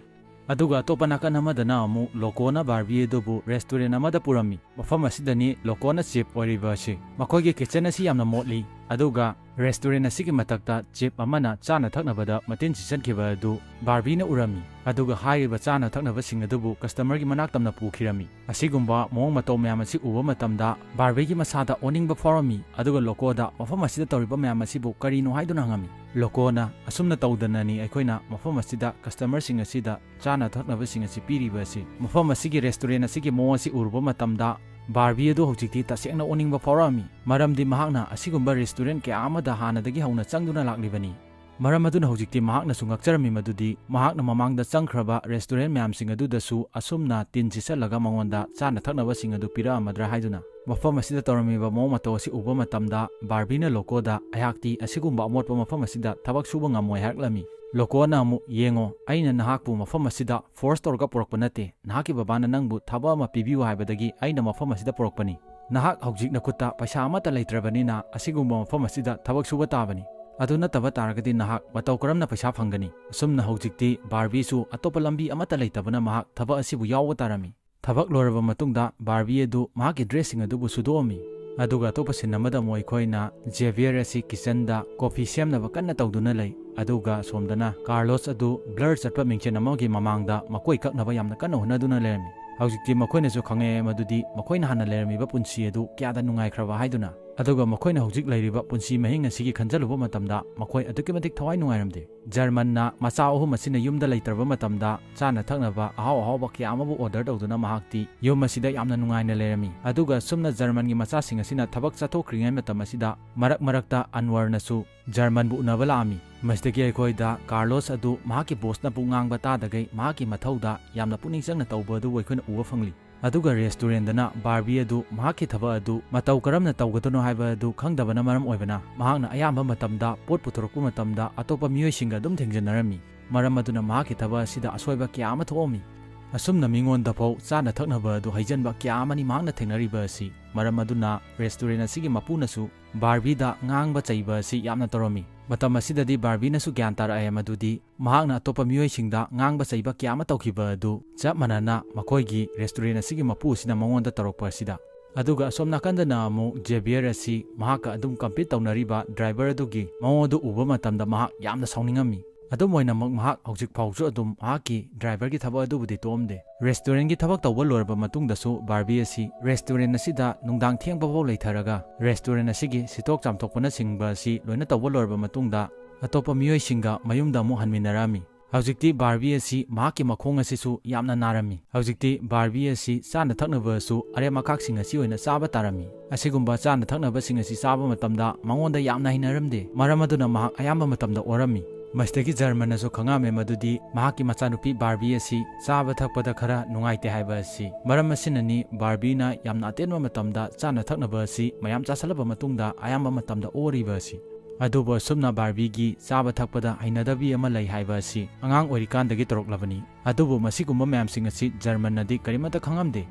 ꯑꯗꯨꯒ ꯑꯇꯣꯞꯄ ꯅꯥꯀꯟ ꯑꯃꯗꯅ ꯑꯃꯨꯛ ꯂꯣꯀꯣꯅ ꯕꯥꯔꯕꯤ ꯑꯗꯨꯕꯨ ꯔꯦꯁꯇꯨꯔꯦꯟ ꯑꯃꯗ ꯄꯨꯔꯝꯃꯤ꯫ ꯃꯐꯝ ꯑꯁꯤꯗꯅꯤ ꯂꯣꯀꯣꯅ ꯆꯤꯞ ꯑꯣꯏꯔꯤꯕ ꯑꯁꯤ꯫ ꯃꯈꯣꯏꯒꯤ ꯀꯤꯠꯆꯟ ꯑꯁꯤ ꯌꯥꯝꯅ ꯃꯣꯠꯂꯤ, ꯑꯗꯨꯒ ꯔꯦꯁꯇꯨꯔꯦꯟ ꯑꯁꯤꯒꯤ ꯃꯊꯛꯇ ꯆꯤꯞ ꯑꯃꯅ ꯆꯥꯅ ꯊꯛꯅꯕꯗ ꯃꯇꯤꯟ ꯁꯤꯠꯆꯟꯈꯤꯕ ꯑꯗꯨ ꯕꯥꯔꯕꯤꯅ ꯎꯔꯝꯃꯤ꯫ ꯑꯗꯨꯒ ꯍꯥꯏꯔꯤꯕ ꯆꯥꯅ ꯊꯛꯅꯕꯁꯤꯡ ꯑꯗꯨꯕꯨ ꯀꯁꯇꯃꯔꯒꯤ ꯃꯅꯥꯛ ꯇꯝꯅ ꯄꯨꯈꯤꯔꯝꯃꯤ꯫ ꯑꯁꯤꯒꯨꯝꯕ ꯃꯑꯣꯡ ꯃꯇꯧ ꯃꯌꯥꯝ ꯑꯁꯤ ꯎꯕ ꯃꯇꯝꯗ ꯕꯥꯔꯕꯤꯒꯤ ꯃꯁꯥꯗ ꯑꯣꯅꯤꯡꯕ ꯐꯥꯎꯔꯝꯃꯤ, ꯑꯗꯨꯒ ꯂꯣꯀꯣꯗ ꯃꯐꯝ ꯑꯁꯤꯗ ꯇꯧꯔꯤꯕ ꯃꯌꯥꯝ ꯑꯁꯤꯕꯨ ꯀꯔꯤꯅꯣ ꯍꯥꯏꯗꯨꯅ ꯍꯪꯉꯝꯃꯤ꯫ ꯂꯣꯀꯣꯅ, "ꯑꯁꯨꯝꯅ ꯇꯧꯗꯅꯅꯤ ꯑꯩꯈꯣꯏꯅ ꯃꯐꯝ ꯑꯁꯤꯗ ꯀꯁꯇꯃꯔꯁꯤꯡ ꯑꯁꯤꯗ ꯆꯥꯅ ꯊꯛꯅꯕꯁꯤꯡ ꯑꯁꯤ ꯄꯤꯔꯤꯕ ꯑꯁꯤ꯫ ꯃꯐꯝ ꯑꯁꯤꯒꯤ ꯔꯦꯁꯇꯨꯔꯦꯟ ꯑꯁꯤꯒꯤ ꯃꯑꯣꯡ ꯑꯁꯤ ꯎꯔꯨꯕ ꯃꯇꯝꯗ ꯕꯥꯔꯕꯤ ꯑꯗꯨ ꯍꯧꯖꯤꯛꯇꯤ ꯇꯁꯦꯡꯅ ꯑꯣꯅꯤꯡꯕ ꯐꯥꯎꯔꯛꯑꯝꯃꯤ, ꯃꯔꯝꯗꯤ ꯃꯍꯥꯛꯅ ꯑꯁꯤꯒꯨꯝꯕ ꯔꯦꯁꯇꯨꯔꯦꯟ ꯀꯌꯥ ꯑꯃꯗ ꯍꯥꯟꯅꯗꯒꯤ ꯍꯧꯅ ꯆꯪꯗꯨꯅ ꯂꯥꯛꯂꯤꯕꯅꯤ꯫ ꯃꯔꯝ ꯑꯗꯨꯅ ꯍꯧꯖꯤꯛꯇꯤ ꯃꯍꯥꯛꯅꯁꯨ ꯉꯛꯆꯔꯝꯃꯤ ꯃꯗꯨꯗꯤ ꯃꯍꯥꯛꯅ ꯃꯃꯥꯡꯗ ꯆꯪꯈ꯭ꯔꯕ ꯔꯦꯁꯇꯨꯔꯦꯟ ꯃꯌꯥꯝꯁꯤꯡ ꯑꯗꯨꯗꯁꯨ ꯑꯁꯨꯝꯅ ꯇꯤꯟ ꯁꯤꯠꯆꯜꯂꯒ ꯃꯉꯣꯟꯗ ꯆꯥꯅ ꯊꯛꯅꯕꯁꯤꯡ ꯑꯗꯨ ꯄꯤꯔꯛꯑꯝꯃꯗ꯭ꯔꯥ ꯍꯥꯏꯗꯨꯅ꯫ ꯃꯐꯝ ꯑꯁꯤꯗ ꯇꯧꯔꯝꯃꯤꯕ ꯃꯑꯣꯡ ꯃꯇꯧ ꯑꯁꯤ ꯎꯕ ꯃꯇꯝꯗ ꯕꯥꯔꯕꯤꯅ ꯂꯣꯀꯣꯗ, "ꯑꯩꯍꯥꯛꯇꯤ ꯑꯁꯤꯒꯨꯝꯕ ꯑꯃꯣꯠꯄ ꯃꯐꯝ ꯑꯁꯤꯗ ꯊꯕꯛ ꯁꯨꯕ ꯉꯝꯃꯣꯏ" ꯍꯥꯏꯔꯛꯂꯝꯃꯤ꯫ ꯂꯣꯀꯣꯅ ꯑꯃꯨꯛ, "ꯌꯦꯡꯉꯣ, ꯑꯩꯅ ꯅꯍꯥꯛꯄꯨ ꯃꯐꯝ ꯑꯁꯤꯗ ꯐꯣꯔꯁ ꯇꯧꯔꯒ ꯄꯨꯔꯛꯄ ꯅꯠꯇꯦ꯫ ꯅꯍꯥꯛꯀꯤ ꯕꯕꯥꯅ ꯅꯪꯕꯨ ꯊꯕꯛ ꯑꯃ ꯄꯤꯕꯤꯌꯨ ꯍꯥꯏꯕꯗꯒꯤ ꯑꯩꯅ ꯃꯐꯝ ꯑꯁꯤꯗ ꯄꯨꯔꯛꯄꯅꯤ꯫ ꯅꯍꯥꯛ ꯍꯧꯖꯤꯛ ꯅꯈꯨꯠꯇ ꯄꯩꯁꯥ ꯑꯃꯠꯇ ꯂꯩꯇ꯭ꯔꯕꯅꯤꯅ ꯑꯁꯤꯒꯨꯝꯕ ꯃꯐꯝ ꯑꯁꯤꯗ ꯊꯕꯛ ꯁꯨꯕ ꯇꯥꯕꯅꯤ꯫ ꯑꯗꯨ ꯅꯠꯇꯕ ꯇꯥꯔꯒꯗꯤ ꯅꯍꯥꯛ ꯃꯇꯧ ꯀꯔꯝꯅ ꯄꯩꯁꯥ ꯐꯪꯒꯅꯤ?" ꯑꯁꯨꯝꯅ ꯍꯧꯖꯤꯛꯇꯤ ꯕꯥꯔꯕꯤꯁꯨ ꯑꯇꯣꯞꯄ ꯂꯝꯕꯤ ꯑꯃꯠꯇ ꯂꯩꯇꯕꯅ ꯃꯍꯥꯛ ꯊꯕꯛ ꯑꯁꯤꯕꯨ ꯌꯥꯎꯕ ꯇꯥꯔꯝꯃꯤ꯫ ꯊꯕꯛ ꯂꯣꯏꯔꯕ ꯃꯇꯨꯡꯗ ꯕꯥꯔꯕꯤ ꯑꯗꯨ ꯃꯍꯥꯛꯀꯤ ꯗ꯭ꯔꯦꯁꯁꯤꯡ ꯑꯗꯨꯕꯨ ꯁꯨꯗꯣꯛꯑꯝꯃꯤ꯫ ꯑꯗꯨꯒ ꯑꯇꯣꯞꯄ ꯁꯤꯟ ꯑꯃꯗ ꯑꯃꯨꯛ ꯑꯩꯈꯣꯏꯅ ꯖꯦꯚꯤꯌꯔ ꯑꯁꯤ ꯀꯤꯆꯟꯗ ꯀꯣꯐꯤ ꯁꯦꯝꯅꯕ ꯀꯟꯅ ꯇꯧꯗꯨꯅ ꯂꯩ꯫ ꯑꯗꯨꯒ ꯑꯁꯣꯝꯗꯅ ꯀꯥꯔꯂꯣꯁ ꯑꯗꯨ ꯕ꯭ꯂꯔ ꯆꯠꯄ ꯃꯤꯡꯁꯦꯟ ꯑꯃꯒꯤ ꯃꯃꯥꯡꯗ ꯃꯀꯣꯏ ꯀꯛꯅꯕ ꯌꯥꯝꯅ ꯀꯟꯅ ꯍꯣꯠꯅꯗꯨꯅ ꯂꯩꯔꯝꯃꯤ꯫ ꯍꯧꯖꯤꯛꯇꯤ ꯃꯈꯣꯏꯅꯁꯨ ꯈꯪꯉꯛꯑꯦ ꯃꯗꯨꯗꯤ ꯃꯈꯣꯏꯅ ꯍꯥꯟꯅ ꯂꯩꯔꯝꯃꯤꯕ ꯄꯨꯟꯁꯤ ꯑꯗꯨ ꯀꯌꯥꯗ ꯅꯨꯡꯉꯥꯏꯈ꯭ꯔꯕ ꯍꯥꯏꯗꯨꯅ꯫ ꯑꯗꯨꯒ ꯃꯈꯣꯏꯅ ꯍꯧꯖꯤꯛ ꯂꯩꯔꯤꯕ ꯄꯨꯟꯁꯤ ꯃꯍꯤꯡ ꯑꯁꯤꯒꯤ ꯈꯟꯖꯜꯂꯨꯕ ꯃꯇꯝꯗ ꯃꯈꯣꯏ ꯑꯗꯨꯛꯀꯤ ꯃꯇꯤꯛ ꯊꯋꯥꯏ ꯅꯨꯡꯉꯥꯏꯔꯝꯗꯦ꯫ ꯖꯔꯃꯟꯅ ꯃꯆꯥ ꯑꯍꯨꯝ ꯑꯁꯤꯅ ꯌꯨꯝꯗ ꯂꯩꯇ꯭ꯔꯕ ꯃꯇꯝꯗ ꯆꯥꯅ ꯊꯛꯅꯕ ꯑꯍꯥꯎ ꯑꯍꯥꯎꯕ ꯀꯌꯥ ꯑꯃꯕꯨ ꯑꯣꯔꯗꯔ ꯇꯧꯗꯨꯅ ꯃꯍꯥꯛꯇꯤ ꯌꯨꯝ ꯑꯁꯤꯗ ꯌꯥꯝꯅ ꯅꯨꯡꯉꯥꯏꯅ ꯂꯩꯔꯝꯃꯤ꯫ ꯑꯗꯨꯒ ꯑꯁꯨꯝꯅ ꯖꯔꯃꯟꯒꯤ ꯃꯆꯥꯁꯤꯡ ꯑꯁꯤꯅ ꯊꯕꯛ ꯆꯠꯊꯣꯛꯈ꯭ꯔꯤꯉꯩ ꯃꯇꯝ ꯑꯁꯤꯗ ꯃꯔꯛ ꯃꯔꯛꯇ ꯑꯟꯋꯔꯅꯁꯨ ꯖꯔꯃꯟꯕꯨ ꯎꯅꯕ ꯂꯥꯛꯑꯝꯃꯤ꯫ ꯃꯁꯤꯗꯒꯤ ꯑꯩꯈꯣꯏꯗ ꯀꯥꯔꯂꯣꯁ ꯑꯗꯨ ꯃꯍꯥꯛꯀꯤ ꯕꯣꯁꯅ ꯄꯨꯡ ꯉꯥꯡꯕ ꯇꯥꯗꯈꯩ ꯃꯍꯥꯛꯀꯤ ꯃꯊꯧꯗ ꯌꯥꯝꯅ ꯄꯨꯛꯅꯤꯡ ꯆꯪꯅ ꯇꯧꯕ ꯑꯗꯨꯕꯨ ꯑꯩꯈꯣꯏꯅ ꯎꯕ ꯐꯪꯂꯤ꯫ ꯑꯗꯨꯒ ꯔꯦꯁꯇꯨꯔꯦꯟꯗꯅ ꯕꯥꯔꯕꯤ ꯑꯗꯨ ꯃꯍꯥꯛꯀꯤ ꯊꯕꯛ ꯑꯗꯨ ꯃꯇꯧ ꯀꯔꯝꯅ ꯇꯧꯒꯗꯣꯏꯅꯣ ꯍꯥꯏꯕ ꯑꯗꯨ ꯈꯪꯗꯕꯅ ꯃꯔꯝ ꯑꯣꯏꯕꯅ, ꯃꯍꯥꯛꯅ ꯑꯌꯥꯝꯕ ꯃꯇꯝꯗ ꯄꯣꯠ ꯄꯨꯊꯣꯔꯛꯄ ꯃꯇꯝꯗ ꯑꯇꯣꯞꯄ ꯃꯤꯑꯣꯏꯁꯤꯡꯒ ꯑꯗꯨꯝ ꯊꯦꯡꯖꯤꯟꯅꯔꯝꯃꯤ꯫ ꯃꯔꯝ ꯑꯗꯨꯅ ꯃꯍꯥꯛꯀꯤ ꯊꯕꯛ ꯑꯁꯤꯗ ꯑꯁꯣꯏꯕ ꯀꯌꯥ ꯑꯃ ꯊꯣꯛꯑꯝꯃꯤ꯫ ꯑꯁꯨꯝꯅ ꯃꯤꯉꯣꯟꯗꯐꯥꯎ ꯆꯥꯅ ꯊꯛꯅꯕ ꯑꯗꯨ ꯍꯩꯖꯤꯟꯕ ꯀꯌꯥ ꯑꯃꯅꯤ ꯃꯍꯥꯛꯅ ꯊꯦꯡꯅꯔꯤꯕ ꯑꯁꯤ꯫ ꯃꯔꯝ ꯑꯗꯨꯅ ꯔꯦꯁꯇꯨꯔꯦꯟ ꯑꯁꯤꯒꯤ ꯃꯄꯨꯅꯁꯨ ꯕꯥꯔꯕꯤꯗ ꯉꯥꯡꯕ ꯆꯩꯕ ꯑꯁꯤ ꯌꯥꯝꯅ ꯇꯧꯔꯝꯃꯤ꯫ ꯃꯇꯝ ꯑꯁꯤꯗꯗꯤ ꯕꯥꯔꯕꯤꯅꯁꯨ ꯒ꯭ꯌꯥꯟ ꯇꯥꯔꯛꯑꯦ ꯃꯗꯨꯗꯤ ꯃꯍꯥꯛꯅ ꯑꯇꯣꯞꯄ ꯃꯤꯑꯣꯏꯁꯤꯡꯗ ꯉꯥꯡꯕ ꯆꯩꯕ ꯀꯌꯥ ꯑꯃ ꯇꯧꯈꯤꯕ ꯑꯗꯨ ꯆꯞ ꯃꯥꯟꯅꯅ ꯃꯈꯣꯏꯒꯤ ꯔꯦꯁꯇꯨꯔꯦꯟ ꯑꯁꯤꯒꯤ ꯃꯄꯨ ꯑꯁꯤꯅ ꯃꯉꯣꯟꯗ ꯇꯧꯔꯛꯄ ꯑꯁꯤꯗ꯫ ꯑꯗꯨꯒ ꯑꯁꯣꯝ ꯅꯥꯀꯟꯗꯅ ꯑꯃꯨꯛ ꯖꯦꯕꯤꯌꯔ ꯑꯁꯤ ꯃꯍꯥꯛꯀ ꯑꯗꯨꯝ ꯀꯝꯄꯤꯠ ꯇꯧꯅꯔꯤꯕ ꯗ꯭ꯔꯥꯏꯚꯔ ꯑꯗꯨꯒꯤ ꯃꯑꯣꯡ ꯑꯗꯨ ꯎꯕ ꯃꯇꯝꯗ ꯃꯍꯥꯛ ꯌꯥꯝꯅ ꯁꯥꯎꯅꯤꯡꯉꯝꯃꯤ꯫ ꯑꯗꯨꯝ ꯑꯣꯏꯅꯃꯛ ꯃꯍꯥꯛ ꯍꯧꯖꯤꯛ ꯐꯥꯎꯁꯨ ꯑꯗꯨꯝ ꯃꯍꯥꯛꯀꯤ ꯗ꯭ꯔꯥꯏꯚꯔꯒꯤ ꯊꯕꯛ ꯑꯗꯨꯕꯨꯗꯤ ꯇꯣꯛꯑꯝꯗꯦ꯫ ꯔꯦꯁꯇꯨꯔꯦꯟꯒꯤ ꯊꯕꯛ ꯇꯧꯕ ꯂꯣꯏꯔꯕ ꯃꯇꯨꯡꯗꯁꯨ ꯕꯥꯔꯕꯤ ꯑꯁꯤ ꯔꯦꯁꯇꯨꯔꯦꯟ ꯑꯁꯤꯗ ꯅꯨꯡꯗꯥꯡ ꯊꯦꯡꯕ ꯐꯥꯎ ꯂꯩꯊꯔꯒ ꯔꯦꯁꯇꯨꯔꯦꯟ ꯑꯁꯤꯒꯤ ꯁꯤꯠꯇꯣꯛ ꯆꯥꯝꯊꯣꯛꯄꯅꯆꯤꯡꯕ ꯑꯁꯤ ꯂꯣꯏꯅ ꯇꯧꯕ ꯂꯣꯏꯔꯕ ꯃꯇꯨꯡꯗ ꯑꯇꯣꯞꯄ ꯃꯤꯑꯣꯏꯁꯤꯡꯒ ꯃꯌꯨꯝꯗ ꯑꯃꯨꯛ ꯍꯟꯃꯤꯟꯅꯔꯛꯑꯝꯃꯤ꯫ ꯍꯧꯖꯤꯛꯇꯤ ꯕꯥꯔꯕꯤ ꯑꯁꯤ ꯃꯍꯥꯛꯀꯤ ꯃꯈꯣꯡ ꯑꯁꯤꯁꯨ ꯌꯥꯝꯅ ꯅꯥꯔꯝꯃꯤ꯫ ꯍꯧꯖꯤꯛꯇꯤ ꯕꯥꯔꯕꯤ ꯑꯁꯤ ꯆꯥꯅ ꯊꯛꯅꯕꯁꯨ ꯑꯔꯦꯝ ꯑꯈꯥꯛꯁꯤꯡ ꯑꯁꯤ ꯑꯣꯏꯅ ꯆꯥꯕ ꯇꯥꯔꯝꯃꯤ꯫ ꯑꯁꯤꯒꯨꯝꯕ ꯆꯥꯅ ꯊꯛꯅꯕꯁꯤꯡ ꯑꯁꯤ ꯆꯥꯕ ꯃꯇꯝꯗ ꯃꯉꯣꯟꯗ ꯌꯥꯝꯅ ꯍꯩꯅꯔꯝꯗꯦ꯫ ꯃꯔꯝ ꯑꯗꯨꯅ ꯃꯍꯥꯛ ꯑꯌꯥꯝꯕ ꯃꯇꯝꯗ ꯑꯣꯔꯝꯃꯤ꯫ ꯃꯁꯤꯗꯒꯤ ꯖꯔꯃꯟꯅꯁꯨ ꯈꯪꯉꯝꯃꯦ ꯃꯗꯨꯗꯤ ꯃꯍꯥꯛꯀꯤ ꯃꯆꯥꯅꯨꯄꯤ ꯕꯥꯔꯕꯤ ꯑꯁꯤ ꯆꯥꯕ ꯊꯛꯄꯗ ꯈꯔ ꯅꯨꯡꯉꯥꯏꯇꯦ ꯍꯥꯏꯕ ꯑꯁꯤ꯫ ꯃꯔꯝ ꯑꯁꯤꯅꯅꯤ ꯕꯥꯔꯕꯤꯅ ꯌꯥꯝꯅ ꯑꯇꯦꯟꯕ ꯃꯇꯝꯗ ꯆꯥꯅ ꯊꯛꯅꯕ ꯑꯁꯤ ꯃꯌꯥꯝ ꯆꯥꯁꯤꯜꯂꯕ ꯃꯇꯨꯡꯗ ꯑꯌꯥꯝꯕ ꯃꯇꯝꯗ ꯑꯣꯔꯤꯕ ꯑꯁꯤ꯫ ꯑꯗꯨꯕꯨ ꯑꯁꯨꯝꯅ ꯕꯥꯔꯕꯤꯒꯤ ꯆꯥꯕ ꯊꯛꯄꯗ ꯍꯩꯅꯗꯕꯤ ꯑꯃ ꯂꯩ ꯍꯥꯏꯕ ꯑꯁꯤ ꯑꯉꯥꯡ ꯑꯣꯏꯔꯤꯀꯥꯟꯗꯒꯤ ꯇꯧꯔꯛꯂꯕꯅꯤ꯫ ꯑꯗꯨꯕꯨ ꯃꯁꯤꯒꯨꯝꯕ ꯃꯌꯥꯝꯁꯤꯡ ꯑꯁꯤ ꯖꯔꯃꯟꯅꯗꯤ ꯀꯔꯤꯃꯠꯇ ꯈꯪꯉꯝꯗꯦ꯫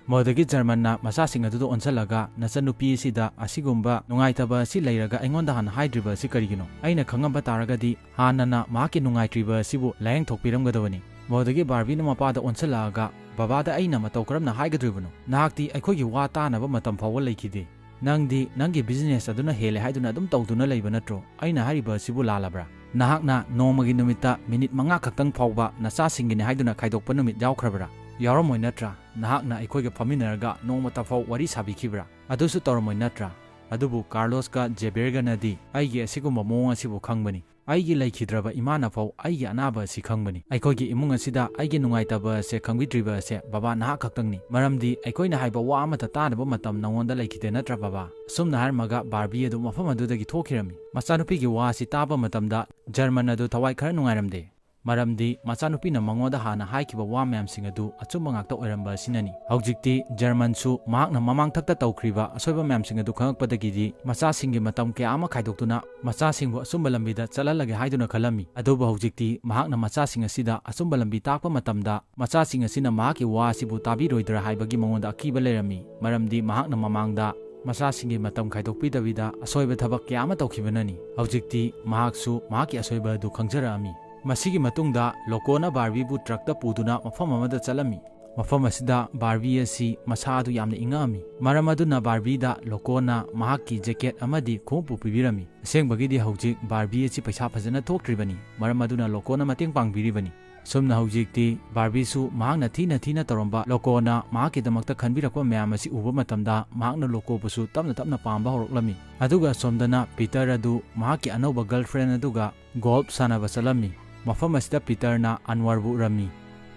ꯃꯗꯨꯗꯒꯤ ꯖꯔꯃꯟꯅ ꯃꯆꯥꯁꯤꯡ ꯑꯗꯨꯗ ꯑꯣꯟꯁꯤꯜꯂꯒ, "ꯅꯆꯟꯅꯨꯄꯤ ꯑꯁꯤꯗ ꯑꯁꯤꯒꯨꯝꯕ ꯅꯨꯡꯉꯥꯏꯇꯕ ꯑꯁꯤ ꯂꯩꯔꯒ ꯑꯩꯉꯣꯟꯗ ꯍꯥꯟꯅ ꯍꯥꯏꯗ꯭ꯔꯤꯕ ꯑꯁꯤ ꯀꯔꯤꯒꯤꯅꯣ? ꯑꯩꯅ ꯈꯪꯉꯝꯕ ꯇꯥꯔꯒꯗꯤ ꯍꯥꯟꯅꯅ ꯃꯍꯥꯛꯀꯤ ꯅꯨꯡꯉꯥꯏꯇ꯭ꯔꯤꯕ ꯑꯁꯤꯕꯨ ꯂꯥꯏꯌꯦꯡ ꯊꯣꯛꯄꯤꯔꯝꯒꯗꯕꯅꯤ"꯫ ꯃꯗꯨꯗꯒꯤ ꯕꯥꯔꯕꯤꯅ ꯃꯄꯥꯗ ꯑꯣꯟꯁꯤꯜꯂꯛꯑꯒ, "ꯕꯕꯥꯗ ꯑꯩꯅ ꯃꯇꯧ ꯀꯔꯝꯅ ꯍꯥꯏꯒꯗꯧꯔꯤꯕꯅꯣ? ꯅꯍꯥꯛꯇꯤ ꯑꯩꯈꯣꯏꯒꯤ ꯋꯥ ꯇꯥꯅꯕ ꯃꯇꯝ ꯐꯥꯎꯕ ꯂꯩꯈꯤꯗꯦ꯫ ꯅꯪꯗꯤ ꯅꯪꯒꯤ ꯕꯤꯖꯤꯅꯦꯁ ꯑꯗꯨꯅ ꯍꯦꯜꯂꯦ ꯍꯥꯏꯗꯨꯅ ꯑꯗꯨꯝ ꯇꯧꯗꯨꯅ ꯂꯩꯕ ꯅꯠꯇ꯭ꯔꯣ? ꯑꯩꯅ ꯍꯥꯏꯔꯤꯕ ꯑꯁꯤꯕꯨ ꯂꯥꯜꯂꯕ꯭ꯔꯥ? ꯅꯍꯥꯛꯅ ꯅꯣꯡꯃꯒꯤ ꯅꯨꯃꯤꯠꯇ ꯃꯤꯅꯤꯠ ꯃꯉꯥ ꯈꯛꯇꯪ ꯐꯥꯎꯕ ꯅꯆꯥꯁꯤꯡꯒꯤꯅꯤ ꯍꯥꯏꯗꯨꯅ ꯈꯥꯏꯗꯣꯛꯄ ꯅꯨꯃꯤꯠ ꯌꯥꯎꯈ꯭ꯔꯕ꯭ꯔꯥ? ꯌꯥꯎꯔꯝꯃꯣꯏ ꯅꯠꯇ꯭ꯔꯥ? ꯅꯍꯥꯛꯅ ꯑꯩꯈꯣꯏꯒ ꯐꯝꯃꯤꯟꯅꯔꯒ ꯅꯣꯡꯃꯇ ꯐꯥꯎ ꯋꯥꯔꯤ ꯁꯥꯕꯤꯈꯤꯕ꯭ꯔꯥ? ꯑꯗꯨꯁꯨ ꯇꯧꯔꯝꯃꯣꯏ ꯅꯠꯇ꯭ꯔꯥ?" ꯑꯗꯨꯕꯨ ꯀꯥꯔꯂꯣꯁꯀ ꯖꯦꯕꯦꯔꯒꯅꯗꯤ ꯑꯩꯒꯤ ꯑꯁꯤꯒꯨꯝꯕ ꯃꯑꯣꯡ ꯑꯁꯤꯕꯨ ꯈꯪꯕꯅꯤ꯫ ꯑꯩꯒꯤ ꯂꯩꯈꯤꯗ꯭ꯔꯕ ꯏꯃꯥꯅ ꯐꯥꯎ ꯑꯩꯒꯤ ꯑꯅꯥꯕ ꯑꯁꯤ ꯈꯪꯕꯅꯤ꯫ ꯑꯩꯈꯣꯏꯒꯤ ꯏꯃꯨꯡ ꯑꯁꯤꯗ ꯑꯩꯒꯤ ꯅꯨꯡꯉꯥꯏꯇꯕ ꯑꯁꯦ ꯈꯪꯕꯤꯗ꯭ꯔꯤꯕ ꯑꯁꯦ ꯕꯕꯥ ꯅꯍꯥꯛ ꯈꯛꯇꯪꯅꯤ꯫ ꯃꯔꯝꯗꯤ ꯑꯩꯈꯣꯏꯅ ꯍꯥꯏꯕ ꯋꯥ ꯑꯃꯠꯇ ꯇꯥꯅꯕ ꯃꯇꯝ ꯅꯉꯣꯟꯗ ꯂꯩꯈꯤꯗꯦ ꯅꯠꯇ꯭ꯔꯥ ꯕꯕꯥ? ꯑꯁꯨꯝꯅ ꯍꯥꯏꯔꯝꯃꯒ ꯕꯥꯔꯕꯤ ꯑꯗꯨ ꯃꯐꯝ ꯑꯗꯨꯗꯒꯤ ꯊꯣꯛꯈꯤꯔꯝꯃꯤ꯫ ꯃꯆꯥꯅꯨꯄꯤꯒꯤ ꯋꯥ ꯑꯁꯤ ꯇꯥꯕ ꯃꯇꯝꯗ ꯖꯔꯃꯟ ꯑꯗꯨ ꯊꯋꯥꯏ ꯈꯔ ꯅꯨꯡꯉꯥꯏꯔꯝꯗꯦ꯫ ꯃꯔꯝꯗꯤ ꯃꯆꯥꯅꯨꯄꯤꯅ ꯃꯉꯣꯟꯗ ꯍꯥꯟꯅ ꯍꯥꯏꯈꯤꯕ ꯋꯥ ꯃꯌꯥꯝꯁꯤꯡ ꯑꯗꯨ ꯑꯆꯨꯝꯕ ꯉꯥꯛꯇ ꯑꯣꯏꯔꯝꯕ ꯑꯁꯤꯅꯅꯤ꯫ ꯍꯧꯖꯤꯛꯇꯤ ꯖꯔꯃꯟꯁꯨ ꯃꯍꯥꯛꯅ ꯃꯃꯥꯡꯊꯛꯇ ꯇꯧꯈ꯭ꯔꯤꯕ ꯑꯁꯣꯏꯕ ꯃꯌꯥꯝꯁꯤꯡ ꯑꯗꯨ ꯈꯪꯉꯛꯄꯗꯒꯤꯗꯤ ꯃꯆꯥꯁꯤꯡꯒꯤ ꯃꯇꯝ ꯀꯌꯥ ꯑꯃ ꯈꯥꯏꯗꯣꯛꯇꯨꯅ ꯃꯆꯥꯁꯤꯡꯕꯨ ꯑꯆꯨꯝꯕ ꯂꯝꯕꯤꯗ ꯆꯠꯍꯜꯂꯒꯦ ꯍꯥꯏꯗꯨꯅ ꯈꯜꯂꯝꯃꯤ꯫ ꯑꯗꯨꯕꯨ ꯍꯧꯖꯤꯛꯇꯤ ꯃꯍꯥꯛꯅ ꯃꯆꯥꯁꯤꯡ ꯑꯁꯤꯗ ꯑꯆꯨꯝꯕ ꯂꯝꯕꯤ ꯇꯥꯛꯄ ꯃꯇꯝꯗ ꯃꯆꯥꯁꯤꯡ ꯑꯁꯤꯅ ꯃꯍꯥꯛꯀꯤ ꯋꯥ ꯑꯁꯤꯕꯨ ꯇꯥꯕꯤꯔꯣꯏꯗ꯭ꯔꯥ ꯍꯥꯏꯕꯒꯤ ꯃꯉꯣꯟꯗ ꯑꯀꯤꯕ ꯂꯩꯔꯝꯃꯤ, ꯃꯔꯝꯗꯤ ꯃꯍꯥꯛꯅ ꯃꯃꯥꯡꯗ ꯃꯆꯥꯁꯤꯡꯒꯤ ꯃꯇꯝ ꯈꯥꯏꯗꯣꯛꯄꯤꯗꯕꯤꯗ ꯑꯁꯣꯏꯕ ꯊꯕꯛ ꯀꯌꯥ ꯑꯃ ꯇꯧꯈꯤꯕꯅꯅꯤ꯫ ꯍꯧꯖꯤꯛꯇꯤ ꯃꯍꯥꯛꯁꯨ ꯃꯍꯥꯛꯀꯤ ꯑꯁꯣꯏꯕ ꯑꯗꯨ ꯈꯪꯖꯔꯛꯑꯝꯃꯤ꯫ ꯃꯁꯤꯒꯤ ꯃꯇꯨꯡꯗ ꯂꯣꯀꯣꯅ ꯕꯥꯔꯕꯤꯕꯨ ꯇ꯭ꯔꯛꯇ ꯄꯨꯗꯨꯅ ꯃꯐꯝ ꯑꯃꯗ ꯆꯠꯂꯝꯃꯤ꯫ ꯃꯐꯝ ꯑꯁꯤꯗ ꯕꯥꯔꯕꯤ ꯑꯁꯤ ꯃꯁꯥ ꯑꯗꯨ ꯌꯥꯝꯅ ꯏꯪꯉꯛꯑꯝꯃꯤ꯫ ꯃꯔꯝ ꯑꯗꯨꯅ ꯕꯥꯔꯕꯤꯗ ꯂꯣꯀꯣꯅ ꯃꯍꯥꯛꯀꯤ ꯖꯦꯀꯦꯠ ꯑꯃꯗꯤ ꯈꯣꯡꯎꯞꯄꯨ ꯄꯤꯕꯤꯔꯝꯃꯤ꯫ ꯑꯁꯦꯡꯕꯒꯤꯗꯤ ꯍꯧꯖꯤꯛ ꯕꯥꯔꯕꯤ ꯑꯁꯤ ꯄꯩꯁꯥ ꯐꯖꯅ ꯊꯣꯛꯇ꯭ꯔꯤꯕꯅꯤ, ꯃꯔꯝ ꯑꯗꯨꯅ ꯂꯣꯀꯣꯅ ꯃꯇꯦꯡ ꯄꯥꯡꯕꯤꯔꯤꯕꯅꯤ꯫ ꯑꯁꯨꯝꯅ ꯍꯧꯖꯤꯛꯇꯤ ꯕꯥꯔꯕꯤꯁꯨ ꯃꯍꯥꯛꯅ ꯊꯤꯅ ꯊꯤꯅ ꯇꯧꯔꯝꯕ ꯂꯣꯀꯣꯅ ꯃꯍꯥꯛꯀꯤꯗꯃꯛꯇ ꯈꯟꯕꯤꯔꯛꯄ ꯃꯌꯥꯝ ꯑꯁꯤ ꯎꯕ ꯃꯇꯝꯗ ꯃꯍꯥꯛꯅ ꯂꯣꯀꯣꯕꯨꯁꯨ ꯇꯞꯅ ꯇꯞꯅ ꯄꯥꯝꯕ ꯍꯧꯔꯛꯂꯝꯃꯤ꯫ ꯑꯗꯨꯒ ꯑꯁꯣꯝꯗꯅ ꯄꯤꯇꯔ ꯑꯗꯨ ꯃꯍꯥꯛꯀꯤ ꯑꯅꯧꯕ ꯒꯔꯜꯐ꯭ꯔꯦꯟ ꯑꯗꯨꯒ ꯒꯣꯜꯐ ꯁꯥꯟꯅꯕ ꯆꯠꯂꯝꯃꯤ꯫ ꯃꯐꯝ ꯑꯁꯤꯗ ꯄꯤꯇꯔꯅ ꯑꯟꯋꯔꯕꯨ ꯎꯔꯝꯃꯤ꯫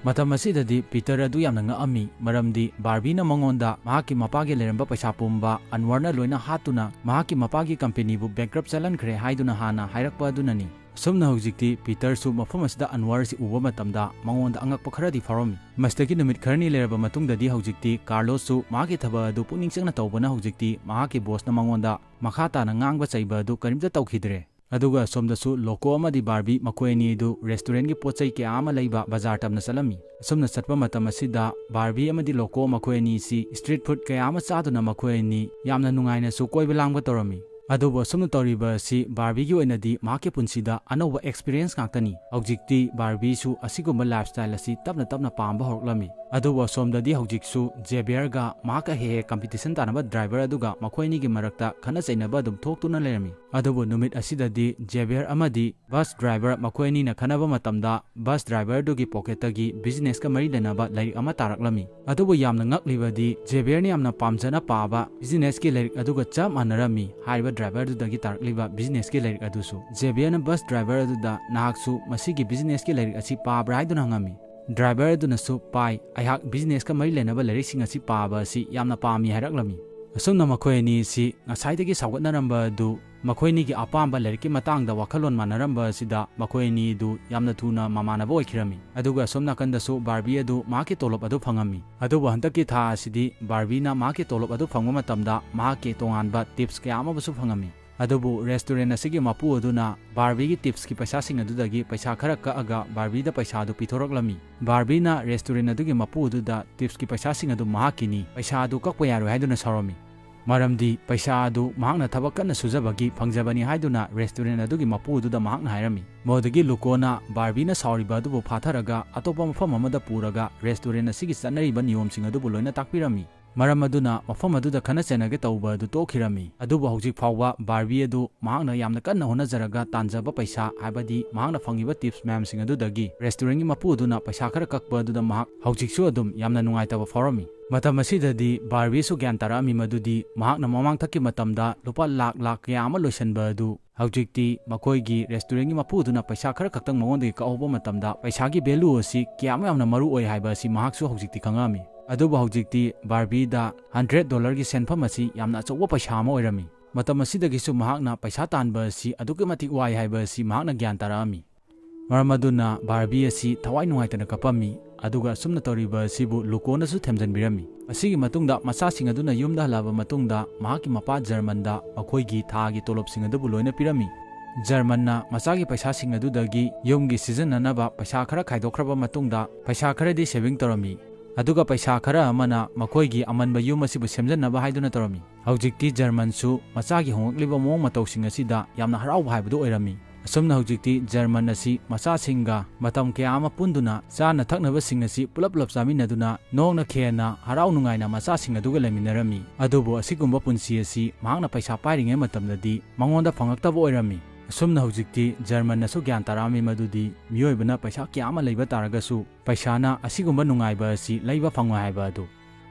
ꯃꯇꯝ ꯑꯁꯤꯗꯗꯤ ꯄꯤꯇꯔ ꯑꯗꯨ ꯌꯥꯝꯅ ꯉꯛꯑꯝꯃꯤ, ꯃꯔꯝꯗꯤ ꯕꯥꯔꯕꯤꯅ ꯃꯉꯣꯟꯗ ꯃꯍꯥꯛꯀꯤ ꯃꯄꯥꯒꯤ ꯂꯩꯔꯝꯕ ꯄꯩꯁꯥ ꯄꯨꯝꯕ ꯑꯟꯋꯔꯅ ꯂꯣꯏꯅ ꯍꯥꯠꯇꯨꯅ ꯃꯍꯥꯛꯀꯤ ꯃꯄꯥꯒꯤ ꯀꯝꯄꯦꯅꯤꯕꯨ ꯕꯦꯡꯀ꯭ꯔꯞ ꯆꯠꯍꯟꯈ꯭ꯔꯦ ꯍꯥꯏꯗꯨꯅ ꯍꯥꯟꯅ ꯍꯥꯏꯔꯛꯄ ꯑꯗꯨꯅꯅꯤ꯫ ꯑꯁꯨꯝꯅ ꯍꯧꯖꯤꯛꯇꯤ ꯄꯤꯇꯔꯁꯨ ꯃꯐꯝ ꯑꯁꯤꯗ ꯑꯟꯋꯔ ꯑꯁꯤ ꯎꯕ ꯃꯇꯝꯗ ꯃꯉꯣꯟꯗ ꯑꯉꯛꯄ ꯈꯔꯗꯤ ꯐꯥꯎꯔꯝꯃꯤ꯫ ꯃꯁꯤꯗꯒꯤ ꯅꯨꯃꯤꯠ ꯈꯔꯅꯤ ꯂꯩꯔꯕ ꯃꯇꯨꯡꯗꯗꯤ ꯍꯧꯖꯤꯛꯇꯤ ꯀꯥꯔꯂꯣꯁꯁꯨ ꯃꯍꯥꯛꯀꯤ ꯊꯕꯛ ꯑꯗꯨ ꯄꯨꯛꯅꯤꯡ ꯆꯪꯅ ꯇꯧꯕꯅ ꯍꯧꯖꯤꯛꯇꯤ ꯃꯍꯥꯛꯀꯤ ꯕꯣꯁꯅ ꯃꯉꯣꯟꯗ ꯃꯈꯥ ꯇꯥꯅ ꯉꯥꯡꯕ ꯆꯩꯕ ꯑꯗꯨ ꯀꯔꯤꯝꯇ ꯇꯧꯈꯤꯗ꯭ꯔꯦ꯫ ꯑꯗꯨꯒ ꯑꯁꯣꯝꯗꯁꯨ ꯂꯣꯀꯣ ꯑꯃꯗꯤ ꯕꯥꯔꯕꯤ ꯃꯈꯣꯏ ꯑꯅꯤ ꯑꯗꯨ ꯔꯦꯁꯇꯨꯔꯦꯟꯒꯤ ꯄꯣꯠ ꯆꯩ ꯀꯌꯥ ꯑꯃ ꯂꯩꯕ ꯕꯖꯥꯔ ꯇꯝꯅ ꯆꯠꯂꯝꯃꯤ꯫ ꯑꯁꯨꯝꯅ ꯆꯠꯄ ꯃꯇꯝ ꯑꯁꯤꯗ ꯕꯥꯔꯕꯤ ꯑꯃꯗꯤ ꯂꯣꯀꯣ ꯃꯈꯣꯏ ꯑꯅꯤ ꯑꯁꯤ ꯁ꯭ꯇ꯭ꯔꯤꯠ ꯐꯨꯗ ꯀꯌꯥ ꯑꯃ ꯆꯥꯗꯨꯅ ꯃꯈꯣꯏ ꯑꯅꯤ ꯌꯥꯝꯅ ꯅꯨꯡꯉꯥꯏꯅꯁꯨ ꯀꯣꯏꯕ ꯂꯥꯡꯕ ꯇꯧꯔꯝꯃꯤ꯫ ꯑꯗꯨꯕꯨ ꯑꯁꯨꯝꯅ ꯇꯧꯔꯤꯕ ꯑꯁꯤ ꯕꯥꯔꯕꯤꯒꯤ ꯑꯣꯏꯅꯗꯤ ꯃꯍꯥꯛꯀꯤ ꯄꯨꯟꯁꯤꯗ ꯑꯅꯧꯕ ꯑꯦꯛꯁꯄꯤꯔꯤꯌꯦꯟꯁ ꯉꯥꯛꯇꯅꯤ꯫ ꯍꯧꯖꯤꯛꯇꯤ ꯕꯥꯔꯕꯤꯁꯨ ꯑꯁꯤꯒꯨꯝꯕ ꯂꯥꯏꯐꯁ꯭ꯇꯥꯏꯜ ꯑꯁꯤ ꯇꯞꯅ ꯇꯞꯅ ꯄꯥꯝꯕ ꯍꯧꯔꯛꯂꯝꯃꯤ꯫ ꯑꯗꯨꯕꯨ ꯑꯁꯣꯝꯗꯗꯤ ꯍꯧꯖꯤꯛꯁꯨ ꯖꯦꯕꯤꯌꯔꯒ ꯃꯍꯥꯛꯀ ꯍꯦꯛ ꯍꯦꯛ ꯀꯝꯄꯤꯇꯤꯁꯟ ꯇꯥꯟꯅꯕ ꯗ꯭ꯔꯥꯏꯚꯔ ꯑꯗꯨꯒ ꯃꯈꯣꯏ ꯑꯅꯤꯒꯤ ꯃꯔꯛꯇ ꯈꯠꯅ ꯆꯩꯅꯕ ꯑꯗꯨꯝ ꯊꯣꯛꯇꯨꯅ ꯂꯩꯔꯝꯃꯤ꯫ ꯑꯗꯨꯕꯨ ꯅꯨꯃꯤꯠ ꯑꯁꯤꯗꯗꯤ ꯖꯦꯕꯤꯌꯔ ꯑꯃꯗꯤ ꯕꯁ ꯗ꯭ꯔꯥꯏꯚꯔ ꯃꯈꯣꯏ ꯑꯅꯤꯅ ꯈꯟꯅꯕ ꯃꯇꯝꯗ ꯕꯁ ꯗ꯭ꯔꯥꯏꯚꯔꯗꯨꯒꯤ ꯄꯣꯀꯦꯠꯇꯒꯤ ꯕꯤꯖꯤꯅꯦꯁꯀ ꯃꯔꯤ ꯂꯩꯅꯕ ꯂꯥꯏꯔꯤꯛ ꯑꯃ ꯇꯥꯔꯛꯂꯝꯃꯤ꯫ ꯑꯗꯨꯕꯨ ꯌꯥꯝꯅ ꯉꯛꯂꯤꯕꯗꯤ ꯖꯦꯕꯤꯌꯔꯅ ꯌꯥꯝꯅ ꯄꯥꯝꯖꯅ ꯄꯥꯕ ꯕꯤꯖꯤꯅꯦꯁꯀꯤ ꯂꯥꯏꯔꯤꯛ ꯑꯗꯨꯒ ꯆꯞ ꯃꯥꯟꯅꯔꯝꯃꯤ꯫ ꯍꯥꯏꯔꯤꯕ ꯗ꯭ꯔꯥꯏꯚꯔꯗꯨꯗꯒꯤ ꯇꯥꯔꯛꯂꯤꯕ ꯕꯤꯖꯤꯅꯦꯁꯀꯤ ꯂꯥꯏꯔꯤꯛ ꯑꯗꯨꯁꯨ꯫ ꯖꯦꯕꯤꯌꯔꯅ ꯕꯁ ꯗ꯭ꯔꯥꯏꯚꯔ ꯑꯗꯨꯗ "ꯅꯍꯥꯛꯁꯨ ꯃꯁꯤꯒꯤ ꯕꯤꯖꯤꯅꯦꯁꯀꯤ ꯂꯥꯏꯔꯤꯛ ꯑꯁꯤ ꯄꯥꯕ꯭ꯔꯥ?" ꯍꯥꯏꯗꯨꯅ ꯍꯪꯉꯝꯃꯤ꯫ ꯗ꯭ꯔꯥꯏꯚꯔ ꯑꯗꯨꯅꯁꯨ "ꯄꯥꯏ, ꯑꯩꯍꯥꯛ ꯕꯤꯖꯤꯅꯦꯁꯀ ꯃꯔꯤ ꯂꯩꯅꯕ ꯂꯥꯏꯔꯤꯛꯁꯤꯡ ꯑꯁꯤ ꯄꯥꯕ ꯑꯁꯤ ꯌꯥꯝꯅ ꯄꯥꯝꯃꯤ" ꯍꯥꯏꯔꯛꯂꯝꯃꯤ꯫ ꯑꯁꯨꯝꯅ ꯃꯈꯣꯏ ꯑꯅꯤ ꯑꯁꯤ ꯉꯁꯥꯏꯗꯒꯤ ꯁꯥꯎꯒꯠꯅꯔꯝꯕ ꯑꯗꯨ ꯃꯈꯣꯏꯅꯤꯒꯤ ꯑꯄꯥꯝꯕ ꯂꯥꯏꯔꯤꯛꯀꯤ ꯃꯇꯥꯡꯗ ꯋꯥꯈꯜꯂꯣꯟ ꯃꯥꯟꯅꯔꯝꯕ ꯑꯁꯤꯗ ꯃꯈꯣꯏ ꯑꯅꯤꯗꯨ ꯌꯥꯝꯅ ꯊꯨꯅ ꯃꯃꯥꯟꯅꯕ ꯑꯣꯏꯈꯤꯔꯝꯃꯤ꯫ ꯑꯗꯨꯒ ꯑꯁꯣꯝ ꯅꯥꯀꯟꯗꯁꯨ ꯕꯥꯔꯕꯤ ꯑꯗꯨ ꯃꯍꯥꯛꯀꯤ ꯇꯣꯂꯣꯞ ꯑꯗꯨ ꯐꯪꯉꯝꯃꯤ꯫ ꯑꯗꯨꯕꯨ ꯍꯟꯗꯛꯀꯤ ꯊꯥ ꯑꯁꯤꯗꯤ ꯕꯥꯔꯕꯤꯅ ꯃꯍꯥꯛꯀꯤ ꯇꯣꯂꯣꯞ ꯑꯗꯨ ꯐꯪꯕ ꯃꯇꯝꯗ ꯃꯍꯥꯛꯀꯤ ꯇꯣꯉꯥꯟꯕ tips ꯀꯌꯥ ꯑꯃꯁꯨ ꯐꯪꯉꯝꯃꯤ꯫ ꯑꯗꯨꯕꯨ restaurant ꯑꯁꯤꯒꯤ ꯃꯄꯨ ꯑꯗꯨꯅ ꯕꯥꯔꯕꯤꯒꯤ tipsꯀꯤ ꯄꯩꯁꯥꯁꯤꯡ ꯑꯗꯨꯗꯒꯤ ꯄꯩꯁꯥ ꯈꯔ ꯀꯛꯑꯒ ꯕꯥꯔꯕꯤꯗ ꯄꯩꯁꯥ ꯑꯗꯨ ꯄꯤꯊꯣꯔꯛꯂꯝꯃꯤ꯫ ꯕꯥꯔꯕꯤꯅ restaurant ꯑꯗꯨꯒꯤ ꯃꯄꯨ ꯑꯗꯨꯗ tipsꯀꯤ ꯄꯩꯁꯥꯁꯤꯡ ꯑꯗꯨ ꯃꯍꯥꯛꯀꯤꯅꯤ, ꯄꯩꯁꯥ ꯑꯗꯨ ꯀꯛꯄ ꯌꯥꯔꯣꯏ ꯍꯥꯏꯗꯨꯅ ꯁꯥꯎꯔꯝꯃꯤ꯫ ꯃꯔꯝꯗꯤ ꯄꯩꯁꯥ ꯑꯗꯨ ꯃꯍꯥꯛꯅ ꯊꯕꯛ ꯀꯟꯅ ꯁꯨꯖꯕꯒꯤ ꯐꯪꯖꯕꯅꯤ ꯍꯥꯏꯗꯨꯅ restaurant ꯑꯗꯨꯒꯤ ꯃꯄꯨ ꯑꯗꯨꯗ ꯃꯍꯥꯛꯅ ꯍꯥꯏꯔꯝꯃꯤ꯫ ꯃꯗꯨꯗꯒꯤ ꯂꯨꯀꯣꯅ ꯕꯥꯔꯕꯤꯅ ꯁꯥꯎꯔꯤꯕ ꯑꯗꯨꯕꯨ ꯐꯥꯊꯔꯒ ꯑꯇꯣꯞꯄ ꯃꯐꯝ ꯑꯃꯗ ꯄꯨꯔꯒ restaurant ꯑꯁꯤꯒꯤ ꯆꯠꯅꯔꯤꯕ ꯅꯤꯌꯣꯝꯁꯤꯡ ꯑꯗꯨꯕꯨ ꯂꯣꯏꯅ ꯇꯥꯛꯄꯤꯔꯝꯃꯤ꯫ ꯃꯔꯝ ꯑꯗꯨꯅ ꯃꯐꯝ ꯑꯗꯨꯗ ꯈꯠꯅ ꯆꯩꯅꯒꯦ ꯇꯧꯕ ꯑꯗꯨ ꯇꯣꯛꯈꯤꯔꯝꯃꯤ꯫ ꯑꯗꯨꯕꯨ ꯍꯧꯖꯤꯛ ꯐꯥꯎꯕ ꯕꯥꯔꯕꯤ ꯑꯗꯨ ꯃꯍꯥꯛꯅ ꯌꯥꯝꯅ ꯀꯟꯅ ꯍꯣꯠꯅꯖꯔꯒ ꯇꯥꯟꯖꯕ ꯄꯩꯁꯥ, ꯍꯥꯏꯕꯗꯤ ꯃꯍꯥꯛꯅ ꯐꯪꯉꯤꯕ tips ꯃꯌꯥꯝꯁꯤꯡ ꯑꯗꯨꯗꯒꯤ restaurantꯀꯤ ꯃꯄꯨ ꯑꯗꯨꯅ ꯄꯩꯁꯥ ꯈꯔ ꯀꯛꯄ ꯑꯗꯨꯗ ꯃꯍꯥꯛ ꯍꯧꯖꯤꯛꯁꯨ ꯑꯗꯨꯝ ꯌꯥꯝꯅ ꯅꯨꯡꯉꯥꯏꯇꯕ ꯐꯥꯎꯔꯝꯃꯤ꯫ ꯃꯇꯝ ꯑꯁꯤꯗꯗꯤ ꯕꯥꯔꯕꯤꯁꯨ ꯒ꯭ꯌꯥꯟ ꯇꯥꯔꯛꯑꯝꯃꯤ ꯃꯗꯨꯗꯤ ꯃꯍꯥꯛꯅ ꯃꯃꯥꯡꯊꯛꯀꯤ ꯃꯇꯝꯗ ꯂꯨꯄꯥ ꯂꯥꯛ ꯂꯥꯛ ꯀꯌꯥ ꯑꯃ ꯂꯣꯏꯁꯤꯟꯕ ꯑꯗꯨ ꯍꯧꯖꯤꯛꯇꯤ ꯃꯈꯣꯏꯒꯤ restaurantꯀꯤ ꯃꯄꯨꯗꯨꯅ ꯄꯩꯁꯥ ꯈꯔ ꯈꯛꯇꯪ ꯃꯉꯣꯟꯗꯒꯤ ꯀꯛꯍꯧꯕ ꯃꯇꯝꯗ ꯄꯩꯁꯥꯒꯤ value ꯑꯁꯤ ꯀꯌꯥꯃꯨꯛ ꯌꯥꯝꯅ ꯃꯔꯨ ꯑꯣꯏ ꯍꯥꯏꯕ ꯑꯁꯤ ꯃꯍꯥꯛꯁꯨ ꯍꯧꯖꯤꯛꯇꯤ ꯈꯪꯉꯛꯑꯝꯃꯤ꯫ ꯑꯗꯨꯕꯨ ꯍꯧꯖꯤꯛꯇꯤ ꯕꯥꯔꯕꯤꯗ hundred dollarꯒꯤ ꯁꯦꯟꯐꯝ ꯑꯁꯤ ꯌꯥꯝꯅ ꯑꯆꯧꯕ ꯄꯩꯁꯥ ꯑꯃ ꯑꯣꯏꯔꯝꯃꯤ꯫ ꯃꯇꯝ ꯑꯁꯤꯗꯒꯤꯁꯨ ꯃꯍꯥꯛꯅ ꯄꯩꯁꯥ ꯇꯥꯟꯕ ꯑꯁꯤ ꯑꯗꯨꯛꯀꯤ ꯃꯇꯤꯛ ꯋꯥꯏ ꯍꯥꯏꯕ ꯑꯁꯤ ꯃꯍꯥꯛꯅ ꯒ꯭ꯌꯥꯟ ꯇꯥꯔꯛꯑꯝꯃꯤ꯫ ꯃꯔꯝ ꯑꯗꯨꯅ ꯕꯥꯔꯕꯤ ꯑꯁꯤ ꯊꯋꯥꯏ ꯅꯨꯡꯉꯥꯏꯇꯅ ꯀꯞꯄꯝꯃꯤ, ꯑꯗꯨꯒ ꯑꯁꯨꯝꯅ ꯇꯧꯔꯤꯕ ꯑꯁꯤꯕꯨ ꯂꯨꯀꯣꯅꯁꯨ ꯊꯦꯝꯖꯤꯟꯕꯤꯔꯝꯃꯤ꯫ ꯃꯁꯤꯒꯤ ꯃꯇꯨꯡꯗ ꯃꯆꯥꯁꯤꯡ ꯑꯗꯨꯅ ꯌꯨꯝꯗ ꯍꯜꯂꯛꯑꯕ ꯃꯇꯨꯡꯗ ꯃꯍꯥꯛꯀꯤ ꯃꯄꯥ ꯖꯔꯃꯟꯗ ꯃꯈꯣꯏꯒꯤ ꯊꯥꯒꯤ ꯇꯣꯂꯣꯞꯁꯤꯡ ꯑꯗꯨꯕꯨ ꯂꯣꯏꯅ ꯄꯤꯔꯝꯃꯤ꯫ ꯖꯔꯃꯟꯅ ꯃꯆꯥꯒꯤ ꯄꯩꯁꯥꯁꯤꯡ ꯑꯗꯨꯗꯒꯤ ꯌꯨꯝꯒꯤ ꯁꯤꯖꯤꯟꯅꯅꯕ ꯄꯩꯁꯥ ꯈꯔ ꯈꯥꯏꯗꯣꯛꯈ꯭ꯔꯕ ꯃꯇꯨꯡꯗ ꯄꯩꯁꯥ ꯈꯔꯗꯤ saving ꯇꯧꯔꯝꯃꯤ, ꯑꯗꯨꯒ ꯄꯩꯁꯥ ꯈꯔ ꯑꯃꯅ ꯃꯈꯣꯏꯒꯤ ꯑꯃꯟꯕ ꯌꯨꯝ ꯑꯁꯤꯕꯨ ꯁꯦꯝꯖꯤꯟꯅꯕ ꯍꯥꯏꯗꯨꯅ ꯇꯧꯔꯝꯃꯤ꯫ ꯍꯧꯖꯤꯛꯇꯤ ꯖꯔꯃꯟꯁꯨ ꯃꯆꯥꯒꯤ ꯍꯣꯡꯂꯛꯂꯤꯕ ꯃꯑꯣꯡ ꯃꯇꯧꯁꯤꯡ ꯑꯁꯤꯗ ꯌꯥꯝꯅ ꯍꯔꯥꯎꯕ ꯍꯥꯏꯕꯗꯨ ꯑꯣꯏꯔꯝꯃꯤ꯫ ꯑꯁꯨꯝꯅ ꯍꯧꯖꯤꯛꯇꯤ ꯖꯔꯃꯟ ꯑꯁꯤ ꯃꯆꯥꯁꯤꯡꯒ ꯃꯇꯝ ꯀꯌꯥ ꯑꯃ ꯄꯨꯟꯗꯨꯅ ꯆꯥꯅ ꯊꯛꯅꯕꯁꯤꯡ ꯑꯁꯤ ꯄꯨꯂꯞ ꯄꯨꯂꯞ ꯆꯥꯃꯤꯟꯅꯗꯨꯅ ꯅꯣꯡꯅ ꯈꯦꯅ ꯍꯔꯥꯎ ꯅꯨꯡꯉꯥꯏꯅ ꯃꯆꯥꯁꯤꯡ ꯑꯗꯨꯒ ꯂꯩꯃꯤꯟꯅꯔꯝꯃꯤ꯫ ꯑꯗꯨꯕꯨ ꯑꯁꯤꯒꯨꯝꯕ ꯄꯨꯟꯁꯤ ꯑꯁꯤ ꯃꯍꯥꯛꯅ ꯄꯩꯁꯥ ꯄꯥꯏꯔꯤꯉꯩ ꯃꯇꯝꯗꯗꯤ ꯃꯉꯣꯟꯗ ꯐꯪꯂꯛꯇꯕ ꯑꯣꯏꯔꯝꯃꯤ꯫ ꯑꯁꯨꯝꯅ ꯍꯧꯖꯤꯛꯇꯤ ꯖꯔꯃꯟꯅꯁꯨ ꯒ꯭ꯌꯥꯟ ꯇꯥꯔꯛꯑꯝꯃꯤ ꯃꯗꯨꯗꯤ ꯃꯤꯑꯣꯏꯕꯅ ꯄꯩꯁꯥ ꯀꯌꯥ ꯑꯃ ꯂꯩꯕ ꯇꯥꯔꯒꯁꯨ ꯄꯩꯁꯥꯅ ꯑꯁꯤꯒꯨꯝꯕ ꯅꯨꯡꯉꯥꯏꯕ ꯑꯁꯤ ꯂꯩꯕ ꯐꯪꯉꯣꯏ ꯍꯥꯏꯕ ꯑꯗꯨ꯫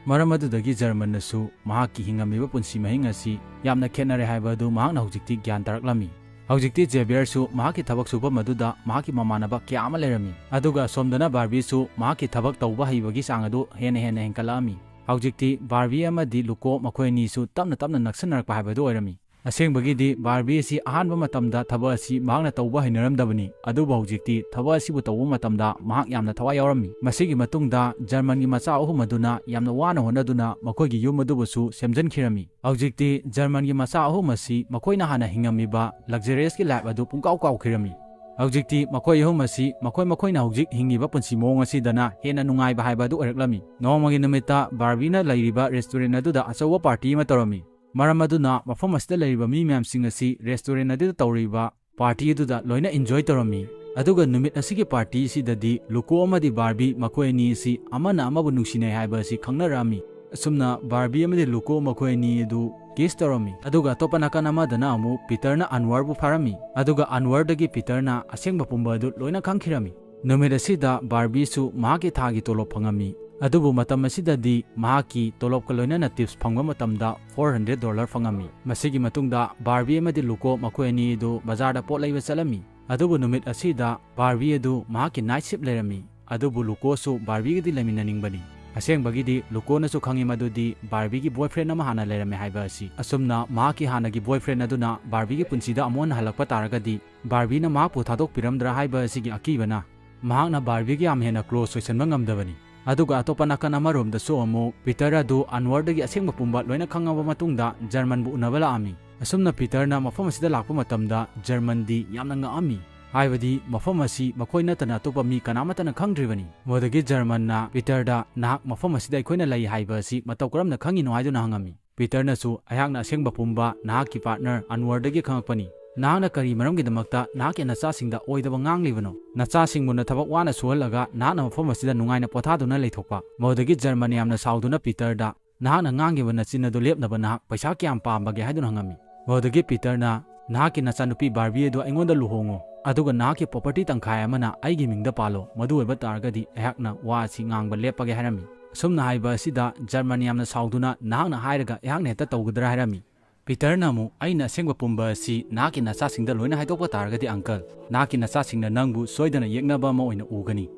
ꯃꯔꯝ ꯑꯗꯨꯗꯒꯤ ꯖꯔꯃꯟꯅꯁꯨ ꯃꯍꯥꯛꯀꯤ ꯍꯤꯡꯉꯝꯃꯤꯕ ꯄꯨꯟꯁꯤ ꯃꯍꯤꯡ ꯑꯁꯤ ꯌꯥꯝꯅ ꯈꯦꯠꯅꯔꯦ ꯍꯥꯏꯕ ꯑꯗꯨ ꯃꯍꯥꯛꯅ ꯍꯧꯖꯤꯛꯇꯤ ꯒ꯭ꯌꯥꯟ ꯇꯥꯔꯛꯂꯝꯃꯤ꯫ ꯍꯧꯖꯤꯛꯇꯤ ꯖꯦꯕꯤꯌꯔꯁꯨ ꯃꯍꯥꯛꯀꯤ ꯊꯕꯛ ꯁꯨꯐꯝ ꯑꯗꯨꯗ ꯃꯍꯥꯛꯀꯤ ꯃꯃꯥꯟꯅꯕ ꯀꯌꯥ ꯑꯃ ꯂꯩꯔꯝꯃꯤ, ꯑꯗꯨꯒ ꯑꯁꯣꯝꯗꯅ ꯕꯥꯔꯕꯤꯁꯨ ꯃꯍꯥꯛꯀꯤ ꯊꯕꯛ ꯇꯧꯕ ꯍꯩꯕꯒꯤ ꯆꯥꯡ ꯑꯗꯨ ꯍꯦꯟꯅ ꯍꯦꯟꯅ ꯍꯦꯟꯒꯠꯂꯛꯑꯝꯃꯤ꯫ ꯍꯧꯖꯤꯛꯇꯤ ꯕꯥꯔꯕꯤ ꯑꯃꯗꯤ ꯂꯨꯀꯣ ꯃꯈꯣꯏ ꯑꯅꯤꯁꯨ ꯇꯞꯅ ꯇꯞꯅ ꯅꯛꯁꯤꯟꯅꯔꯛꯄ ꯍꯥꯏꯕꯗꯨ ꯑꯣꯏꯔꯝꯃꯤ꯫ ꯑꯁꯦꯡꯕꯒꯤꯗꯤ ꯕꯥꯔꯕꯤ ꯑꯁꯤ ꯑꯍꯥꯟꯕ ꯃꯇꯝꯗ ꯊꯕꯛ ꯑꯁꯤ ꯃꯍꯥꯛꯅ ꯇꯧꯕ ꯍꯩꯅꯔꯝꯗꯕꯅꯤ, ꯑꯗꯨꯕꯨ ꯍꯧꯖꯤꯛꯇꯤ ꯊꯕꯛ ꯑꯁꯤꯕꯨ ꯇꯧꯕ ꯃꯇꯝꯗ ꯃꯍꯥꯛ ꯌꯥꯝꯅ ꯊꯋꯥꯏ ꯌꯥꯎꯔꯝꯃꯤ꯫ ꯃꯁꯤꯒꯤ ꯃꯇꯨꯡꯗ ꯖꯔꯃꯟꯒꯤ ꯃꯆꯥ ꯑꯍꯨꯝ ꯑꯗꯨꯅ ꯌꯥꯝꯅ ꯋꯥꯅ ꯍꯣꯠꯅꯗꯨꯅ ꯃꯈꯣꯏꯒꯤ ꯌꯨꯝ ꯑꯗꯨꯕꯨꯁꯨ ꯁꯦꯝꯖꯤꯟꯈꯤꯔꯝꯃꯤ꯫ ꯍꯧꯖꯤꯛꯇꯤ ꯖꯔꯃꯟꯒꯤ ꯃꯆꯥ ꯑꯍꯨꯝ ꯑꯁꯤ ꯃꯈꯣꯏꯅ ꯍꯥꯟꯅ ꯍꯤꯡꯉꯝꯃꯤꯕ luxuriousꯀꯤ life ꯑꯗꯨ ꯄꯨꯡꯀꯥꯎ ꯀꯥꯎꯈꯤꯔꯝꯃꯤ꯫ ꯍꯧꯖꯤꯛꯇꯤ ꯃꯈꯣꯏ ꯑꯍꯨꯝ ꯑꯁꯤ ꯃꯈꯣꯏ ꯃꯈꯣꯏꯅ ꯍꯧꯖꯤꯛ ꯍꯤꯡꯉꯤꯕ ꯄꯨꯟꯁꯤ ꯃꯑꯣꯡ ꯑꯁꯤꯗꯅ ꯍꯦꯟꯅ ꯅꯨꯡꯉꯥꯏꯕ ꯍꯥꯏꯕ ꯑꯗꯨ ꯑꯣꯏꯔꯛꯂꯝꯃꯤ꯫ ꯅꯣꯡꯃꯒꯤ ꯅꯨꯃꯤꯠꯇ ꯕꯥꯔꯕꯤꯅ ꯂꯩꯔꯤꯕ restaurant ꯑꯗꯨꯗ ꯑꯆꯧꯕ party ꯑꯃ ꯇꯧꯔꯝꯃꯤ꯫ ꯃꯔꯝ ꯑꯗꯨꯅ ꯃꯐꯝ ꯑꯁꯤꯗ ꯂꯩꯔꯤꯕ ꯃꯤ ꯃꯌꯥꯝꯁꯤꯡ ꯑꯁꯤ restaurant ꯑꯗꯨꯗ ꯇꯧꯔꯤꯕ party ꯑꯗꯨꯗ ꯂꯣꯏꯅ enjoy ꯇꯧꯔꯝꯃꯤ꯫ ꯑꯗꯨꯒ ꯅꯨꯃꯤꯠ ꯑꯁꯤꯒꯤ party ꯑꯁꯤꯗꯗꯤ ꯂꯨꯀꯣ ꯑꯃꯗꯤ ꯕꯥꯔꯕꯤ ꯃꯈꯣꯏ ꯑꯅꯤ ꯑꯁꯤ ꯑꯃꯅ ꯑꯃꯕꯨ ꯅꯨꯡꯁꯤꯅꯩ ꯍꯥꯏꯕ ꯑꯁꯤ ꯈꯪꯅꯔꯛꯑꯝꯃꯤ꯫ ꯑꯁꯨꯝꯅ ꯕꯥꯔꯕꯤ ꯑꯃꯗꯤ ꯂꯨꯀꯣ ꯃꯈꯣꯏ ꯑꯅꯤ ꯑꯗꯨ kiss ꯇꯧꯔꯝꯃꯤ꯫ ꯑꯗꯨꯒ ꯑꯇꯣꯞꯄ ꯅꯥꯀꯟ ꯑꯃꯗꯅ ꯑꯃꯨꯛ ꯄꯤꯇꯔꯅ ꯑꯟꯋꯔꯕꯨ ꯐꯥꯔꯝꯃꯤ꯫ ꯑꯗꯨꯒ ꯑꯟꯋꯔꯗꯒꯤ ꯄꯤꯇꯔꯅ ꯑꯁꯦꯡꯕ ꯄꯨꯝꯕ ꯑꯗꯨ ꯂꯣꯏꯅ ꯈꯪꯈꯤꯔꯝꯃꯤ꯫ ꯅꯨꯃꯤꯠ ꯑꯁꯤꯗ ꯕꯥꯔꯕꯤꯁꯨ ꯃꯍꯥꯛꯀꯤ ꯊꯥꯒꯤ ꯇꯣꯂꯣꯞ ꯐꯪꯉꯝꯃꯤ꯫ ꯑꯗꯨꯕꯨ ꯃꯇꯝ ꯑꯁꯤꯗꯗꯤ ꯃꯍꯥꯛꯀꯤ ꯇꯣꯂꯣꯞꯀ ꯂꯣꯏꯅꯅ tips ꯐꯪꯕ ꯃꯇꯝꯗ four hundred dollar ꯐꯪꯉꯝꯃꯤ꯫ ꯃꯁꯤꯒꯤ ꯃꯇꯨꯡꯗ ꯕꯥꯔꯕꯤ ꯑꯃꯗꯤ ꯂꯨꯀꯣ ꯃꯈꯣꯏ ꯑꯅꯤ ꯑꯗꯨ ꯕꯖꯥꯔꯗ ꯄꯣꯠ ꯂꯩꯕ ꯆꯠꯂꯝꯃꯤ꯫ ꯑꯗꯨꯕꯨ ꯅꯨꯃꯤꯠ ꯑꯁꯤꯗ ꯕꯥꯔꯕꯤ ꯑꯗꯨ ꯃꯍꯥꯛꯀꯤ night shift ꯂꯩꯔꯝꯃꯤ꯫ ꯑꯗꯨꯕꯨ ꯂꯨꯀꯣꯁꯨ ꯕꯥꯔꯕꯤꯒꯗꯤ ꯂꯩꯃꯤꯟꯅꯅꯤꯡꯕꯅꯤ꯫ ꯑꯁꯦꯡꯕꯒꯤꯗꯤ ꯂꯨꯀꯣꯅꯁꯨ ꯈꯪꯉꯤ ꯃꯗꯨꯗꯤ ꯕꯥꯔꯕꯤꯒꯤ boyfriend ꯑꯃ ꯍꯥꯟꯅ ꯂꯩꯔꯝꯃꯦ ꯍꯥꯏꯕ ꯑꯁꯤ꯫ ꯑꯁꯨꯝꯅ ꯃꯍꯥꯛꯀꯤ ꯍꯥꯟꯅꯒꯤ boyfriend ꯑꯗꯨꯅ ꯕꯥꯔꯕꯤꯒꯤ ꯄꯨꯟꯁꯤꯗ ꯑꯃꯨꯛ ꯍꯟꯅ ꯍꯜꯂꯛꯄ ꯇꯥꯔꯒꯗꯤ ꯕꯥꯔꯕꯤꯅ ꯃꯍꯥꯛꯄꯨ ꯊꯥꯗꯣꯛꯄꯤꯔꯝꯗ꯭ꯔꯥ ꯍꯥꯏꯕ ꯑꯁꯤꯒꯤ ꯑꯀꯤꯕꯅ ꯃꯍꯥꯛꯅ ꯕꯥꯔꯕꯤꯒ ꯌꯥꯝ ꯍꯦꯟꯅ close ꯑꯣꯏꯁꯟꯕ ꯉꯝꯗꯕꯅꯤ꯫ ꯑꯗꯨꯒ ꯑꯇꯣꯞꯄ ꯅꯥꯀꯟ ꯑꯃꯔꯣꯝꯗꯁꯨ ꯑꯃꯨꯛ ꯄꯤꯇꯔ ꯑꯗꯨ ꯑꯟꯋꯔꯗꯒꯤ ꯑꯁꯦꯡꯕ ꯄꯨꯝꯕ ꯂꯣꯏꯅ ꯈꯪꯉꯕ ꯃꯇꯨꯡꯗ ꯖꯔꯃꯟꯕꯨ ꯎꯅꯕ ꯂꯥꯛꯑꯝꯃꯤ꯫ ꯑꯁꯨꯝꯅ ꯄꯤꯇꯔꯅ ꯃꯐꯝ ꯑꯁꯤꯗ ꯂꯥꯛꯄ ꯃꯇꯝꯗ ꯖꯔꯃꯟꯗꯤ ꯌꯥꯝꯅ ꯉꯛꯑꯝꯃꯤ꯫ ꯍꯥꯏꯕꯗꯤ ꯃꯐꯝ ꯑꯁꯤ ꯃꯈꯣꯏ ꯅꯠꯇꯅ ꯑꯇꯣꯞꯄ ꯃꯤ ꯀꯅꯥꯃꯠꯇꯅ ꯈꯪꯗ꯭ꯔꯤꯕꯅꯤ꯫ ꯃꯗꯨꯗꯒꯤ ꯖꯔꯃꯟꯅ ꯄꯤꯇꯔꯗ, "ꯅꯍꯥꯛ ꯃꯐꯝ ꯑꯁꯤꯗ ꯑꯩꯈꯣꯏꯅ ꯂꯩ ꯍꯥꯏꯕ ꯑꯁꯤ ꯃꯇꯧ ꯀꯔꯝꯅ ꯈꯪꯉꯤꯅꯣ?" ꯍꯥꯏꯗꯨꯅ ꯍꯪꯉꯝꯃꯤ꯫ ꯄꯤꯇꯔꯅꯁꯨ, "ꯑꯩꯍꯥꯛꯅ ꯑꯁꯦꯡꯕ ꯄꯨꯝꯕ ꯅꯍꯥꯛꯀꯤ partner ꯑꯟꯋꯔꯗꯒꯤ ꯈꯪꯉꯛꯄꯅꯤ꯫ ꯅꯍꯥꯛꯅ ꯀꯔꯤ ꯃꯔꯝꯒꯤꯗꯃꯛꯇ ꯅꯍꯥꯛꯀꯤ ꯅꯆꯥꯁꯤꯡꯗ ꯑꯣꯏꯗꯕ ꯉꯥꯡꯂꯤꯕꯅꯣ? ꯅꯆꯥꯁꯤꯡꯕꯨꯅ ꯊꯕꯛ ꯋꯥꯅ ꯁꯨꯍꯜꯂꯒ ꯅꯍꯥꯛꯅ ꯃꯐꯝ ꯑꯁꯤꯗ ꯅꯨꯡꯉꯥꯏꯅ ꯄꯣꯊꯥꯗꯨꯅ ꯂꯩꯊꯣꯛꯄ?" ꯃꯗꯨꯗꯒꯤ ꯖꯔꯃꯟ ꯌꯥꯝꯅ ꯁꯥꯎꯗꯨꯅ ꯄꯤꯇꯔꯗ, "ꯅꯍꯥꯛꯅ ꯉꯥꯡꯉꯤꯕ ꯅꯆꯤꯟ ꯑꯗꯨ ꯂꯦꯞꯅꯕ ꯅꯍꯥꯛ ꯄꯩꯁꯥ ꯀꯌꯥꯝ ꯄꯥꯝꯕꯒꯦ?" ꯍꯥꯏꯗꯨꯅ ꯍꯪꯉꯝꯃꯤ꯫ ꯃꯗꯨꯗꯒꯤ ꯄꯤꯇꯔꯅ, "ꯅꯍꯥꯛꯀꯤ ꯅꯆꯥꯅꯨꯄꯤ ꯕꯥꯔꯕꯤ ꯑꯗꯨ ꯑꯩꯉꯣꯟꯗ ꯂꯨꯍꯣꯡꯉꯣ, ꯑꯗꯨꯒ ꯅꯍꯥꯛꯀꯤ property ꯇꯪꯈꯥꯏ ꯑꯃꯅ ꯑꯩꯒꯤ ꯃꯤꯡꯗ ꯄꯥꯜꯂꯣ, ꯃꯗꯨ ꯑꯣꯏꯕ ꯇꯥꯔꯒꯗꯤ ꯑꯩꯍꯥꯛꯅ ꯋꯥ ꯑꯁꯤ ꯉꯥꯡꯕ ꯂꯦꯞꯄꯒꯦ" ꯍꯥꯏꯔꯝꯃꯤ꯫ ꯑꯁꯨꯝꯅ ꯍꯥꯏꯕ ꯑꯁꯤꯗ ꯖꯔꯃꯟ ꯌꯥꯝꯅ ꯁꯥꯎꯗꯨꯅ, "ꯅꯍꯥꯛꯅ ꯍꯥꯏꯔꯒ ꯑꯩꯍꯥꯛꯅ ꯍꯦꯛꯇ ꯇꯧꯒꯗ꯭ꯔꯥ?" ꯍꯥꯏꯔꯝꯃꯤ꯫ ꯄꯤꯇꯔꯅ ꯑꯃꯨꯛ, "ꯑꯩꯅ ꯑꯁꯦꯡꯕ ꯄꯨꯝꯕ ꯑꯁꯤ ꯅꯍꯥꯛꯀꯤ ꯅꯆꯥꯁꯤꯡꯗ ꯂꯣꯏꯅ ꯍꯥꯏꯗꯣꯛꯄ ꯇꯥꯔꯒꯗꯤ, uncle, ꯅꯍꯥꯛꯀꯤ ꯅꯆꯥꯁꯤꯡꯅ ꯅꯪꯕꯨ ꯁꯣꯏꯗꯅ ꯌꯦꯛꯅꯕ ꯑꯃ ꯑꯣꯏꯅ ꯎꯒꯅꯤ꯫"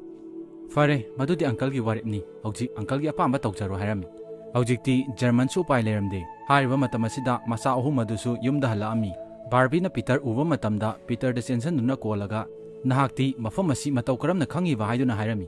"ꯐꯔꯦ, ꯃꯗꯨꯗꯤ uncleꯒꯤ ꯋꯥꯔꯦꯞꯅꯤ꯫ ꯍꯧꯖꯤꯛ uncleꯒꯤ ꯑꯄꯥꯝꯕ ꯇꯧꯖꯔꯣ," ꯍꯥꯏꯔꯝꯃꯤ꯫ ꯍꯧꯖꯤꯛꯇꯤ ꯖꯔꯃꯟꯁꯨ ꯎꯄꯥꯏ ꯂꯩꯔꯝꯗꯦ꯫ ꯍꯥꯏꯔꯤꯕ ꯃꯇꯝ ꯑꯁꯤꯗ ꯃꯆꯥ ꯑꯍꯨꯝ ꯑꯗꯨꯁꯨ ꯌꯨꯝꯗ ꯍꯜꯂꯛꯑꯝꯃꯤ꯫ ꯕꯥꯔꯕꯤꯅ ꯄꯤꯇꯔ ꯎꯕ ꯃꯇꯝꯗ ꯄꯤꯇꯔꯗ ꯆꯦꯟꯁꯤꯟꯗꯨꯅ ꯀꯣꯜꯂꯒ, "ꯅꯍꯥꯛꯇꯤ ꯃꯐꯝ ꯑꯁꯤ ꯃꯇꯧ ꯀꯔꯝꯅ ꯈꯪꯉꯤꯕ?" ꯍꯥꯏꯗꯨꯅ ꯍꯥꯏꯔꯝꯃꯤ꯫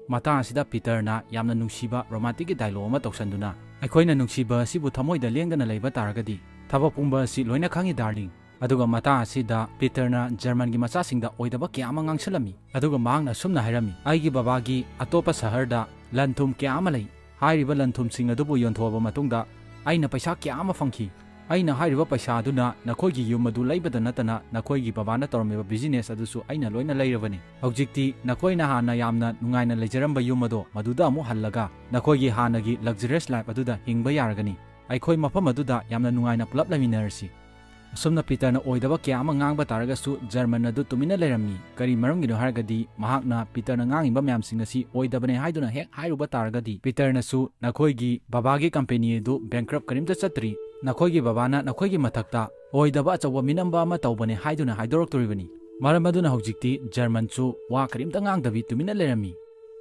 ꯃꯇꯥꯡ ꯑꯁꯤꯗ ꯄꯤꯇꯔꯅ ꯌꯥꯝꯅ ꯅꯨꯡꯁꯤꯕ ꯔꯣꯃꯥꯟꯇꯤꯛꯀꯤ ꯗꯥꯏꯂꯣꯒ ꯑꯃ ꯇꯧꯁꯟꯗꯨꯅ, "ꯑꯩꯈꯣꯏꯅ ꯅꯨꯡꯁꯤꯕ ꯑꯁꯤꯕꯨ ꯊꯃꯣꯏꯗ ꯂꯦꯡꯗꯅ ꯂꯩꯕ ꯇꯥꯔꯒꯗꯤ, ꯊꯕꯛ ꯄꯨꯝꯕ ꯑꯁꯤ ꯂꯣꯏꯅ ꯈꯪꯉꯤ, ꯗꯥꯔꯂꯤꯡ"꯫ ꯑꯗꯨꯒ ꯃꯇꯥꯡ ꯑꯁꯤꯗ ꯄꯤꯇꯔꯅ ꯖꯔꯃꯟꯒꯤ ꯃꯆꯥꯁꯤꯡꯗ ꯑꯣꯏꯗꯕ ꯀꯌꯥ ꯑꯃ ꯉꯥꯡꯁꯤꯜꯂꯝꯃꯤ꯫ ꯑꯗꯨꯒ ꯃꯍꯥꯛꯅ ꯑꯁꯨꯝꯅ ꯍꯥꯏꯔꯝꯃꯤ, "ꯑꯩꯒꯤ ꯕꯕꯥꯒꯤ ꯑꯇꯣꯞꯄ ꯁꯍꯔꯗ ꯂꯟ ꯊꯨꯝ ꯀꯌꯥ ꯑꯃ ꯂꯩ꯫ ꯍꯥꯏꯔꯤꯕ ꯂꯟ ꯊꯨꯝꯁꯤꯡ ꯑꯗꯨꯕꯨ ꯌꯣꯟꯊꯣꯛꯑꯕ ꯃꯇꯨꯡꯗ ꯑꯩꯅ ꯄꯩꯁꯥ ꯀꯌꯥ ꯑꯃ ꯐꯪꯈꯤ꯫ ꯑꯩꯅ ꯍꯥꯏꯔꯤꯕ ꯄꯩꯁꯥ ꯑꯗꯨꯅ ꯅꯈꯣꯏꯒꯤ ꯌꯨꯝ ꯑꯗꯨ ꯂꯩꯕꯗ ꯅꯠꯇꯅ ꯅꯈꯣꯏꯒꯤ ꯕꯕꯥꯅ ꯇꯧꯔꯝꯃꯤꯕ ꯕꯤꯖꯤꯅꯦꯁ ꯑꯗꯨꯁꯨ ꯑꯩꯅ ꯂꯣꯏꯅ ꯂꯩꯔꯕꯅꯤ꯫ ꯍꯧꯖꯤꯛꯇꯤ ꯅꯈꯣꯏꯅ ꯍꯥꯟꯅ ꯌꯥꯝꯅ ꯅꯨꯡꯉꯥꯏꯅ ꯂꯩꯖꯔꯝꯕ ꯌꯨꯝ ꯑꯗꯣ ꯃꯗꯨꯗ ꯑꯃꯨꯛ ꯍꯜꯂꯒ ꯅꯈꯣꯏꯒꯤ ꯍꯥꯟꯅꯒꯤ ꯂꯛꯖꯔꯤꯌꯁ ꯂꯥꯏꯐ ꯑꯗꯨꯗ ꯍꯤꯡꯕ ꯌꯥꯔꯒꯅꯤ꯫ ꯑꯩꯈꯣꯏ ꯃꯐꯝ ꯑꯗꯨꯗ ꯌꯥꯝꯅ ꯅꯨꯡꯉꯥꯏꯅ ꯄꯨꯂꯞ ꯂꯩꯃꯤꯟꯅꯔꯁꯤ"꯫ ꯑꯁꯨꯝꯅ ꯄꯤꯇꯔꯅ ꯑꯣꯏꯗꯕ ꯀꯌꯥ ꯑꯃ ꯉꯥꯡꯕ ꯇꯥꯔꯒꯁꯨ ꯖꯔꯃꯟ ꯑꯗꯨ ꯇꯨꯃꯤꯟꯅ ꯂꯩꯔꯝꯃꯤ꯫ ꯀꯔꯤ ꯃꯔꯝꯒꯤꯅꯣ ꯍꯥꯏꯔꯒꯗꯤ ꯃꯍꯥꯛꯅ ꯄꯤꯇꯔꯅ ꯉꯥꯡꯉꯤꯕ ꯃꯌꯥꯝꯁꯤꯡ ꯑꯁꯤ ꯑꯣꯏꯗꯕꯅꯦ ꯍꯥꯏꯗꯨꯅ ꯍꯦꯛ ꯍꯥꯏꯔꯨꯕ ꯇꯥꯔꯒꯗꯤ ꯄꯤꯇꯔꯅꯁꯨ ꯅꯈꯣꯏꯒꯤ ꯕꯕꯥꯒꯤ ꯀꯝꯄꯦꯅꯤ ꯑꯗꯨ ꯕꯦꯡꯀ꯭ꯔꯞ ꯀꯔꯤꯝꯇ ꯆꯠꯇ꯭ꯔꯤ, ꯅꯈꯣꯏꯒꯤ ꯕꯕꯥꯅ ꯅꯈꯣꯏꯒꯤ ꯃꯊꯛꯇ ꯑꯣꯏꯗꯕ ꯑꯆꯧꯕ ꯃꯤꯅꯝꯕ ꯑꯃ ꯇꯧꯕꯅꯦ ꯍꯥꯏꯗꯨꯅ ꯍꯥꯏꯗꯣꯔꯛꯇꯣꯔꯤꯕꯅꯤ꯫ ꯃꯔꯝ ꯑꯗꯨꯅ ꯍꯧꯖꯤꯛꯇꯤ ꯖꯔꯃꯟꯁꯨ ꯋꯥ ꯀꯔꯤꯝꯇ ꯉꯥꯡꯗꯕꯤ ꯇꯨꯃꯤꯟꯅ ꯂꯩꯔꯝꯃꯤ꯫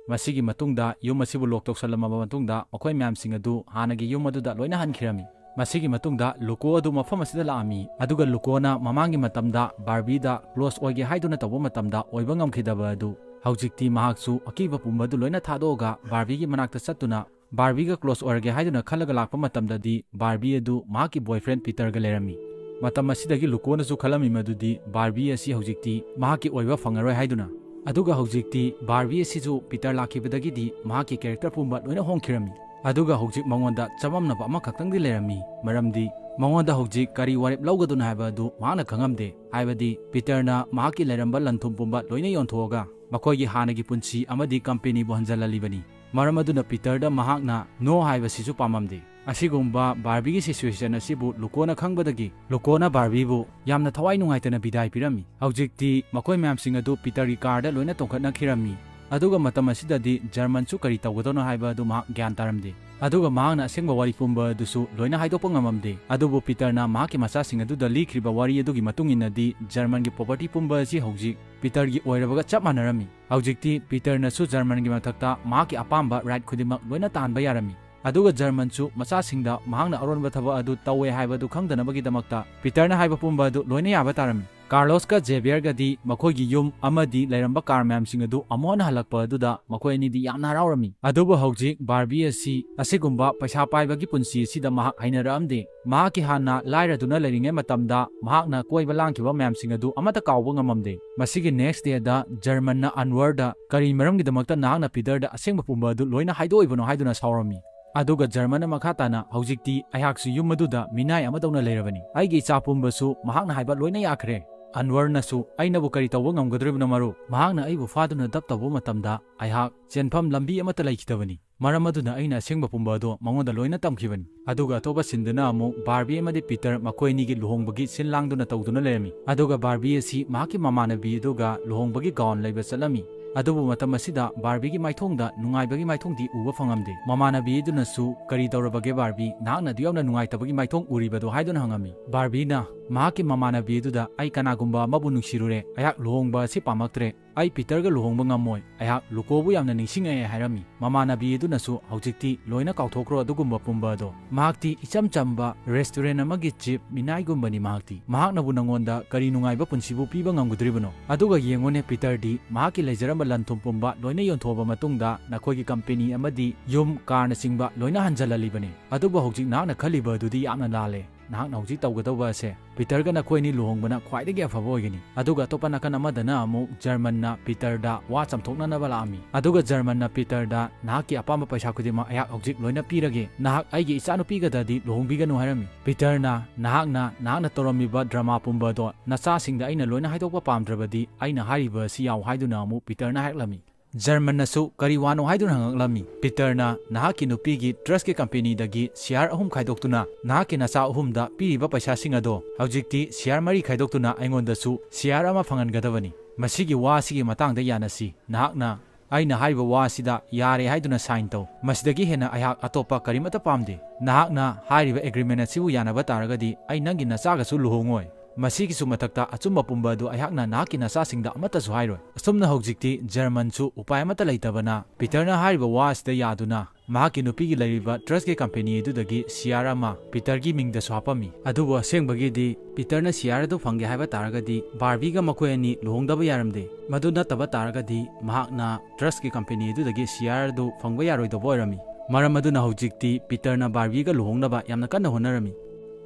ꯃꯁꯤꯒꯤ ꯃꯇꯨꯡꯗ ꯌꯨꯝ ꯑꯁꯤꯕꯨ ꯂꯣꯛ ꯇꯧꯁꯜꯂꯝꯃꯕ ꯃꯇꯨꯡꯗ ꯃꯈꯣꯏ ꯃꯌꯥꯝꯁꯤꯡ ꯑꯗꯨ ꯍꯥꯟꯅꯒꯤ ꯌꯨꯝ ꯑꯗꯨꯗ ꯂꯣꯏꯅ ꯍꯟꯈꯤꯔꯝꯃꯤ꯫ ꯃꯁꯤꯒꯤ ꯃꯇꯨꯡꯗ ꯂꯨꯀꯣ ꯑꯗꯨ ꯃꯐꯝ ꯑꯁꯤꯗ ꯂꯥꯛꯑꯝꯃꯤ, ꯑꯗꯨꯒ ꯂꯨꯀꯣꯅ ꯃꯃꯥꯡꯒꯤ ꯃꯇꯝꯗ ꯕꯥꯔꯕꯤꯗ ꯀ꯭ꯂꯣꯁ ꯑꯣꯏꯒꯦ ꯍꯥꯏꯗꯨꯅ ꯇꯧꯕ ꯃꯇꯝꯗ ꯑꯣꯏꯕ ꯉꯝꯈꯤꯗꯕ ꯑꯗꯨ ꯍꯧꯖꯤꯛꯇꯤ ꯃꯍꯥꯛꯁꯨ ꯑꯀꯤꯕ ꯄꯨꯝꯕ ꯑꯗꯨ ꯂꯣꯏꯅ ꯊꯥꯗꯣꯛꯑꯒ ꯕꯥꯔꯕꯤꯒꯤ ꯃꯅꯥꯛꯇ ꯆꯠꯇꯨꯅ ꯕꯥꯔꯕꯤꯒ ꯀ꯭ꯂꯣꯁ ꯑꯣꯏꯔꯒꯦ ꯍꯥꯏꯗꯨꯅ ꯈꯜꯂꯒ ꯂꯥꯛꯄ ꯃꯇꯝꯗꯗꯤ ꯕꯥꯔꯕꯤ ꯑꯗꯨ ꯃꯍꯥꯛꯀꯤ ꯕꯣꯏꯐ꯭ꯔꯦꯟ ꯄꯤꯇꯔꯒ ꯂꯩꯔꯝꯃꯤ꯫ ꯃꯇꯝ ꯑꯁꯤꯗꯒꯤ ꯂꯨꯀꯣꯅꯁꯨ ꯈꯜꯂꯝꯃꯤ ꯃꯗꯨꯗꯤ ꯕꯥꯔꯕꯤ ꯑꯁꯤ ꯍꯧꯖꯤꯛꯇꯤ ꯃꯍꯥꯛꯀꯤ ꯑꯣꯏꯕ ꯐꯪꯉꯔꯣꯏ ꯍꯥꯏꯗꯨꯅ꯫ ꯑꯗꯨꯒ ꯍꯧꯖꯤꯛꯇꯤ ꯕꯥꯔꯕꯤ ꯑꯁꯤꯁꯨ ꯄꯤꯇꯔ ꯂꯥꯛꯈꯤꯕꯗꯒꯤꯗꯤ ꯃꯍꯥꯛꯀꯤ ꯀꯦꯔꯦꯛꯇꯔ ꯄꯨꯝꯕ ꯂꯣꯏꯅ ꯍꯣꯡꯈꯤꯔꯝꯃꯤ꯫ ꯑꯗꯨꯒ ꯍꯧꯖꯤꯛ ꯃꯉꯣꯟꯗ ꯆꯃꯝꯅꯕ ꯑꯃꯈꯛꯇꯪꯗꯤ ꯂꯩꯔꯝꯃꯤ, ꯃꯔꯝꯗꯤ ꯃꯉꯣꯟꯗ ꯍꯧꯖꯤꯛ ꯀꯔꯤ ꯋꯥꯔꯦꯞ ꯂꯧꯒꯗꯣꯏꯅꯣ ꯍꯥꯏꯕ ꯑꯗꯨ ꯃꯍꯥꯛꯅ ꯈꯪꯉꯝꯗꯦ꯫ ꯍꯥꯏꯕꯗꯤ ꯄꯤꯇꯔꯅ ꯃꯍꯥꯛꯀꯤ ꯂꯩꯔꯝꯕ ꯂꯟ ꯊꯨꯝ ꯄꯨꯝꯕ ꯂꯣꯏꯅ ꯌꯣꯟꯊꯣꯛꯑꯒ ꯃꯈꯣꯏꯒꯤ ꯍꯥꯟꯅꯒꯤ ꯄꯨꯟꯁꯤ ꯑꯃꯗꯤ ꯀꯝꯄꯦꯅꯤꯕꯨ ꯍꯟꯖꯤꯜꯍꯜꯂꯤꯕꯅꯤ꯫ ꯃꯔꯝ ꯑꯗꯨꯅ ꯄꯤꯇꯔꯗ ꯃꯍꯥꯛꯅ "ꯅꯣ" ꯍꯥꯏꯕꯁꯤꯁꯨ ꯄꯥꯝꯃꯝꯗꯦ꯫ ꯑꯁꯤꯒꯨꯝꯕ ꯕꯥꯔꯕꯤꯒꯤ ꯁꯤꯆꯨꯋꯦꯁꯟ ꯑꯁꯤꯕꯨ ꯂꯨꯀꯣꯅ ꯈꯪꯕꯗꯒꯤ ꯂꯨꯀꯣꯅ ꯕꯥꯔꯕꯤꯕꯨ ꯌꯥꯝꯅ ꯊꯋꯥꯏ ꯅꯨꯡꯉꯥꯏꯇꯅ ꯕꯤꯗꯥꯏ ꯄꯤꯔꯝꯃꯤ꯫ ꯍꯧꯖꯤꯛꯇꯤ ꯃꯈꯣꯏ ꯃꯌꯥꯝꯁꯤꯡ ꯑꯗꯨ ꯄꯤꯇꯔꯒꯤ ꯀꯥꯔꯗ ꯂꯣꯏꯅ ꯇꯣꯡꯈꯠꯅꯈꯤꯔꯝꯃꯤ꯫ ꯑꯗꯨꯒ ꯃꯇꯝ ꯑꯁꯤꯗꯗꯤ ꯖꯔꯃꯟꯁꯨ ꯀꯔꯤ ꯇꯧꯒꯗꯣꯏꯅꯣ ꯍꯥꯏꯕ ꯑꯗꯨ ꯃꯍꯥꯛ ꯒ꯭ꯌꯥꯟ ꯇꯥꯔꯝꯗꯦ꯫ ꯑꯗꯨꯒ ꯃꯍꯥꯛꯅ ꯑꯁꯦꯡꯕ ꯋꯥꯔꯤ ꯄꯨꯝꯕ ꯑꯗꯨꯁꯨ ꯂꯣꯏꯅ ꯍꯥꯏꯗꯣꯛꯄ ꯉꯝꯃꯝꯗꯦ꯫ ꯑꯗꯨꯕꯨ ꯄꯤꯇꯔꯅ ꯃꯍꯥꯛꯀꯤ ꯃꯆꯥꯁꯤꯡ ꯑꯗꯨꯗ ꯂꯤꯈ꯭ꯔꯤꯕ ꯋꯥꯔꯤ ꯑꯗꯨꯒꯤ ꯃꯇꯨꯡ ꯏꯟꯅꯗꯤ ꯖꯔꯃꯟꯒꯤ ꯄ꯭ꯔꯣꯄꯔꯇꯤ ꯄꯨꯝꯕ ꯑꯁꯤ ꯍꯧꯖꯤꯛ ꯄꯤꯇꯔꯒꯤ ꯑꯣꯏꯔꯕꯒ ꯆꯞ ꯃꯥꯟꯅꯔꯝꯃꯤ꯫ ꯍꯧꯖꯤꯛꯇꯤ ꯄꯤꯇꯔꯅꯁꯨ ꯖꯔꯃꯟꯒꯤ ꯃꯊꯛꯇ ꯃꯍꯥꯛꯀꯤ ꯑꯄꯥꯝꯕ ꯔꯥꯏꯠ ꯈꯨꯗꯤꯡꯃꯛ ꯂꯣꯏꯅ ꯇꯥꯟꯕ ꯌꯥꯔꯝꯃꯤ꯫ ꯑꯗꯨꯒ ꯖꯔꯃꯟꯁꯨ ꯃꯆꯥꯁꯤꯡꯗ ꯃꯍꯥꯛꯅ ꯑꯔꯣꯟꯕ ꯊꯕꯛ ꯑꯗꯨ ꯇꯧꯋꯦ ꯍꯥꯏꯕꯗꯨ ꯈꯪꯗꯅꯕꯒꯤꯗꯃꯛꯇ ꯄꯤꯇꯔꯅ ꯍꯥꯏꯕ ꯄꯨꯝꯕ ꯑꯗꯨ ꯂꯣꯏꯅ ꯌꯥꯕ ꯇꯥꯔꯝꯃꯤ꯫ ꯀꯥꯔꯂꯣꯁꯀ ꯖꯦꯕꯤꯌꯔꯒꯗꯤ ꯃꯈꯣꯏꯒꯤ ꯌꯨꯝ ꯑꯃꯗꯤ ꯂꯩꯔꯝꯕ ꯀꯥꯔ ꯃꯌꯥꯝꯁꯤꯡ ꯑꯗꯨ ꯑꯃꯨꯛ ꯍꯟꯅ ꯍꯜꯂꯛꯄ ꯑꯗꯨꯗ ꯃꯈꯣꯏ ꯑꯅꯤꯗꯤ ꯌꯥꯝꯅ ꯍꯔꯥꯎꯔꯝꯃꯤ꯫ ꯑꯗꯨꯕꯨ ꯍꯧꯖꯤꯛ ꯕꯥꯔꯕꯤ ꯑꯁꯤ ꯑꯁꯤꯒꯨꯝꯕ ꯄꯩꯁꯥ ꯄꯥꯏꯕꯒꯤ ꯄꯨꯟꯁꯤ ꯑꯁꯤꯗ ꯃꯍꯥꯛ ꯍꯩꯅꯔꯛꯑꯝꯗꯦ꯫ ꯃꯍꯥꯛꯀꯤ ꯍꯥꯟꯅ ꯂꯥꯏꯔꯗꯨꯅ ꯂꯩꯔꯤꯉꯩ ꯃꯇꯝꯗ ꯃꯍꯥꯛꯅ ꯀꯣꯏꯕ ꯂꯥꯡꯈꯤꯕ ꯃꯌꯥꯝꯁꯤꯡ ꯑꯗꯨ ꯑꯃꯠꯇ ꯀꯥꯎꯕ ꯉꯝꯃꯝꯗꯦ꯫ ꯃꯁꯤꯒꯤ next dayꯗ ꯖꯔꯃꯟꯅ ꯑꯟꯋꯔꯗ "ꯀꯔꯤ ꯃꯔꯝꯒꯤꯗꯃꯛꯇ ꯅꯍꯥꯛꯅ ꯄꯤꯇꯔꯗ ꯑꯁꯦꯡꯕ ꯄꯨꯝꯕ ꯑꯗꯨ ꯂꯣꯏꯅ ꯍꯥꯏꯗꯣꯛꯏꯕꯅꯣ?" ꯍꯥꯏꯗꯨꯅ ꯁꯥꯎꯔꯝꯃꯤ꯫ ꯑꯗꯨꯒ ꯖꯔꯃꯟꯅ ꯃꯈꯥ ꯇꯥꯅ, "ꯍꯧꯖꯤꯛꯇꯤ ꯑꯩꯍꯥꯛꯁꯨ ꯌꯨꯝ ꯑꯗꯨꯗ ꯃꯤꯅꯥꯏ ꯑꯃꯗꯧꯅ ꯂꯩꯔꯕꯅꯤ꯫ ꯑꯩꯒꯤ ꯏꯆꯥ ꯄꯨꯝꯕꯁꯨ ꯃꯍꯥꯛꯅ ꯍꯥꯏꯕ ꯂꯣꯏꯅ ꯌꯥꯈ꯭ꯔꯦ꯫ ꯑꯟꯋꯔꯅꯁꯨ ꯑꯩꯅꯕꯨ ꯀꯔꯤ ꯇꯧꯕ ꯉꯝꯒꯗꯧꯔꯤꯕꯅꯣ ꯃꯔꯨꯞ? ꯃꯍꯥꯛꯅ ꯑꯩꯕꯨ ꯐꯥꯗꯨꯅ ꯗꯞ ꯇꯧꯕ ꯃꯇꯝꯗ ꯑꯩꯍꯥꯛ ꯆꯦꯟꯐꯝ ꯂꯝꯕꯤ ꯑꯃꯠꯇ ꯂꯩꯈꯤꯗꯕꯅꯤ꯫ ꯃꯔꯝ ꯑꯗꯨꯅ ꯑꯩꯅ ꯑꯁꯦꯡꯕ ꯄꯨꯝꯕ ꯑꯗꯨ ꯃꯉꯣꯟꯗ ꯂꯣꯏꯅ ꯇꯝꯈꯤꯕꯅꯤ"꯫ ꯑꯗꯨꯒ ꯑꯇꯣꯞꯄ ꯁꯤꯟꯗꯨꯅ ꯑꯃꯨꯛ ꯕꯥꯔꯕꯤ ꯑꯃꯗꯤ ꯄꯤꯇꯔ ꯃꯈꯣꯏ ꯑꯅꯤꯒꯤ ꯂꯨꯍꯣꯡꯕꯒꯤ ꯁꯤꯟ ꯂꯥꯡꯗꯨꯅ ꯇꯧꯗꯨꯅ ꯂꯩꯔꯝꯃꯤ꯫ ꯑꯗꯨꯒ ꯕꯥꯔꯕꯤ ꯑꯁꯤ ꯃꯍꯥꯛꯀꯤ ꯃꯃꯥꯟꯅꯕꯤ ꯑꯗꯨꯒ ꯂꯨꯍꯣꯡꯕꯒꯤ ꯒꯥꯎꯟ ꯂꯩꯕ ꯆꯠꯂꯝꯃꯤ꯫ ꯑꯗꯨꯕꯨ ꯃꯇꯝ ꯑꯁꯤꯗ ꯕꯥꯔꯕꯤꯒꯤ ꯃꯥꯏꯊꯣꯡꯗ ꯅꯨꯡꯉꯥꯏꯕꯒꯤ ꯃꯥꯏꯊꯣꯡꯗꯤ ꯎꯕ ꯐꯪꯉꯝꯗꯦ꯫ ꯃꯃꯥꯟꯅꯕꯤ ꯑꯗꯨꯅꯁꯨ, "ꯀꯔꯤ ꯇꯧꯔꯕꯒꯦ ꯕꯥꯔꯕꯤ? ꯅꯍꯥꯛꯅ ꯑꯗꯨ ꯌꯥꯝꯅ ꯅꯨꯡꯉꯥꯏꯇꯕꯒꯤ ꯃꯥꯏꯊꯣꯡ ꯎꯔꯤꯕꯗꯨ?" ꯍꯥꯏꯗꯨꯅ ꯍꯪꯉꯝꯃꯤ꯫ ꯕꯥꯔꯕꯤꯅ ꯃꯍꯥꯛꯀꯤ ꯃꯃꯥꯟꯅꯕꯤ ꯑꯗꯨꯗ, "ꯑꯩ ꯀꯅꯥꯒꯨꯝꯕ ꯑꯃꯕꯨ ꯅꯨꯡꯁꯤꯔꯨꯔꯦ꯫ ꯑꯩꯍꯥꯛ ꯂꯨꯍꯣꯡꯕ ꯑꯁꯤ ꯄꯥꯝꯃꯛꯇ꯭ꯔꯦ꯫ ꯑꯩ ꯄꯤꯇꯔꯒ ꯂꯨꯍꯣꯡꯕ ꯉꯝꯃꯣꯏ꯫ ꯑꯩꯍꯥꯛ ꯂꯨꯀꯣꯕꯨ ꯌꯥꯝꯅ ꯅꯤꯡꯁꯤꯡꯉꯛꯑꯦ" ꯍꯥꯏꯔꯝꯃꯤ꯫ ꯃꯃꯥꯟꯅꯕꯤ ꯑꯗꯨꯅꯁꯨ, "ꯍꯧꯖꯤꯛꯇꯤ ꯂꯣꯏꯅ ꯀꯥꯎꯊꯣꯛꯈ꯭ꯔꯣ ꯑꯗꯨꯒꯨꯝꯕ ꯄꯨꯝꯕ ꯑꯗꯣ꯫ ꯃꯍꯥꯛꯇꯤ ꯏꯆꯝ ꯆꯝꯕ restaurant ꯑꯃꯒꯤ ꯆꯤꯞ ꯃꯤꯅꯥꯏꯒꯨꯝꯕꯅꯤ ꯃꯍꯥꯛꯇꯤ꯫ ꯃꯍꯥꯛꯅꯕꯨ ꯅꯉꯣꯟꯗ ꯀꯔꯤ ꯅꯨꯡꯉꯥꯏꯕ ꯄꯨꯟꯁꯤꯕꯨ ꯄꯤꯕ ꯉꯝꯒꯗꯧꯔꯤꯕꯅꯣ? ꯑꯗꯨꯒ ꯌꯦꯡꯉꯨꯅꯦ, ꯄꯤꯇꯔꯗꯤ ꯃꯍꯥꯛꯀꯤ ꯂꯩꯖꯔꯝꯕ ꯂꯟ ꯊꯨꯝ ꯄꯨꯝꯕ ꯂꯣꯏꯅ ꯌꯣꯟꯊꯣꯛꯑꯕ ꯃꯇꯨꯡꯗ ꯅꯈꯣꯏꯒꯤ ꯀꯝꯄꯦꯅꯤ ꯑꯃꯗꯤ ꯌꯨꯝ, ꯀꯥꯔꯅꯆꯤꯡꯕ ꯂꯣꯏꯅ ꯍꯟꯖꯜꯍꯜꯂꯤꯕꯅꯤ꯫ ꯑꯗꯨꯕꯨ ꯍꯧꯖꯤꯛ ꯅꯍꯥꯛꯅ ꯈꯜꯂꯤꯕ ꯑꯗꯨꯗꯤ ꯌꯥꯝꯅ ꯂꯥꯜꯂꯦ꯫ ꯅꯍꯥꯛꯅ ꯍꯧꯖꯤꯛ ꯇꯧꯒꯗꯧꯕ ꯑꯁꯦ ꯄꯤꯇꯔꯒ ꯅꯈꯣꯏ ꯑꯅꯤ ꯂꯨꯍꯣꯡꯕꯅ ꯈ꯭ꯋꯥꯏꯗꯒꯤ ꯑꯐꯕ ꯑꯣꯏꯒꯅꯤ"꯫ ꯑꯗꯨꯒ ꯑꯇꯣꯞꯄ ꯅꯥꯀꯟ ꯑꯃꯗꯅ ꯑꯃꯨꯛ ꯖꯔꯃꯟꯅ ꯄꯤꯇꯔꯗ ꯋꯥ ꯆꯥꯝꯊꯣꯛꯅꯅꯕ ꯂꯥꯛꯑꯝꯃꯤ꯫ ꯑꯗꯨꯒ ꯖꯔꯃꯟꯅ ꯄꯤꯇꯔꯗ, "ꯅꯍꯥꯛꯀꯤ ꯑꯄꯥꯝꯕ ꯄꯩꯁꯥ ꯈꯨꯗꯤꯡꯃꯛ ꯑꯩꯍꯥꯛ ꯍꯧꯖꯤꯛ ꯂꯣꯏꯅ ꯄꯤꯔꯒꯦ꯫ ꯅꯍꯥꯛ ꯑꯩꯒꯤ ꯏꯆꯥꯅꯨꯄꯤꯒꯗꯗꯤ ꯂꯨꯍꯣꯡꯕꯤꯒꯅꯨ" ꯍꯥꯏꯔꯝꯃꯤ꯫ ꯄꯤꯇꯔꯅ, "ꯅꯍꯥꯛꯅ, ꯅꯍꯥꯛꯅ ꯇꯧꯔꯝꯃꯤꯕ ꯗ꯭ꯔꯃꯥ ꯄꯨꯝꯕ ꯑꯗꯣ ꯅꯆꯥꯁꯤꯡꯗ ꯑꯩꯅ ꯂꯣꯏꯅ ꯍꯥꯏꯗꯣꯛꯄ ꯄꯥꯝꯗ꯭ꯔꯕꯗꯤ ꯑꯩꯅ ꯍꯥꯏꯔꯤꯕ ꯑꯁꯤ ꯌꯥꯎ" ꯍꯥꯏꯗꯨꯅ ꯑꯃꯨꯛ ꯄꯤꯇꯔꯅ ꯍꯥꯏꯔꯛꯂꯝꯃꯤ꯫ ꯖꯔꯃꯟꯅꯁꯨ, "ꯀꯔꯤ ꯋꯥꯅꯣ?" ꯍꯥꯏꯗꯨꯅ ꯍꯪꯂꯛꯂꯝꯃꯤ꯫ ꯄꯤꯇꯔꯅ, "ꯅꯍꯥꯛꯀꯤ ꯅꯨꯄꯤꯒꯤ ꯇ꯭ꯔꯁꯀꯤ ꯀꯝꯄꯦꯅꯤꯗꯒꯤ ꯁꯤꯌꯥꯔ ꯑꯍꯨꯝ ꯈꯥꯏꯗꯣꯛꯇꯨꯅ ꯅꯍꯥꯛꯀꯤ ꯅꯆꯥ ꯑꯍꯨꯝꯗ ꯄꯤꯔꯤꯕ ꯄꯩꯁꯥꯁꯤꯡ ꯑꯗꯣ ꯍꯧꯖꯤꯛꯇꯤ ꯁꯤꯌꯥꯔ ꯃꯔꯤ ꯈꯥꯏꯗꯣꯛꯇꯨꯅ ꯑꯩꯉꯣꯟꯗꯁꯨ ꯁꯤꯌꯥꯔ ꯑꯃ ꯐꯪꯍꯟꯒꯗꯕꯅꯤ꯫ ꯃꯁꯤꯒꯤ ꯋꯥ ꯑꯁꯤꯒꯤ ꯃꯇꯥꯡꯗ ꯌꯥꯅꯁꯤ꯫ ꯅꯍꯥꯛꯅ ꯑꯩꯅ ꯍꯥꯏꯔꯤꯕ ꯋꯥ ꯑꯁꯤꯗ ꯌꯥꯔꯦ ꯍꯥꯏꯗꯨꯅ ꯁꯥꯏꯟ ꯇꯧ꯫ ꯃꯁꯤꯗꯒꯤ ꯍꯦꯟꯅ ꯑꯩꯍꯥꯛ ꯑꯇꯣꯞꯄ ꯀꯔꯤꯃꯠꯇ ꯄꯥꯝꯗꯦ꯫ ꯅꯍꯥꯛꯅ ꯍꯥꯏꯔꯤꯕ ꯑꯦꯒ꯭ꯔꯤꯃꯦꯟ ꯑꯁꯤꯕꯨ ꯌꯥꯅꯕ ꯇꯥꯔꯒꯗꯤ ꯑꯩ ꯅꯪꯒꯤ ꯅꯆꯥꯒꯁꯨ ꯂꯨꯍꯣꯡꯉꯣꯏ"꯫ ꯃꯁꯤꯒꯤꯁꯨ ꯃꯊꯛꯇ ꯑꯆꯨꯝꯕ ꯄꯨꯝꯕ ꯑꯗꯨ ꯑꯩꯍꯥꯛꯅ ꯅꯍꯥꯛꯀꯤ ꯅꯆꯥꯁꯤꯡꯗ ꯑꯃꯠꯇꯁꯨ ꯍꯥꯏꯔꯣꯏ꯫ ꯑꯁꯨꯝꯅ ꯍꯧꯖꯤꯛꯇꯤ ꯖꯔꯃꯟꯁꯨ ꯎꯄꯥꯏ ꯑꯃꯠꯇ ꯂꯩꯇꯕꯅ ꯄꯤꯇꯔꯅ ꯍꯥꯏꯔꯤꯕ ꯋꯥ ꯑꯁꯤꯗ ꯌꯥꯗꯨꯅ ꯃꯍꯥꯛꯀꯤ ꯅꯨꯄꯤꯒꯤ ꯂꯩꯔꯤꯕ ꯇ꯭ꯔꯁꯀꯤ ꯀꯝꯄꯦꯅꯤ ꯑꯗꯨꯗꯒꯤ ꯁꯤꯌꯥꯔ ꯑꯃ ꯄꯤꯇꯔꯒꯤ ꯃꯤꯡꯗꯁꯨ ꯍꯥꯞꯄꯝꯃꯤ꯫ ꯑꯗꯨꯕꯨ ꯑꯁꯦꯡꯕꯒꯤꯗꯤ ꯄꯤꯇꯔꯅ ꯁꯤꯌꯥꯔ ꯑꯗꯨ ꯐꯪꯒꯦ ꯍꯥꯏꯕ ꯇꯥꯔꯒꯗꯤ ꯕꯥꯔꯕꯤꯒ ꯃꯈꯣꯏ ꯑꯅꯤ ꯂꯨꯍꯣꯡꯗꯕ ꯌꯥꯔꯝꯗꯦ꯫ ꯃꯗꯨ ꯅꯠꯇꯕ ꯇꯥꯔꯒꯗꯤ ꯃꯍꯥꯛꯅ ꯇ꯭ꯔꯁꯀꯤ ꯀꯝꯄꯦꯅꯤ ꯑꯗꯨꯗꯒꯤ ꯁꯤꯌꯥꯔ ꯑꯗꯨ ꯐꯪꯕ ꯌꯥꯔꯣꯏꯗꯧꯕ ꯑꯣꯏꯔꯝꯃꯤ꯫ ꯃꯔꯝ ꯑꯗꯨꯅ ꯍꯧꯖꯤꯛꯇꯤ ꯄꯤꯇꯔꯅ ꯕꯥꯔꯕꯤꯒ ꯂꯨꯍꯣꯡꯅꯕ ꯌꯥꯝꯅ ꯀꯟꯅ ꯍꯣꯠꯅꯔꯝꯃꯤ꯫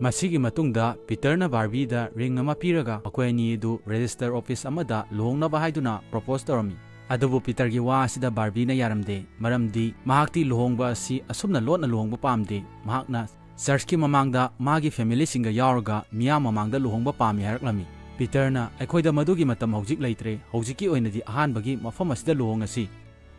ꯃꯁꯤꯒꯤ ꯃꯇꯨꯡꯗ ꯄꯤꯇꯔꯅ ꯕꯥꯔꯕꯤꯗ ꯔꯤꯡ ꯑꯃ ꯄꯤꯔꯒ ꯃꯈꯣꯏ ꯑꯅꯤ ꯑꯗꯨ ꯔꯦꯖꯤꯁꯇꯔ ꯑꯣꯐꯤꯁ ꯑꯃꯗ ꯂꯨꯍꯣꯡꯅꯕ ꯍꯥꯏꯗꯨꯅ ꯄ꯭ꯔꯣꯄꯣꯁ ꯇꯧꯔꯝꯃꯤ꯫ ꯑꯗꯨꯕꯨ ꯄꯤꯇꯔꯒꯤ ꯋꯥ ꯑꯁꯤꯗ ꯕꯥꯔꯕꯤꯅ ꯌꯥꯔꯝꯗꯦ, ꯃꯔꯝꯗꯤ ꯃꯍꯥꯛꯇꯤ ꯂꯨꯍꯣꯡꯕ ꯑꯁꯤ ꯑꯁꯨꯝꯅ ꯂꯣꯠꯅ ꯂꯨꯍꯣꯡꯕ ꯄꯥꯝꯗꯦ꯫ ꯃꯍꯥꯛꯅ ꯆꯔꯆꯀꯤ ꯃꯃꯥꯡꯗ ꯃꯥꯒꯤ ꯐꯦꯃꯤꯂꯤꯁꯤꯡꯒ ꯌꯥꯎꯔꯒ ꯃꯤꯌꯥꯝ ꯃꯃꯥꯡꯗ ꯂꯨꯍꯣꯡꯕ ꯄꯥꯝꯃꯤ ꯍꯥꯏꯔꯛꯂꯝꯃꯤ꯫ ꯄꯤꯇꯔꯅ, "ꯑꯩꯈꯣꯏꯗ ꯃꯗꯨꯒꯤ ꯃꯇꯝ ꯍꯧꯖꯤꯛ ꯂꯩꯇ꯭ꯔꯦ, ꯍꯧꯖꯤꯛꯀꯤ ꯑꯣꯏꯅꯗꯤ ꯑꯍꯥꯟꯕꯒꯤ ꯃꯐꯝ ꯑꯁꯤꯗ ꯂꯨꯍꯣꯡꯉꯁꯤ꯫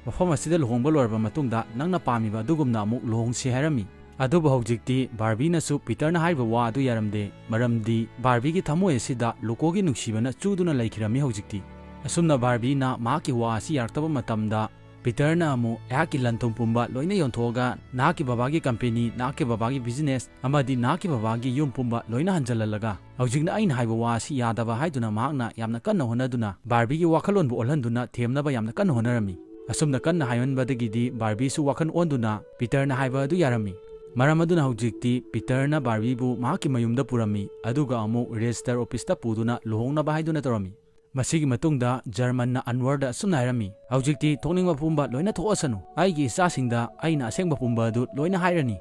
ꯃꯐꯝ ꯑꯁꯤꯗ ꯂꯨꯍꯣꯡꯕ ꯂꯣꯏꯔꯕ ꯃꯇꯨꯡꯗ ꯅꯪꯅ ꯄꯥꯝꯃꯤꯕ ꯑꯗꯨꯒꯨꯝꯅ ꯑꯃꯨꯛ ꯂꯨꯍꯣꯡꯁꯤ" ꯍꯥꯏꯔꯝꯃꯤ꯫ ꯑꯗꯨꯕꯨ ꯍꯧꯖꯤꯛꯇꯤ ꯕꯥꯔꯕꯤꯅꯁꯨ ꯄꯤꯇꯔꯅ ꯍꯥꯏꯔꯤꯕ ꯋꯥ ꯑꯗꯨ ꯌꯥꯔꯝꯗꯦ, ꯃꯔꯝꯗꯤ ꯕꯥꯔꯕꯤꯒꯤ ꯊꯃꯣꯏ ꯑꯁꯤꯗ ꯂꯨꯀꯣꯒꯤ ꯅꯨꯡꯁꯤꯕꯅ ꯆꯨꯗꯨꯅ ꯂꯩꯈꯤꯔꯝꯃꯤ ꯍꯧꯖꯤꯛꯇꯤ꯫ ꯑꯁꯨꯝꯅ ꯕꯥꯔꯕꯤꯅ ꯃꯍꯥꯛꯀꯤ ꯋꯥ ꯑꯁꯤ ꯌꯥꯔꯛꯇꯕ ꯃꯇꯝꯗ ꯄꯤꯇꯔꯅ ꯑꯃꯨꯛ, "ꯑꯩꯍꯥꯛꯀꯤ ꯂꯟ ꯊꯨꯝ ꯄꯨꯝꯕ ꯂꯣꯏꯅ ꯌꯣꯟꯊꯣꯛꯑꯒ ꯅꯍꯥꯛꯀꯤ ꯕꯕꯥꯒꯤ ꯀꯝꯄꯦꯅꯤ, ꯅꯍꯥꯛꯀꯤ ꯕꯕꯥꯒꯤ ꯕꯤꯖꯤꯅꯦꯁ ꯑꯃꯗꯤ ꯅꯍꯥꯛꯀꯤ ꯕꯕꯥꯒꯤ ꯌꯨꯝ ꯄꯨꯝꯕ ꯂꯣꯏꯅ ꯍꯟꯖꯜꯍꯜꯂꯒ ꯍꯧꯖꯤꯛꯅ ꯑꯩꯅ ꯍꯥꯏꯕ ꯋꯥ ꯑꯁꯤ ꯌꯥꯗꯕ" ꯍꯥꯏꯗꯨꯅ ꯃꯍꯥꯛꯅ ꯌꯥꯝꯅ ꯀꯟꯅ ꯍꯣꯠꯅꯗꯨꯅ ꯕꯥꯔꯕꯤꯒꯤ ꯋꯥꯈꯜꯂꯣꯟꯕꯨ ꯑꯣꯜꯍꯟꯗꯨꯅ ꯊꯦꯝꯅꯕ ꯌꯥꯝꯅ ꯀꯟꯅ ꯍꯣꯠꯅꯔꯝꯃꯤ꯫ ꯑꯁꯨꯝꯅ ꯀꯟꯅ ꯍꯥꯏꯃꯟꯕꯗꯒꯤꯗꯤ ꯕꯥꯔꯕꯤꯁꯨ ꯋꯥꯈꯜ ꯑꯣꯟꯗꯨꯅ ꯄꯤꯇꯔꯅ ꯍꯥꯏꯕ ꯑꯗꯨ ꯌꯥꯔꯝꯃꯤ꯫ ꯃꯔꯝ ꯑꯗꯨꯅ ꯍꯧꯖꯤꯛꯇꯤ ꯄꯤꯇꯔꯅ ꯕꯥꯔꯕꯤꯕꯨ ꯃꯍꯥꯛꯀꯤ ꯃꯌꯨꯝꯗ ꯄꯨꯔꯝꯃꯤ, ꯑꯗꯨꯒ ꯑꯃꯨꯛ ꯔꯦꯖꯤꯁꯇꯔ ꯑꯣꯐꯤꯁꯇ ꯄꯨꯗꯨꯅ ꯂꯨꯍꯣꯡꯅꯕ ꯍꯥꯏꯗꯨꯅ ꯇꯧꯔꯝꯃꯤ꯫ ꯃꯁꯤꯒꯤ ꯃꯇꯨꯡꯗ ꯖꯔꯃꯟꯅ ꯑꯟꯋꯔꯗ ꯑꯁꯨꯝꯅ ꯍꯥꯏꯔꯝꯃꯤ, "ꯍꯧꯖꯤꯛꯇꯤ ꯊꯣꯛꯅꯤꯡꯕ ꯄꯨꯝꯕ ꯂꯣꯏꯅ ꯊꯣꯛꯑꯁꯅꯨ꯫ ꯑꯩꯒꯤ ꯏꯆꯥꯁꯤꯡꯗ ꯑꯩꯅ ꯑꯁꯦꯡꯕ ꯄꯨꯝꯕ ꯑꯗꯨ ꯂꯣꯏꯅ ꯍꯥꯏꯔꯅꯤ꯫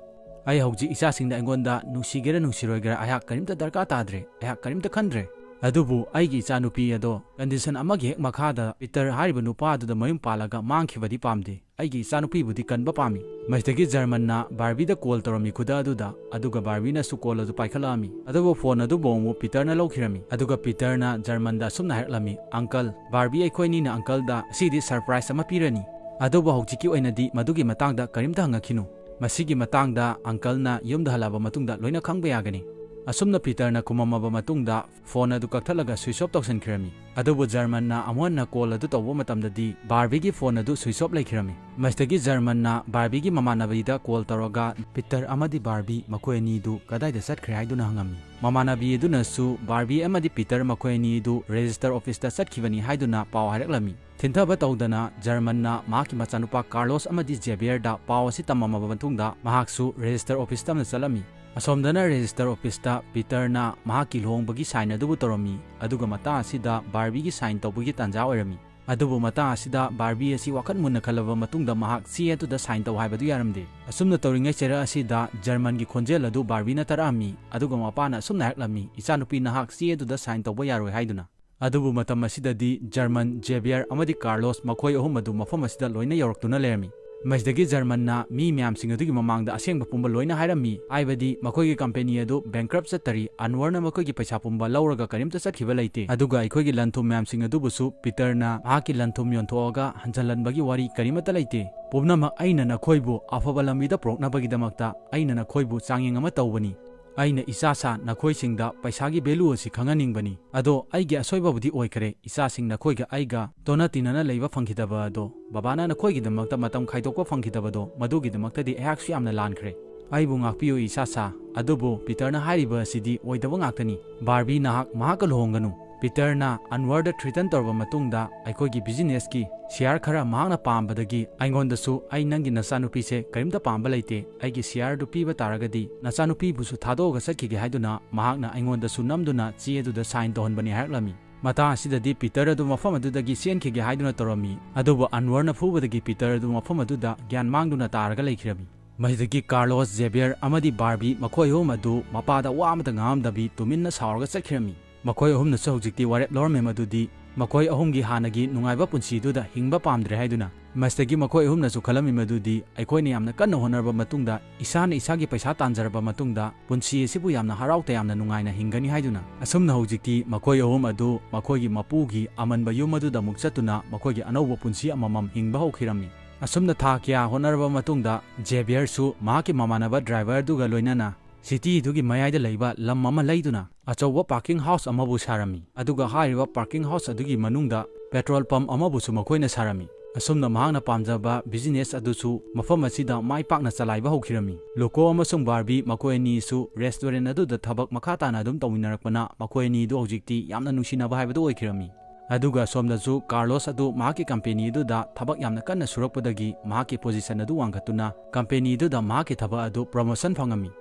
ꯑꯩ ꯍꯧꯖꯤꯛ ꯏꯆꯥꯁꯤꯡꯗ ꯑꯩꯉꯣꯟꯗ ꯅꯨꯡꯁꯤꯒꯦꯔꯥ ꯅꯨꯡꯁꯤꯔꯣꯏꯒꯦꯔꯥ ꯑꯩꯍꯥꯛ ꯀꯔꯤꯝꯇ ꯗꯔꯀꯥꯔ ꯇꯥꯗ꯭ꯔꯦ, ꯑꯩꯍꯥꯛ ꯀꯔꯤꯝꯇ ꯈꯟꯗ꯭ꯔꯦ꯫ ꯑꯗꯨꯕꯨ ꯑꯩꯒꯤ ꯏꯆꯥꯅꯨꯄꯤ ꯑꯗꯣ ꯀꯟꯗꯤꯁꯟ ꯑꯃꯒꯤ ꯍꯦꯛ ꯃꯈꯥꯗ ꯄꯤꯇꯔ ꯍꯥꯏꯔꯤꯕ ꯅꯨꯄꯥ ꯑꯗꯨꯗ ꯃꯌꯨꯝ ꯄꯥꯜꯂꯒ ꯃꯥꯡꯈꯤꯕꯗꯤ ꯄꯥꯝꯗꯦ꯫ ꯑꯩꯒꯤ ꯏꯆꯥꯅꯨꯄꯤꯕꯨꯗꯤ ꯀꯟꯕ ꯄꯥꯝꯃꯤ꯫" ꯃꯁꯤꯗꯒꯤ ꯖꯔꯃꯟꯅ ꯕꯥꯔꯕꯤꯗ ꯀꯣꯜ ꯇꯧꯔꯝꯃꯤ ꯈꯨꯗꯛ ꯑꯗꯨꯗ, ꯑꯗꯨꯒ ꯕꯥꯔꯕꯤꯅꯁꯨ ꯀꯣꯜ ꯑꯗꯨ ꯄꯥꯏꯈꯠꯂꯛꯑꯝꯃꯤ꯫ ꯑꯗꯨꯕꯨ ꯐꯣꯟ ꯑꯗꯨꯕꯨ ꯑꯃꯨꯛ ꯄꯤꯇꯔꯅ ꯂꯧꯈꯤꯔꯝꯃꯤ꯫ ꯑꯗꯨꯒ ꯄꯤꯇꯔꯅ ꯖꯔꯃꯟꯗ ꯑꯁꯨꯝꯅ ꯍꯥꯏꯔꯛꯂꯝꯃꯤ, "ꯑꯪꯀꯜ, ꯕꯥꯔꯕꯤ ꯑꯩꯈꯣꯏꯅꯤꯅ ꯑꯪꯀꯜꯗ ꯉꯁꯤꯗꯤ ꯁꯔꯄ꯭ꯔꯥꯏꯖ ꯑꯃ ꯄꯤꯔꯅꯤ꯫ ꯑꯗꯨꯕꯨ ꯍꯧꯖꯤꯛꯀꯤ ꯑꯣꯏꯅꯗꯤ ꯃꯗꯨꯒꯤ ꯃꯇꯥꯡꯗ ꯀꯔꯤꯝꯇ ꯍꯪꯉꯛꯈꯤꯅꯨ꯫" ꯃꯁꯤꯒꯤ ꯃꯇꯥꯡꯗ ꯑꯪꯀꯜꯅ ꯌꯨꯝꯗ ꯍꯜꯂꯛꯑꯕ ꯃꯇꯨꯡꯗ ꯂꯣꯏꯅ ꯈꯪꯕ ꯌꯥꯒꯅꯤ꯫ ꯑꯁꯨꯝꯅ ꯄꯤꯇꯔꯅ ꯈꯨꯝꯃꯝꯃꯕ ꯃꯇꯨꯡꯗ ꯐꯣꯟ ꯑꯗꯨ ꯀꯛꯊꯠꯂꯒ ꯁ꯭ꯋꯤꯆ ꯑꯣꯐ ꯇꯧꯁꯤꯟꯈꯤꯔꯝꯃꯤ꯫ ꯑꯗꯨꯕꯨ ꯖꯔꯃꯟꯅ ꯑꯃꯨꯛ ꯍꯟꯅ ꯀꯣꯜ ꯑꯗꯨ ꯇꯧꯕ ꯃꯇꯝꯗꯗꯤ ꯕꯥꯔꯕꯤꯒꯤ ꯐꯣꯟ ꯑꯗꯨ ꯁ꯭ꯋꯤꯆ ꯑꯣꯐ ꯂꯩꯈꯤꯔꯝꯃꯤ꯫ ꯃꯁꯤꯗꯒꯤ ꯖꯔꯃꯟꯅ ꯕꯥꯔꯕꯤꯒꯤ ꯃꯃꯥꯟꯅꯕꯤꯗ ꯀꯣꯜ ꯇꯧꯔꯒ ꯄꯤꯇꯔ ꯑꯃꯗꯤ ꯕꯥꯔꯕꯤ ꯃꯈꯣꯏ ꯑꯅꯤꯗꯨ ꯀꯗꯥꯏꯗ ꯆꯠꯈ꯭ꯔꯦ ꯍꯥꯏꯗꯨꯅ ꯍꯪꯉꯝꯃꯤ꯫ ꯃꯃꯥꯟꯅꯕꯤ ꯑꯗꯨꯅꯁꯨ ꯕꯥꯔꯕꯤ ꯑꯃꯗꯤ ꯄꯤꯇꯔ ꯃꯈꯣꯏ ꯑꯅꯤꯗꯨ ꯔꯦꯖꯤꯁꯇꯔ ꯑꯣꯐꯤꯁꯇ ꯆꯠꯈꯤꯕꯅꯤ ꯍꯥꯏꯗꯨꯅ ꯄꯥꯎ ꯍꯥꯏꯔꯛꯂꯝꯃꯤ꯫ ꯊꯤꯟꯊꯕ ꯇꯧꯗꯅ ꯖꯔꯃꯟꯅ ꯃꯍꯥꯛꯀꯤ ꯃꯆꯥꯅꯨꯄꯥ ꯀꯥꯔꯂꯣꯁ ꯑꯃꯗꯤ ꯖꯦꯕꯤꯌꯔꯗ ꯄꯥꯎ ꯑꯁꯤ ꯇꯝꯃꯝꯃꯕ ꯃꯇꯨꯡꯗ ꯃꯍꯥꯛꯁꯨ ꯔꯦꯖꯤꯁꯇꯔ ꯑꯣꯐꯤꯁꯇ ꯑꯃꯗ ꯆꯠꯂꯝꯃꯤ꯫ ꯑꯁꯣꯝꯗꯅ ꯔꯦꯖꯤꯁꯇꯔ ꯑꯣꯐꯤꯁꯇ ꯄꯤꯇꯔꯅ ꯃꯍꯥꯛꯀꯤ ꯂꯨꯍꯣꯡꯕꯒꯤ ꯁꯥꯏꯟ ꯑꯗꯨꯕꯨ ꯇꯧꯔꯝꯃꯤ, ꯑꯗꯨꯒ ꯃꯇꯥꯡ ꯑꯁꯤꯗ ꯕꯥꯔꯕꯤꯒꯤ ꯁꯥꯏꯟ ꯇꯧꯕꯒꯤ ꯇꯥꯟꯖꯥ ꯑꯣꯏꯔꯝꯃꯤ꯫ ꯑꯗꯨꯕꯨ ꯃꯇꯥꯡ ꯑꯁꯤꯗ ꯕꯥꯔꯕꯤ ꯑꯁꯤ ꯋꯥꯈꯜ ꯃꯨꯟꯅ ꯈꯜꯂꯕ ꯃꯇꯨꯡꯗ ꯃꯍꯥꯛ ꯆꯦ ꯑꯗꯨꯗ ꯁꯥꯏꯟ ꯇꯧ ꯍꯥꯏꯕꯗꯨ ꯌꯥꯔꯝꯗꯦ꯫ ꯑꯁꯨꯝꯅ ꯇꯧꯔꯤꯉꯩ ꯆꯩꯔꯛ ꯑꯁꯤꯗ ꯖꯔꯃꯟꯒꯤ ꯈꯣꯟꯖꯦꯜ ꯑꯗꯨ ꯕꯥꯔꯕꯤꯅ ꯇꯥꯔꯛꯑꯝꯃꯤ, ꯑꯗꯨꯒ ꯃꯄꯥꯅ ꯑꯁꯨꯝꯅ ꯍꯥꯏꯔꯛꯂꯝꯃꯤ, "ꯏꯆꯥꯅꯨꯄꯤ, ꯅꯍꯥꯛ ꯆꯦ ꯑꯗꯨꯗ ꯁꯥꯏꯟ ꯇꯧꯕ ꯌꯥꯔꯣꯏ" ꯍꯥꯏꯗꯨꯅ꯫ ꯑꯗꯨꯕꯨ ꯃꯇꯝ ꯑꯁꯤꯗꯗꯤ ꯖꯔꯃꯟ, ꯖꯦꯕꯤꯌꯔ ꯑꯃꯗꯤ ꯀꯥꯔꯂꯣꯁ ꯃꯈꯣꯏ ꯑꯍꯨꯝ ꯑꯗꯨ ꯃꯐꯝ ꯑꯁꯤꯗ ꯂꯣꯏꯅ ꯌꯧꯔꯛꯇꯨꯅ ꯂꯩꯔꯝꯃꯤ꯫ ꯃꯁꯤꯗꯒꯤ ꯖꯔꯃꯟꯅ ꯃꯤ ꯃꯌꯥꯝꯁꯤꯡ ꯑꯗꯨꯒꯤ ꯃꯃꯥꯡꯗ ꯑꯁꯦꯡꯕ ꯄꯨꯝꯕ ꯂꯣꯏꯅ ꯍꯥꯏꯔꯝꯃꯤ, ꯍꯥꯏꯕꯗꯤ ꯃꯈꯣꯏꯒꯤ ꯀꯝꯄꯦꯅꯤ ꯑꯗꯨ ꯕꯦꯡꯀ꯭ꯔꯞ ꯆꯠꯇꯔꯤ, ꯑꯟꯋꯔꯅ ꯃꯈꯣꯏꯒꯤ ꯄꯩꯁꯥ ꯄꯨꯝꯕ ꯂꯧꯔꯒ ꯀꯔꯤꯝꯇ ꯆꯠꯈꯤꯕ ꯂꯩꯇꯦ, ꯑꯗꯨꯒ ꯑꯩꯈꯣꯏꯒꯤ ꯂꯟ ꯊꯨꯝ ꯃꯌꯥꯝꯁꯤꯡ ꯑꯗꯨꯕꯨꯁꯨ ꯄꯤꯇꯔꯅ ꯃꯍꯥꯛꯀꯤ ꯂꯟ ꯊꯨꯝ ꯌꯣꯟꯊꯣꯛꯑꯒ ꯍꯟꯖꯤꯜꯍꯟꯕꯒꯤ ꯋꯥꯔꯤ ꯀꯔꯤꯃꯠꯇ ꯂꯩꯇꯦ꯫ ꯄꯨꯝꯅꯃꯛ ꯑꯩꯅ ꯅꯈꯣꯏꯕꯨ ꯑꯐꯕ ꯂꯝꯕꯤꯗ ꯄꯨꯔꯛꯅꯕꯒꯤꯗꯃꯛꯇ ꯑꯩꯅ ꯅꯈꯣꯏꯕꯨ ꯆꯥꯡꯌꯦꯡ ꯑꯃ ꯇꯧꯕꯅꯤ꯫ ꯑꯩꯅ ꯏꯆꯥ ꯁꯥ ꯅꯈꯣꯏꯁꯤꯡꯗ ꯄꯩꯁꯥꯒꯤ ꯚꯦꯂꯨ ꯑꯁꯤ ꯈꯪꯍꯟꯅꯤꯡꯕꯅꯤ꯫ ꯑꯗꯣ ꯑꯩꯒꯤ ꯑꯁꯣꯏꯕꯕꯨꯗꯤ ꯑꯣꯏꯈꯔꯦ꯫ ꯏꯆꯥꯁꯤꯡ ꯅꯈꯣꯏꯒ ꯑꯩꯒ ꯇꯣꯅ ꯇꯤꯟꯅꯅ ꯂꯩꯕ ꯐꯪꯈꯤꯗꯕ ꯑꯗꯣ, ꯕꯕꯥꯅ ꯅꯈꯣꯏꯒꯤꯗꯃꯛꯇ ꯃꯇꯝ ꯈꯥꯏꯗꯣꯛꯄ ꯐꯪꯈꯤꯗꯕꯗꯣ, ꯃꯗꯨꯒꯤꯗꯃꯛꯇꯗꯤ ꯑꯩꯍꯥꯛꯁꯨ ꯌꯥꯝꯅ ꯂꯥꯟꯈ꯭ꯔꯦ꯫ ꯑꯩꯕꯨ ꯉꯥꯛꯄꯤꯌꯨ, ꯏꯆꯥ ꯁꯥ꯫ ꯑꯗꯨꯕꯨ ꯄꯤꯇꯔꯅ ꯍꯥꯏꯔꯤꯕ ꯑꯁꯤꯗꯤ ꯑꯣꯏꯗꯕ ꯉꯥꯛꯇꯅꯤ꯫ ꯕꯥꯔꯕꯤ, ꯅꯍꯥꯛ ꯃꯍꯥꯛꯀ ꯂꯨꯍꯣꯡꯒꯅꯨ꯫ ꯄꯤꯇꯔꯅ ꯑꯟꯋꯔꯗ ꯊ꯭ꯔꯤꯇꯟ ꯇꯧꯔꯕ ꯃꯇꯨꯡꯗ, ꯑꯩꯈꯣꯏꯒꯤ ꯕꯤꯖꯤꯅꯦꯁꯀꯤ ꯁꯤꯌꯥꯔ ꯈꯔ ꯃꯍꯥꯛꯅ ꯄꯥꯝꯕꯗꯒꯤ ꯑꯩꯉꯣꯟꯗꯁꯨ "ꯑꯩ ꯅꯪꯒꯤ ꯅꯆꯥꯅꯨꯄꯤꯁꯦ ꯀꯔꯤꯝꯇ ꯄꯥꯝꯕ ꯂꯩꯇꯦ, ꯑꯩꯒꯤ ꯁꯤꯌꯥꯔꯗꯨ ꯄꯤꯕ ꯇꯥꯔꯒꯗꯤ ꯅꯆꯥꯅꯨꯄꯤꯕꯨꯁꯨ ꯊꯥꯗꯣꯛꯑꯒ ꯆꯠꯈꯤꯒꯦ" ꯍꯥꯏꯗꯨꯅ ꯃꯍꯥꯛꯅ ꯑꯩꯉꯣꯟꯗꯁꯨ ꯅꯝꯗꯨꯅ ꯆꯦ ꯑꯗꯨꯗ ꯁꯥꯏꯟ ꯇꯧꯍꯟꯕꯅꯤ ꯍꯥꯏꯔꯛꯂꯝꯃꯤ꯫ ꯃꯇꯥꯡ ꯑꯁꯤꯗꯗꯤ ꯄꯤꯇꯔ ꯑꯗꯨ ꯃꯐꯝ ꯑꯗꯨꯗꯒꯤ ꯆꯦꯟꯈꯤꯒꯦ ꯍꯥꯏꯗꯨꯅ ꯇꯧꯔꯝꯃꯤ, ꯑꯗꯨꯕꯨ ꯑꯟꯋꯔꯅ ꯐꯨꯕꯗꯒꯤ ꯄꯤꯇꯔ ꯑꯗꯨ ꯃꯐꯝ ꯑꯗꯨꯗ ꯒ꯭ꯌꯥꯟ ꯃꯥꯡꯗꯨꯅ ꯇꯥꯔꯒ ꯂꯩꯈꯤꯔꯝꯃꯤ꯫ ꯃꯁꯤꯗꯒꯤ ꯀꯥꯔꯂꯣꯁ, ꯖꯦꯕꯤꯌꯔ ꯑꯃꯗꯤ ꯕꯥꯔꯕꯤ ꯃꯈꯣꯏ ꯑꯍꯨꯝ ꯑꯗꯨ ꯃꯄꯥꯗ ꯋꯥ ꯑꯃꯇ ꯉꯥꯡꯉꯝꯗꯕꯤ ꯇꯨꯃꯤꯟꯅ ꯁꯥꯎꯔꯒ ꯆꯠꯈꯤꯔꯝꯃꯤ꯫ ꯃꯈꯣꯏ ꯑꯍꯨꯝꯅꯁꯨ ꯍꯧꯖꯤꯛꯇꯤ ꯋꯥꯔꯦꯞ ꯂꯧꯔꯝꯃꯤ ꯃꯗꯨꯗꯤ ꯃꯈꯣꯏ ꯑꯍꯨꯝꯒꯤ ꯍꯥꯟꯅꯒꯤ ꯅꯨꯡꯉꯥꯏꯕ ꯄꯨꯟꯁꯤꯗꯨꯗ ꯍꯤꯡꯕ ꯄꯥꯝꯗ꯭ꯔꯦ ꯍꯥꯏꯗꯨꯅ꯫ ꯃꯁꯤꯗꯒꯤ ꯃꯈꯣꯏ ꯑꯍꯨꯝꯅꯁꯨ ꯈꯜꯂꯝꯃꯤ ꯃꯗꯨꯗꯤ ꯑꯩꯈꯣꯏꯅ ꯌꯥꯝꯅ ꯀꯟꯅ ꯍꯣꯠꯅꯔꯕ ꯃꯇꯨꯡꯗ, ꯏꯁꯥꯅ ꯏꯁꯥꯒꯤ ꯄꯩꯁꯥ ꯇꯥꯟꯖꯔꯕ ꯃꯇꯨꯡꯗ ꯄꯨꯟꯁꯤ ꯑꯁꯤꯕꯨ ꯌꯥꯝꯅ ꯍꯔꯥꯎ ꯇꯌꯥꯝꯅ ꯅꯨꯡꯉꯥꯏꯅ ꯍꯤꯡꯒꯅꯤ ꯍꯥꯏꯗꯨꯅ꯫ ꯑꯁꯨꯝꯅ ꯍꯧꯖꯤꯛꯇꯤ ꯃꯈꯣꯏ ꯑꯍꯨꯝ ꯑꯗꯨ ꯃꯈꯣꯏꯒꯤ ꯃꯄꯨꯒꯤ ꯑꯃꯟꯕ ꯌꯨꯝ ꯑꯗꯨꯗ ꯑꯃꯨꯛ ꯆꯠꯇꯨꯅ ꯃꯈꯣꯏꯒꯤ ꯑꯅꯧꯕ ꯄꯨꯟꯁꯤ ꯑꯃꯃꯝ ꯍꯤꯡꯕ ꯍꯧꯈꯤꯔꯝꯃꯤ꯫ ꯑꯁꯨꯝꯅ ꯊꯥ ꯀꯌꯥ ꯍꯣꯠꯅꯔꯕ ꯃꯇꯨꯡꯗ ꯖꯦꯕꯤꯌꯔꯁꯨ ꯃꯍꯥꯛꯀꯤ ꯃꯃꯥꯟꯅꯕ ꯗ꯭ꯔꯥꯏꯚꯔꯗꯨꯒ ꯂꯣꯏꯅꯅ ꯁꯤꯇꯤꯗꯨꯒꯤ ꯃꯌꯥꯏꯗ ꯂꯩꯕ ꯂꯝ ꯑꯃ ꯂꯩꯗꯨꯅ ꯑꯆꯧꯕ ꯄꯥꯔꯀꯤꯡ ꯍꯥꯎꯁ ꯑꯃꯕꯨ ꯁꯥꯔꯝꯃꯤ, ꯑꯗꯨꯒ ꯍꯥꯏꯔꯤꯕ ꯄꯥꯔꯀꯤꯡ ꯍꯥꯎꯁ ꯑꯗꯨꯒꯤ ꯃꯅꯨꯡꯗ ꯄꯦꯇ꯭ꯔꯣꯜ ꯄꯝꯞ ꯑꯃꯕꯨꯁꯨ ꯃꯈꯣꯏꯅ ꯁꯥꯔꯝꯃꯤ꯫ ꯑꯁꯨꯝꯅ ꯃꯍꯥꯛꯅ ꯄꯥꯝꯖꯕ ꯕꯤꯖꯤꯅꯦꯁ ꯑꯗꯨꯁꯨ ꯃꯐꯝ ꯑꯁꯤꯗ ꯃꯥꯏ ꯄꯥꯛꯅ ꯆꯂꯥꯏꯕ ꯍꯧꯈꯤꯔꯝꯃꯤ꯫ ꯂꯨꯀꯣ ꯑꯃꯁꯨꯡ ꯕꯥꯔꯕꯤ ꯃꯈꯣꯏ ꯑꯅꯤꯁꯨ ꯔꯦꯁꯇꯨꯔꯦꯟ ꯑꯗꯨꯗ ꯊꯕꯛ ꯃꯈꯥ ꯇꯥꯅ ꯑꯗꯨꯝ ꯇꯧꯃꯤꯟꯅꯔꯛꯄꯅ ꯃꯈꯣꯏ ꯑꯅꯤꯗꯨ ꯍꯧꯖꯤꯛꯇꯤ ꯌꯥꯝꯅ ꯅꯨꯡꯁꯤꯅꯕ ꯍꯥꯏꯕꯗꯨ ꯑꯣꯏꯈꯤꯔꯝꯃꯤ꯫ ꯑꯗꯨꯒ ꯁꯣꯝꯗꯁꯨ ꯀꯥꯔꯂꯣꯁ ꯑꯗꯨ ꯃꯍꯥꯛꯀꯤ ꯀꯝꯄꯦꯅꯤ ꯑꯗꯨꯗ ꯊꯕꯛ ꯌꯥꯝꯅ ꯀꯟꯅ ꯁꯨꯔꯛꯄꯗꯒꯤ ꯃꯍꯥꯛꯀꯤ ꯄꯣꯖꯤꯁꯟ ꯑꯗꯨ ꯋꯥꯡꯈꯠꯇꯨꯅ ꯀꯝꯄꯦꯅꯤ ꯑꯗꯨꯗ ꯃꯍꯥꯛꯀꯤ ꯊꯕꯛ ꯑꯗꯨ ꯄ꯭ꯔꯣꯃꯣꯁꯟ ꯐꯪꯉꯝꯃꯤ꯫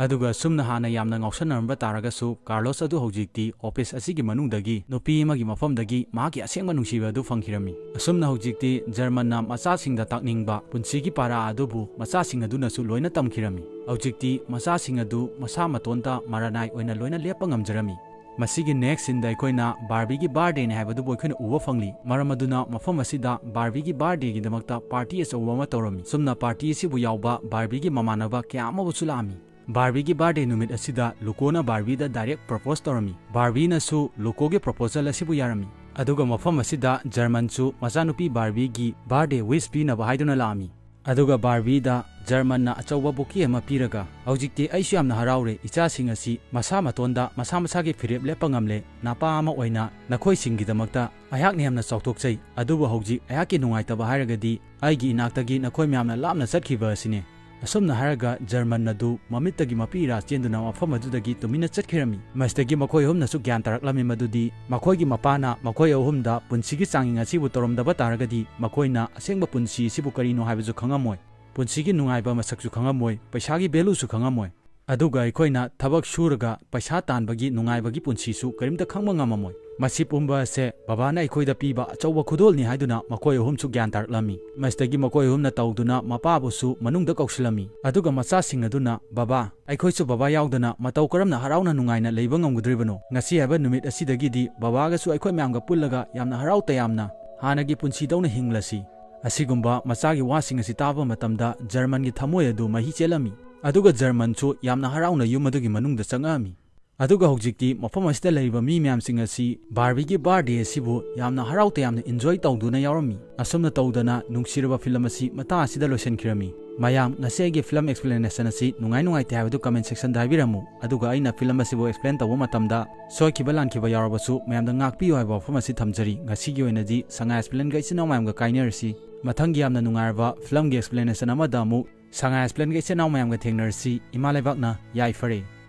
ꯑꯗꯨꯒ ꯁꯨꯝꯅ ꯍꯥꯟꯅ ꯌꯥꯝꯅ ꯉꯥꯎꯁꯟꯅꯔꯝꯕ ꯇꯥꯔꯒꯁꯨ, ꯀꯥꯔꯂꯣꯁ ꯑꯗꯨ ꯍꯧꯖꯤꯛꯇꯤ ꯑꯣꯐꯤꯁ ꯑꯁꯤꯒꯤ ꯃꯅꯨꯡꯗꯒꯤ ꯅꯨꯄꯤ ꯑꯃꯒꯤ ꯃꯐꯝꯗꯒꯤ ꯃꯍꯥꯛꯀꯤ ꯑꯁꯦꯡꯕ ꯅꯨꯡꯁꯤꯕ ꯑꯗꯨ ꯐꯪꯈꯤꯔꯝꯃꯤ꯫ ꯑꯁꯨꯝꯅ ꯍꯧꯖꯤꯛꯇꯤ ꯖꯔꯃꯟꯅ ꯃꯆꯥꯁꯤꯡꯗ ꯇꯥꯛꯅꯤꯡꯕ ꯄꯨꯟꯁꯤꯒꯤ ꯄꯥꯔꯥ ꯑꯗꯨꯕꯨ ꯃꯆꯥꯁꯤꯡ ꯑꯗꯨꯅꯁꯨ ꯂꯣꯏꯅ ꯇꯝꯈꯤꯔꯝꯃꯤ꯫ ꯍꯧꯖꯤꯛꯇꯤ ꯃꯆꯥꯁꯤꯡ ꯑꯗꯨ ꯃꯁꯥ ꯃꯇꯣꯟꯇ ꯃꯔꯥꯅꯥꯏ ꯑꯣꯏꯅ ꯂꯣꯏꯅ ꯂꯦꯞꯄ ꯉꯝꯖꯔꯝꯃꯤ꯫ ꯃꯁꯤꯒꯤ ꯅꯦꯛꯁ ꯁꯤꯟꯗ ꯑꯩꯈꯣꯏꯅ ꯕꯥꯔꯕꯤꯒꯤ ꯕꯥꯔꯗꯦꯅꯤ ꯍꯥꯏꯕꯗꯨꯕꯨ ꯑꯩꯈꯣꯏꯅ ꯎꯕ ꯐꯪꯂꯤ꯫ ꯃꯔꯝ ꯑꯗꯨꯅ ꯃꯐꯝ ꯑꯁꯤꯗ ꯕꯥꯔꯕꯤꯒꯤ ꯕꯥꯔꯗꯦꯒꯤꯗꯃꯛꯇ ꯄꯥꯔꯇꯤ ꯑꯆꯧꯕ ꯑꯃ ꯇꯧꯔꯝꯃꯤ꯫ ꯁꯨꯝꯅ ꯄꯥꯔꯇꯤ ꯑꯁꯤꯕꯨ ꯌꯥꯎꯕ ꯕꯥꯔꯕꯤꯒꯤ ꯃꯃꯥꯟꯅꯕ ꯀꯌꯥ ꯑꯃꯕꯨꯁꯨ ꯂꯥꯛꯑꯝꯃꯤ꯫ ꯕꯥꯔꯕꯤꯒꯤ ꯕꯥꯔꯗꯦ ꯅꯨꯃꯤꯠ ꯑꯁꯤꯗ ꯂꯨꯀꯣꯅ ꯕꯥꯔꯕꯤꯗ ꯗꯥꯏꯔꯦꯛ ꯄ꯭ꯔꯣꯄꯣꯁ ꯇꯧꯔꯝꯃꯤ꯫ ꯕꯥꯔꯕꯤꯅꯁꯨ ꯂꯨꯀꯣꯒꯤ ꯄ꯭ꯔꯣꯄꯣꯖꯦꯜ ꯑꯁꯤꯕꯨ ꯌꯥꯔꯝꯃꯤ꯫ ꯑꯗꯨꯒ ꯃꯐꯝ ꯑꯁꯤꯗ ꯖꯔꯃꯟꯁꯨ ꯃꯆꯥꯅꯨꯄꯤ ꯕꯥꯔꯕꯤꯒꯤ ꯕꯥꯔꯗꯦ ꯋꯤꯁ ꯄꯤꯅꯕ ꯍꯥꯏꯗꯨꯅ ꯂꯥꯛꯑꯝꯃꯤ꯫ ꯑꯗꯨꯒ ꯕꯥꯔꯕꯤꯗ ꯖꯔꯃꯟꯅ ꯑꯆꯧꯕ ꯕꯨꯀꯦ ꯑꯃ ꯄꯤꯔꯒ, "ꯍꯧꯖꯤꯛꯇꯤ ꯑꯩꯁꯨ ꯌꯥꯝꯅ ꯍꯔꯥꯎꯔꯦ, ꯏꯆꯥꯁꯤꯡ ꯑꯁꯤ ꯃꯁꯥ ꯃꯇꯣꯟꯗ ꯃꯁꯥ ꯃꯁꯥꯒꯤ ꯐꯤꯔꯦꯞ ꯂꯦꯞꯄ ꯉꯝꯂꯦ, ꯅꯄꯥ ꯑꯃ ꯑꯣꯏꯅ ꯅꯈꯣꯏꯁꯤꯡꯒꯤꯗꯃꯛꯇ ꯑꯩꯍꯥꯛꯅ ꯌꯥꯝꯅ ꯆꯥꯎꯊꯣꯛꯆꯩ꯫ ꯑꯗꯨꯕꯨ ꯍꯧꯖꯤꯛ ꯑꯩꯍꯥꯛꯀꯤ ꯅꯨꯡꯉꯥꯏꯇꯕ ꯍꯥꯏꯔꯒꯗꯤ ꯑꯩꯒꯤ ꯏꯅꯥꯛꯇꯒꯤ ꯅꯈꯣꯏ ꯃꯌꯥꯝꯅ ꯂꯥꯞꯅ ꯆꯠꯈꯤꯕ ꯑꯁꯤꯅꯤ"꯫ ꯑꯁꯨꯝꯅ ꯍꯥꯏꯔꯒ ꯖꯔꯃꯟ ꯑꯗꯨ ꯃꯃꯤꯠꯇꯒꯤ ꯃꯄꯤ ꯏꯔꯥ ꯆꯦꯟꯗꯨꯅ ꯃꯐꯝ ꯑꯗꯨꯗꯒꯤ ꯇꯨꯃꯤꯟꯅ ꯆꯠꯈꯤꯔꯝꯃꯤ꯫ ꯃꯁꯤꯗꯒꯤ ꯃꯈꯣꯏ ꯑꯍꯨꯝꯅꯁꯨ ꯒ꯭ꯌꯥꯟ ꯇꯥꯔꯛꯂꯝꯃꯤ ꯃꯗꯨꯗꯤ ꯃꯈꯣꯏꯒꯤ ꯃꯄꯥꯅ ꯃꯈꯣꯏ ꯑꯍꯨꯝꯗ ꯄꯨꯟꯁꯤꯒꯤ ꯆꯥꯡꯌꯦꯡ ꯑꯁꯤꯕꯨ ꯇꯧꯔꯝꯗꯕ ꯇꯥꯔꯒꯗꯤ ꯃꯈꯣꯏꯅ ꯑꯁꯦꯡꯕ ꯄꯨꯟꯁꯤ ꯑꯁꯤꯕꯨ ꯀꯔꯤꯅꯣ ꯍꯥꯏꯕꯁꯨ ꯈꯪꯉꯝꯃꯣꯏ, ꯄꯨꯟꯁꯤꯒꯤ ꯅꯨꯡꯉꯥꯏꯕ ꯃꯁꯛꯁꯨ ꯈꯪꯉꯝꯃꯣꯏ, ꯄꯩꯁꯥꯒꯤ ꯚꯦꯂꯨꯁꯨ ꯈꯪꯉꯝꯃꯣꯏ꯫ ꯑꯗꯨꯒ ꯑꯩꯈꯣꯏꯅ ꯊꯕꯛ ꯁꯨꯔꯒ ꯄꯩꯁꯥ ꯇꯥꯟꯕꯒꯤ ꯅꯨꯡꯉꯥꯏꯕꯒꯤ ꯄꯨꯟꯁꯤꯁꯨ ꯀꯔꯤꯝꯇ ꯈꯪꯕ ꯉꯝꯃꯝꯃꯣꯏ꯫ ꯃꯁꯤ ꯄꯨꯝꯕ ꯑꯁꯦ ꯕꯕꯥꯅ ꯑꯩꯈꯣꯏꯗ ꯄꯤꯕ ꯑꯆꯧꯕ ꯈꯨꯗꯣꯜꯅꯤ ꯍꯥꯏꯗꯨꯅ ꯃꯈꯣꯏ ꯑꯍꯨꯝꯁꯨ ꯒ꯭ꯌꯥꯟ ꯇꯥꯔꯛꯂꯝꯃꯤ꯫ ꯃꯁꯤꯗꯒꯤ ꯃꯈꯣꯏ ꯑꯍꯨꯝꯅ ꯇꯧꯗꯨꯅ ꯃꯄꯥꯕꯨꯁꯨ ꯃꯅꯨꯡꯗ ꯀꯧꯁꯤꯜꯂꯝꯃꯤ꯫ ꯑꯗꯨꯒ ꯃꯆꯥꯁꯤꯡ ꯑꯗꯨꯅ, "ꯕꯕꯥ, ꯑꯩꯈꯣꯏꯁꯨ ꯕꯕꯥ ꯌꯥꯎꯗꯅ ꯃꯇꯧ ꯀꯔꯝꯅ ꯍꯔꯥꯎꯅ ꯅꯨꯡꯉꯥꯏꯅ ꯂꯩꯕ ꯉꯝꯒꯗꯧꯔꯤꯕꯅꯣ? ꯉꯁꯤ ꯍꯥꯏꯕ ꯅꯨꯃꯤꯠ ꯑꯁꯤꯗꯒꯤꯗꯤ ꯕꯕꯥꯒꯁꯨ ꯑꯩꯈꯣꯏ ꯃꯌꯥꯝꯒ ꯄꯨꯜꯂꯒ ꯌꯥꯝꯅ ꯍꯔꯥꯎ ꯇꯌꯥꯝꯅ ꯍꯥꯟꯅꯒꯤ ꯄꯨꯟꯁꯤꯗꯧꯅ ꯍꯤꯡꯂꯁꯤ"꯫ ꯑꯁꯤꯒꯨꯝꯕ ꯃꯆꯥꯒꯤ ꯋꯥꯁꯤꯡ ꯑꯁꯤ ꯇꯥꯕ ꯃꯇꯝꯗ ꯖꯔꯃꯟꯒꯤ ꯊꯃꯣꯏ ꯑꯗꯨ ꯃꯍꯤ ꯆꯦꯜꯂꯝꯃꯤ꯫ ꯑꯗꯨꯒ ꯖꯔꯃꯟꯁꯨ ꯌꯥꯝꯅ ꯍꯔꯥꯎꯅ ꯌꯨꯝ ꯑꯗꯨꯒꯤ ꯃꯅꯨꯡꯗ ꯆꯪꯉꯛꯑꯝꯃꯤ꯫ ꯑꯗꯨꯒ ꯍꯧꯖꯤꯛꯇꯤ ꯃꯐꯝ ꯑꯁꯤꯗ ꯂꯩꯔꯤꯕ ꯃꯤ ꯃꯌꯥꯝꯁꯤꯡ ꯑꯁꯤ ꯕꯥꯔꯕꯤꯒꯤ ꯕꯥꯔꯗꯦ ꯑꯁꯤꯕꯨ ꯌꯥꯝꯅ ꯍꯔꯥꯎ ꯇꯌꯥꯝꯅ ꯏꯟꯖꯣꯏ ꯇꯧꯗꯨꯅ ꯌꯥꯎꯔꯝꯃꯤ꯫ ꯑꯁꯨꯝꯅ ꯇꯧꯗꯅ ꯅꯨꯡꯁꯤꯔꯕ ꯐꯤꯂꯝ ꯑꯁꯤ ꯃꯇꯥꯡ ꯑꯁꯤꯗ ꯂꯣꯏꯁꯤꯟꯈꯤꯔꯝꯃꯤ꯫ ꯃꯌꯥꯝ, ꯉꯁꯤ ꯑꯩꯒꯤ ꯐꯤꯂꯝ ꯑꯦꯛꯁꯄ꯭ꯂꯦꯅꯦꯁꯟ ꯑꯁꯤ ꯅꯨꯡꯉꯥꯏ ꯅꯨꯡꯉꯥꯏꯇꯦ ꯍꯥꯏꯕꯗꯨ ꯀꯃꯦꯟ ꯁꯦꯛꯁꯟꯗ ꯍꯥꯏꯕꯤꯔꯝꯃꯨ꯫ ꯑꯗꯨꯒ ꯑꯩꯅ ꯐꯤꯂꯝ ꯑꯁꯤꯕꯨ ꯑꯦꯛꯁꯄ꯭ꯂꯦꯟ ꯇꯧꯕ ꯃꯇꯝꯗ ꯁꯣꯏꯈꯤꯕ ꯂꯥꯟꯈꯤꯕ ꯌꯥꯎꯔꯕꯁꯨ ꯃꯌꯥꯝꯗ ꯉꯥꯛꯄꯤꯌꯨ ꯍꯥꯏꯕ ꯋꯥꯐꯝ ꯑꯁꯤ ꯊꯝꯖꯔꯤ꯫ ꯉꯁꯤꯒꯤ ꯑꯣꯏꯅꯗꯤ ꯁꯉꯥꯏ ꯑꯦꯛꯁꯄ꯭ꯂꯦꯟꯒ ꯏꯆꯤꯟ ꯏꯅꯥꯎ ꯃꯌꯥꯝꯒ ꯀꯥꯏꯅꯔꯁꯤ꯫ ꯃꯊꯪꯒꯤ ꯌꯥꯝꯅ ꯅꯨꯡꯉꯥꯏꯔꯕ ꯐꯤꯂꯝꯒꯤ ꯑꯦꯛꯁꯄ꯭ꯂꯦꯅꯦꯁꯟ ꯑꯃꯗ ꯑꯃꯨꯛ ꯁꯉꯥꯏ ꯑꯦꯛꯁꯄ꯭ꯂꯦꯟꯒ ꯏꯆꯤꯟ ꯏꯅꯥꯎ ꯃꯌꯥꯝꯒ ꯊꯦꯡꯅꯔꯁꯤ꯫ ꯏꯃꯥ ꯂꯩꯕꯥꯛꯅ ꯌꯥꯏꯐꯔꯦ꯫